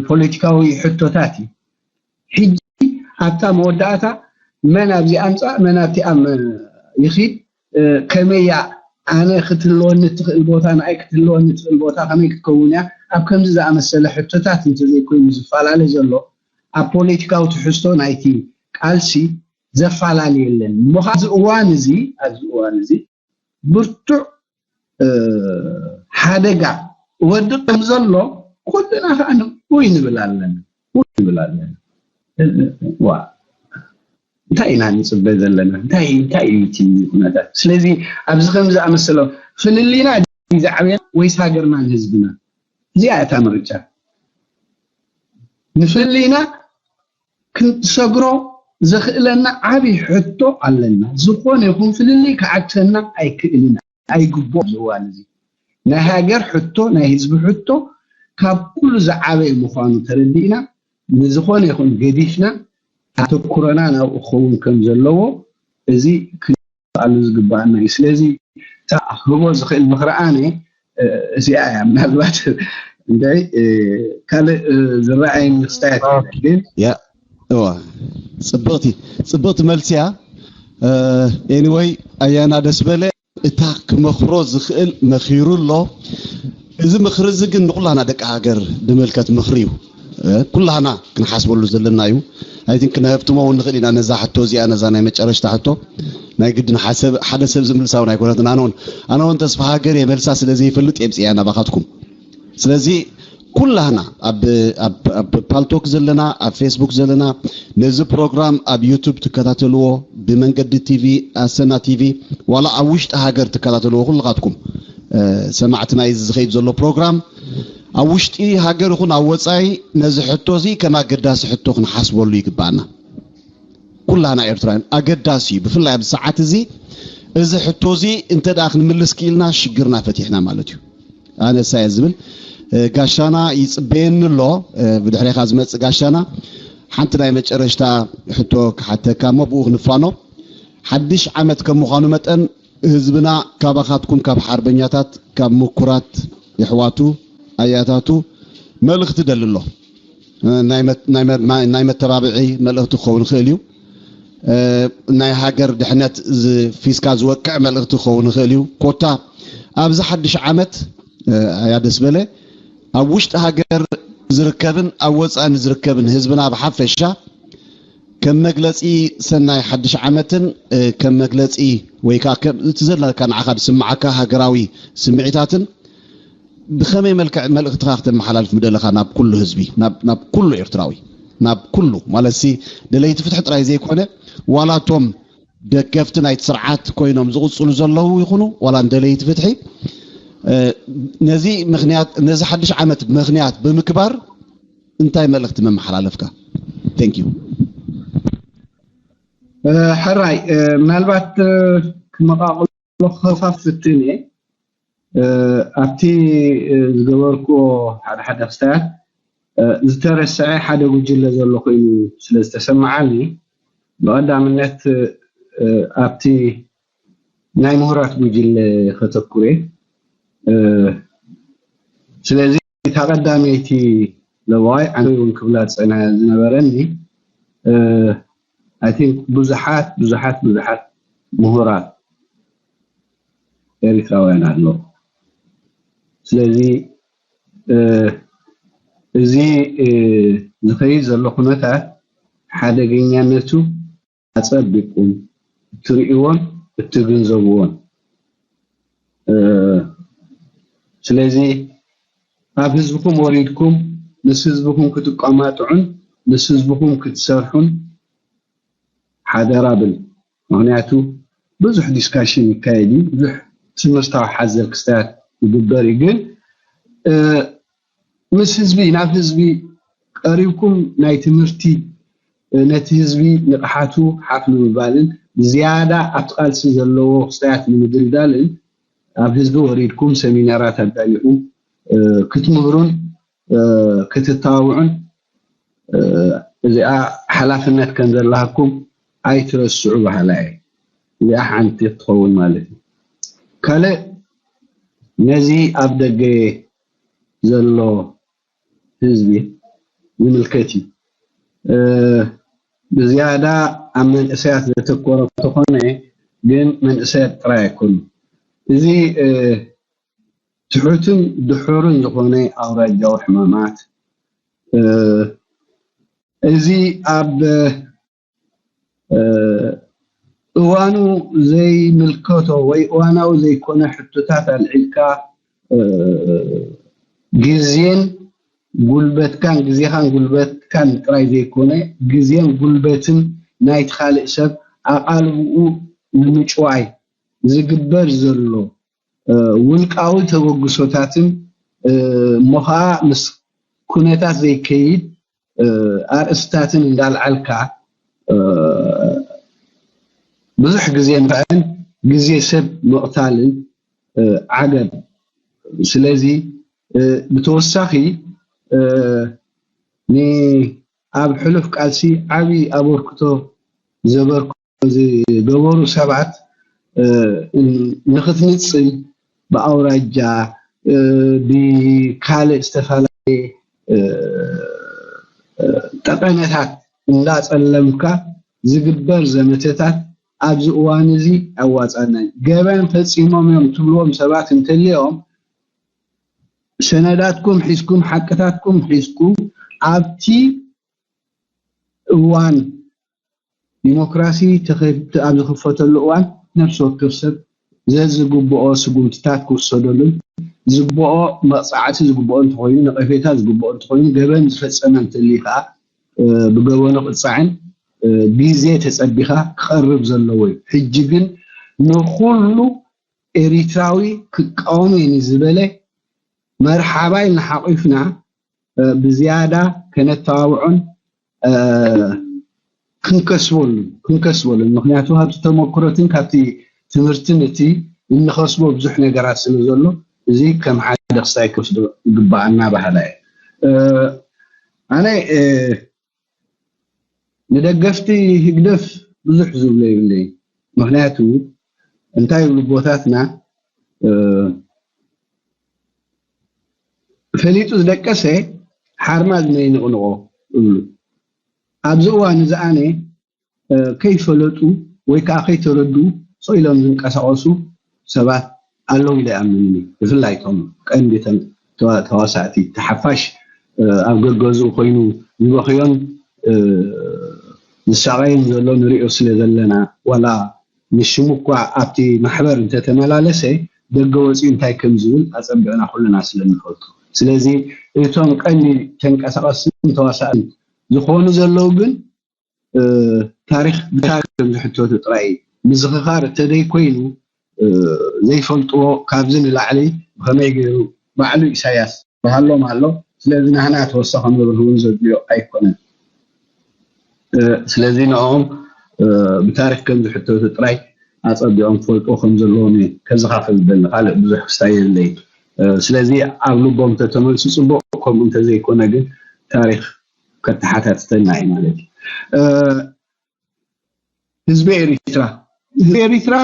ፖለቲካዊ ሕቶታት እዩ። ሕጂ ኣብታ መወዳእታ መን ኣብዚኣ ኣምፃእ መን ኣብቲኣ ይኺድ ከመይ እያ ኣነ ክትህልወኒ እትኽእል ቦታ ንኣይ ክትህልወኒ እትኽእል ቦታ ከመይ ክትከውን እያ ኣብ ከምዚ ዝኣመሰለ ሕቶታት እንተዘይኮይኑ ዝፈላለ ዘሎ ኣብ ፖለቲካዊ ትሕዝቶ ናይቲ ቃልሲ ዘፈላለ የለን። እሞ ኣብዚ እዋን እዚ ኣብዚ እዋን እዚ ብርቱዕ ሓደጋ ወድቕ ከም ዘሎ ኩልና ከዓ ንውይ ንብል ኣለና ንብል ኣለና። ዋ እንታይ ኢና ንፅበ ዘለና እንታይ እንታይ እዩ እቲ ኩነታት? ስለዚ ኣብዚ ከም ዝኣመሰሎ ፍልልይና ዝዓበየና ወይስ ሃገርናን ህዝብና? እዚኣ እታ ምርጫ። ንፍልልይና ክንሰግሮ ዘኽእለና ዓብዪ ሕቶ ኣለና። ዝኾነ ይኹን ፍልልይ ክዓግተና ኣይክእልን፣ ኣይግቦ ዝዋል እዚ ናይ ሃገር ሕቶ፣ ናይ ህዝቢ ሕቶ ካብ ኩሉ ዝዓበየ ምዃኑ ተረዲእና፣ ንዝኾነ ይኹን ገዲፍና ኣተኩሮና ናብኡ ክኸውን ከም ዘለዎ እዚ ክኣሉ ዝግባኣና እዩ። ስለዚ እታ ክህቦ ዝኽእል ምኽሪ ኣነ እዚኣ እያ። ምናልባት እንታይ ካልእ ዝረኣየኒ ክስታያት ግን እዋ ጽብቕቲ ጽብቕቲ መልሲ እያ። ኤኒወይ ኣያና ደስ በለ። እታ ክመኽሮ ዝኽእል መኺሩ ኣሎ። እዚ ምኽሪ እዚ ግን ንኩላና ደቂ ሃገር ዝምልከት ምኽሪ እዩ። ኩላና ክንሓስበሉ ዘለና እዩ። ኣይ ቲንክ ክነህብትሞ እውን ንኽእል ኢና ነዛ ሕቶ እዚኣ፣ ነዛ ናይ መጨረሽታ ሕቶ። ናይ ግድን ሓደ ሰብ ዝምልሳ እውን ኣይኮነትን። ኣነ እውን ኣነ እውን ተስፋ ሃገር የመልሳ ስለ ዘይፈልጥ የምፅያ ናባኻትኩም። ስለዚ ኩላህና ኣብ ኣብ ኣብ ፓልቶክ ዘለና፣ ኣብ ፌስቡክ ዘለና፣ ነዚ ፕሮግራም ኣብ ዩቱብ ትከታተልዎ፣ ብመንገዲ ቲቪ፣ ኣሰና ቲቪ፣ ዋላ ኣብ ውሽጢ ሃገር ትከታተልዎ ኩልኻትኩም ሰማዕቲ ናይ ዝኸይድ ዘሎ ፕሮግራም፣ ኣብ ውሽጢ ሃገር ይኹን ኣብ ወፃኢ፣ ነዚ ሕቶ እዚ ከም ኣገዳሲ ሕቶ ክንሓስበሉ ይግባኣና። ኩላና ኤርትራውያን ኣገዳሲ እዩ። ብፍላይ ኣብ ሰዓት እዚ እዚ ሕቶ እዚ እንተ ደኣ ክንምልስ ክኢልና ሽግርና ፈቲሕና ማለት እዩ። ኣነሳ እየ ዝብል ጋሻና ይፅበየኒ ኣሎ። ብድሕሬኻ ዝመፅእ ጋሻና ሓንቲ ናይ መጨረሽታ ሕቶ ክሓተካ እሞ ብኡ ክንፋኖ። ሓድሽ ዓመት ከም ምዃኑ መጠን ህዝብና ካባኻትኩም ካብ ሓርበኛታት ካብ ምኩራት የሕዋቱ ኣያታቱ መልእኽቲ ደሊ ኣሎ። ናይ መተባብዒ መልእኽቲ ክኸውን ይኽእል እዩ። ናይ ሃገር ድሕነት ፊስካ ዝወቅዕ መልእኽቲ ክኸውን ይኽእል እዩ። ኮታ ኣብዚ ሓድሽ ዓመት ኣያ ደስ በለ ኣብ ውሽጢ ሃገር ዝርከብን ኣብ ወፃእን ዝርከብን ህዝብና ብሓፈሻ ከም መግለፂ ሰናይ ሓድሽ ዓመትን ከም መግለፂ ወይ ከዓ እቲ ዘለካ ንዓኻ ዝስምዓካ ሃገራዊ ስምዒታትን ብኸመይ መልክዕ መልእኽትኻ ክተመሓላልፍ ምደለኻ ናብ ኩሉ ህዝቢ፣ ናብ ኩሉ ኤርትራዊ፣ ናብ ኩሉ ማለት ሲ ደለይቲ ፍትሒ ጥራይ ዘይኮነ ዋላ እቶም ደገፍቲ ናይቲ ስርዓት ኮይኖም ዝቕፅሉ ዘለዉ ይኹኑ ዋላ ደለይቲ ፍትሒ ነዚ ምክንያት ነዚ ሓድሽ ዓመት ምክንያት ብምግባር እንታይ መልእኽቲ መመሓላለፍካ? Thank you። ሕራይ ምናልባት ክመቃቕሎ ከፋፍትን እየ ኣብቲ ዝገበርክዎ ሓደ ሓደ ክስታያት ዝተረስዐ ሓደ ጉጅለ ዘሎ ኮይኑ ስለ ዝተሰማዓኒ ብቐዳምነት ኣብቲ ናይ ምሁራት ጉጅለ ከተኩረ። ስለዚ እታ ቀዳመይቲ ለዋይ ኣነ እውን ክብላ ዝፀና ዝነበረኒ ኣይ ቲንክ ብዙሓት ብዙሓት ብዙሓት ምሁራት ኤሪትራውያን ኣለዉ። ስለዚ እዚ ዝኸይድ ዘሎ ኩነታት ሓደገኛነቱ ኣጸቢቕኩም እትርእይዎን እትግንዘብዎን። ስለዚ ኣብ ህዝብኹም ወሪድኩም ምስ ህዝብኹም ክትቋማጥዑን ምስ ህዝብኹም ክትሰርሑን ሓደራ ብል። ምኽንያቱ ብዙሕ ዲስካሽን ይካየድ እዩ፣ ብዙሕ ትምህርታዊ ሓዘል ክስታያት ይግበር እዩ። ግን ምስ ህዝቢ ናብ ህዝቢ ቀሪብኩም ናይ ትምህርቲ ነቲ ህዝቢ ንቕሓቱ ሓፍ ንምባልን ዝያዳ ኣብቲ ቃልሲ ዘለዎ ክስታያት ንምድልዳልን ኣብ ህዝቢ ወሪድኩም ሰሚናራት ኣዳሊኹም ክትምህሩን ክትተባብዑን እዚኣ ሓላፍነት ከም ዘለኩም ኣይትረስዑ በሃላይ እየ። እዚኣ ሓንቲ ክትኸውን ማለት እዩ። ካልእ ነዚ ኣብ ደገ ዘሎ ህዝቢ ዝምልከት እዩ። ብዝያዳ ኣብ መንእሰያት ዘተኮረ እንተኾነ ግን መንእሰያት ጥራይ ኣይኮኑ። እዚ ትሑትን ድሑርን ዝኾነ ኣውራጃዊ ሕማማት እዚ ኣብ እዋኑ ዘይምልከቶ ወይ እዋናዊ ዘይኮነ ሕቶታት ኣልዒልካ ግዜን ጉልበትካን ግዜኻን ጉልበትካን ጥራይ ዘይኮነ ግዜን ጉልበትን ናይቲ ካልእ ሰብ ኣቓልብኡ ንምጭዋይ ዝግበር ዘሎ ውልቃዊ ተበግሶታትን እሞ ኸዓ ምስ ኩነታት ዘይከይድ ኣርእስታትን እንዳልዓልካ ብዙሕ ግዜ ምርዕን ግዜ ሰብ ምቕታልን ዓገብ። ስለዚ ብተወሳኺ ኣብ ሕሉፍ ቃልሲ ዓብዪ ኣበርክቶ ዘበርክቶ ዝገበሩ ሰባት ንክትንፅል ብኣውራጃ ብካልእ ዝተፈላለየ ጠቐነታት እንዳፀለምካ ዝግበር ዘመተታት ኣብዚ እዋን እዚ ኣዋፃናይ ገበን ፈፂሞም እዮም ትብልዎም ሰባት እንተልዮም ሰነዳትኩም ሒዝኩም ሓቅታትኩም ሒዝኩም ኣብቲ እዋን ዲሞክራሲ ኣብ ዝኽፈተሉ እዋን ነፍሲ ወከፍ ሰብ ዘዝግብኦ ስጉምትታት ክውሰደሉን ዝግብኦ መቕፃዕቲ ዝግብኦ እንተኾይኑ ነቐፌታ ዝግብኦ እንተኾይኑ ገበን ዝፈፀመ እንተልዩ ከዓ ብገበኑ ቅፃዕን ግዜ ተፀቢኻ ክቐርብ ዘለዎ እዩ። ሕጂ ግን ንኹሉ ኤሪትራዊ ክቃወም እየ ዝበለ መርሓባ ኢልና ሓቂፍና ብዝያዳ ከነተባብዖን ክንከስበሉ ክንከስበሉ ምክንያቱ ካብቲ ተመክሮትን ካብቲ ትምህርትን እቲ እንኸስቦ ብዙሕ ነገራት ስለ ዘሎ እዚ ከም ሓደ ክስታይ ክወስዶ ይግባኣና ባህላ እየ። ኣነ ንደገፍቲ ህግደፍ ብዙሕ ዝብሎ ይብለይ ምክንያቱ እንታይ ይብሉ ኣቦታትና ፈሊጡ ዝደቀሰ ሓርማዝ ነይንቕንቖ ይብሉ። ኣብዚ እዋን እዚ ኣነ ከይፈለጡ ወይ ከዓ ከይተረዱ ስቕ ኢሎም ዝንቀሳቐሱ ሰባት ኣለዉ ኢለ ይኣምን። ብፍላይ እቶም ቀንዲ ተዋሳእቲ ተሓፋሽ ኣብ ገገዝኡ ኮይኑ ዝበኽዮን ዝሳቐየን ዘሎ ንሪኦ ስለ ዘለና ዋላ ንሽሙ እኳ ኣብቲ ማሕበር እንተተመላለሰ ደገ ወፂኡ እንታይ ከም ዝብል ኣፀቢቕና ኩልና ስለ ንፈልጦ። ስለዚ እቶም ቀንዲ ተንቀሳቐስትን ተዋሳእትን ዝኾኑ ዘለዉ ግን ታሪኽ ብታሪኽ ከም ዝሕተቱ ጥራይ እዩ። ምዝኽኻር እተደይ ኮይኑ ዘይፈልጥዎ ካብዚ ንላዕሊ ብኸመይ ገይሩ ባዕሉ ኢሳያስ በሃሎም ኣሎ። ስለዚ ናህና ተወሳኺ መብርሂ እውን ዘድልዮ ኣይኮነን። ስለዚ ንኦም ብታሪክ ከም ዝሕተቱ ጥራይ ኣጸቢቖም ክፈልጥዎ ከም ዘለዎም እየ ከዘኻኽር ዝደሊ። ካልእ ብዙሕ ክስታይ የብለይን። ስለዚ ኣብ ልቦም እንተተመልሱ ጽቡቕ፣ ከምኡ እንተዘይኮነ ግን ታሪክ ከተሓታትተና እዩ ማለት እዩ። ህዝቢ ኤሪትራ ህዝቢ ኤሪትራ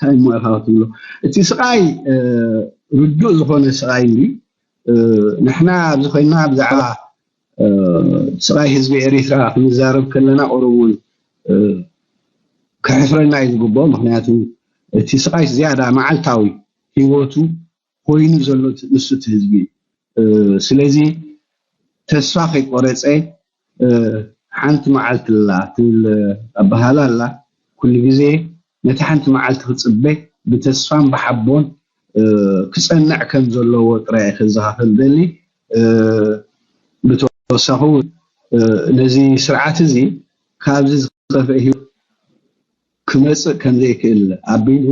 እንታይ እሞ ኢኻ ክትብሎ፣ እቲ ስቓይ ርዱእ ዝኾነ ስቓይ እዩ። ንሕና ኣብዚ ኮይና ብዛዕባ ስቓይ ህዝቢ ኤሪትራ ክንዛረብ ከለና ቁሩብ እውን ከሕፍረና እዩ ዝግብኦ። ምክንያቱ እቲ ስቓይ ዝያዳ መዓልታዊ ህይወቱ ኮይኑ ዘሎ ንሱ እቲ ህዝቢ እዩ። ስለዚ ተስፋ ከይቆረፀ ሓንቲ መዓልቲ ኣላ ትብል ኣበሃህላ ኣላ። ኩሉ ግዜ ነቲ ሓንቲ መዓልቲ ክፅበ ብተስፋን ብሓቦን ክፀንዕ ከም ዘለዎ ጥራይ ከዘኻኽር ደሊ። ብተወሳኺ እውን ነዚ ስርዓት እዚ ካብዚ ዝኸፍአ ህይወት ክመፅእ ከም ዘይክእል ኣቢሉ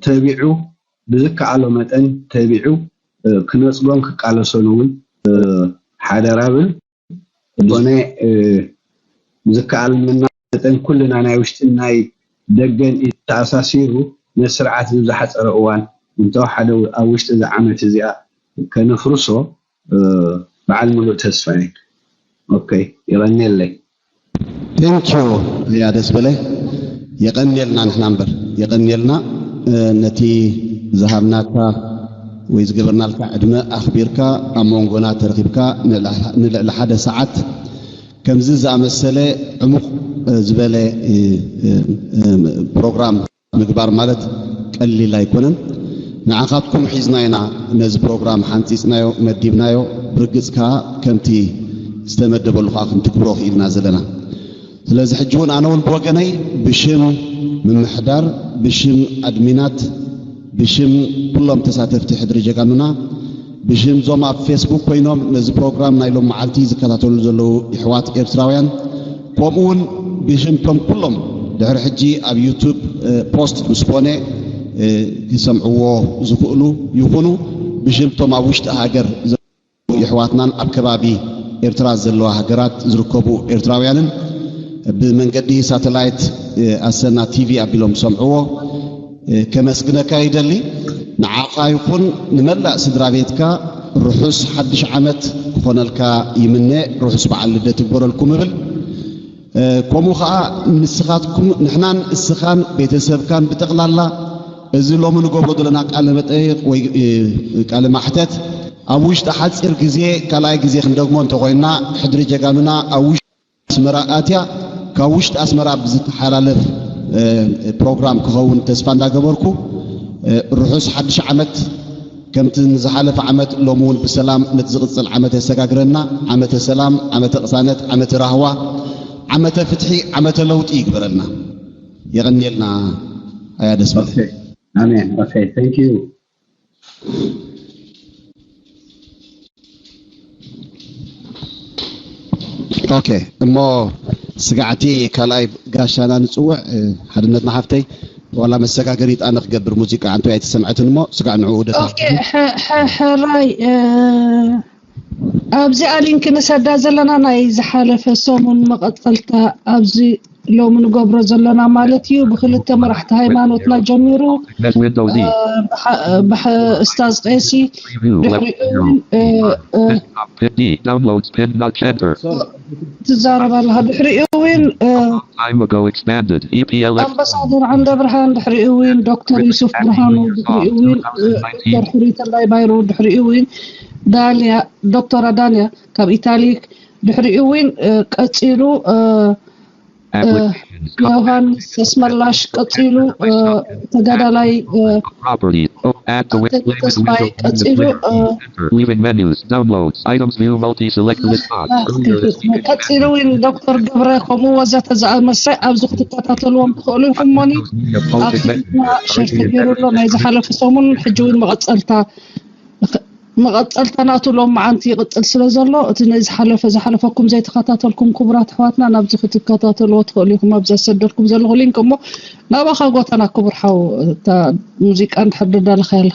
ተቢዑ ብዝከኣሎ መጠን ተቢዑ ክነፅጎን ክቃለሶን እውን ሓደራ ብል። ዝኾነ ብዝከኣለና መጠን ኩልና ናይ ውሽጥን ናይ ደገን ኢድ ተኣሳሲሩ ነቲ ስርዓት እዚ ብዝሓፀረ እዋን እንተወሓደ ኣብ ውሽጢ እዛ ዓመት እዚኣ ከነፍርሶ በዓል ሙሉእ ተስፋ እየ። ኦኬ፣ የቐንየለይ። Thank you። ያ ደስ በለ። የቐንየልና ንሕና እምበር የቐንየልና ነቲ ዝሃብናካ ወይ ዝገበርናልካ ዕድመ ኣኽቢርካ ኣብ መንጎና ተረኺብካ ንልዕሊ ሓደ ሰዓት ከምዚ ዝኣመሰለ ዕሙቕ ዝበለ ፕሮግራም ምግባር ማለት ቀሊል ኣይኮነን። ንዓኻትኩም ሒዝና ኢና ነዚ ፕሮግራም ሓንፂፅናዮ መዲብናዮ። ብርግፅ ከዓ ከምቲ ዝተመደበሉ ከዓ ክንትግብሮ ክኢልና ዘለና። ስለዚ ሕጂ እውን ኣነ እውን ብወገነይ ብሽም ምምሕዳር፣ ብሽም ኣድሚናት፣ ብሽም ኩሎም ተሳተፍቲ ሕድሪ ጀጋኑና፣ ብሽም ዞም ኣብ ፌስቡክ ኮይኖም ነዚ ፕሮግራም ናይ ሎም መዓልቲ ዝከታተሉ ዘለዉ ይሕዋት ኤርትራውያን፣ ከምኡ እውን ብሽም ቶም ኩሎም ድሕሪ ሕጂ ኣብ ዩቱብ ፖስት ምስ ኮነ ክሰምዕዎ ዝኽእሉ ይኹኑ፣ ብሽም ቶም ኣብ ውሽጢ ሃገር ዘለዉ ይሕዋትናን ኣብ ከባቢ ኤርትራ ዘለዋ ሃገራት ዝርከቡ ኤርትራውያንን ብመንገዲ ሳተላይት ኣሰና ቲቪ ኣቢሎም ዝሰምዕዎ ከመስግነካ ይደሊ። ንዓኻ ይኹን ንመላእ ስድራ ቤትካ ርሑስ ሓድሽ ዓመት ክኾነልካ ይምነ። ርሑስ በዓል ልደት ይግበረልኩም እብል። ከምኡ ኸዓ ንስኻትኩም ንሕናን እስኻን ቤተሰብካን ብጠቕላላ እዚ ሎሚ ንገብሮ ዘለና ቃለ መጠይቕ ወይ ቃለ ማሕተት ኣብ ውሽጢ ሓፂር ግዜ ካልኣይ ግዜ ክንደግሞ እንተኾይንና ሕድሪ ጀጋኑና ኣብ ውሽጢ ኣስመራ ኣትያ ካብ ውሽጢ ኣስመራ ብዝተሓላለፍ ፕሮግራም ክኸውን ተስፋ እንዳገበርኩ ርሑስ ሓድሽ ዓመት ከምቲ ንዝሓለፈ ዓመት ሎሚ እውን ብሰላም ነቲ ዝቕፅል ዓመት የሰጋግረና። ዓመተ ሰላም፣ ዓመተ ቅሳነት፣ ዓመተ ራህዋ፣ ዓመተ ፍትሒ፣ ዓመተ ለውጢ ይግበረልና። የቐንየልና። ኣያ ደስ በለ። Okay. ኣሜን። Okay, thank you. ኦኬ እሞ ስጋዕቲ ካልኣይ ጋሻና ንፅውዕ ሓድነት ንሓፍተይ ዋላ መሰጋገሪት ኣነ ክገብር ሙዚቃ ኣንቱ ኣይተሰምዐትን እሞ ስጋዕ ንዕኡ ደታ ሕራይ ኣብዚኣ ሊንክ ንሰዳ ዘለና ናይ ዝሓለፈ ሰሙን መቐፀልታ ኣብዚ ሎሚ ንገብሮ ዘለና ማለት እዩ። ብክልተ መራሕቲ ሃይማኖትና ጀሚሩ ብእስታዝ ቀሲ ድሕሪኡ እውን ትዛረብ ኣለኻ። ድሕሪኡ እውን ኣምባሳደር ዓንደ ብርሃን፣ ድሕሪኡ እውን ዶክተር ዩሱፍ ብርሃኑ፣ ድሕሪኡ እውን ዶክተር ሕሩይ ተላይ ባይሩ፣ ድሕሪኡ እውን ዳንያ ዶክተር ዳንያ ካብ ኢታሊ፣ ድሕሪኡ እውን ቀፂሉ ዮሃንስ ኣስመላሽ፣ ቀፂሉ ተጋዳላይ ተስፋይ፣ ቀፂሉ ቀፂሉ እውን ዶክተር ገብረ ከምኡ ወዘተ ዝኣመሰ ኣብዚ ክትከታተልዎም ትኽእሉ ኢኹም። ሞኒ ኣብ ፌስቡክና ሸር ተገይሩ ኣሎ ናይ ዝሓለፈ ሰሙን፣ ሕጂ እውን መቐፀልታ መቐፀልታ ናቱ ሎም መዓንቲ ይቕፅል ስለ ዘሎ እቲ ናይ ዝሓለፈ ዝሓለፈኩም ዘይተኸታተልኩም ክቡራት ኣሕዋትና ናብዚ ክትከታተልዎ ትኽእሉ ኢኹም። ኣብዚ ዘሰደድኩም ዘለኹ ሊንክ እሞ ናባኻ ጎተና ክቡር ሓው እታ ሙዚቃ እንድሕር ደዳለኻ ያላ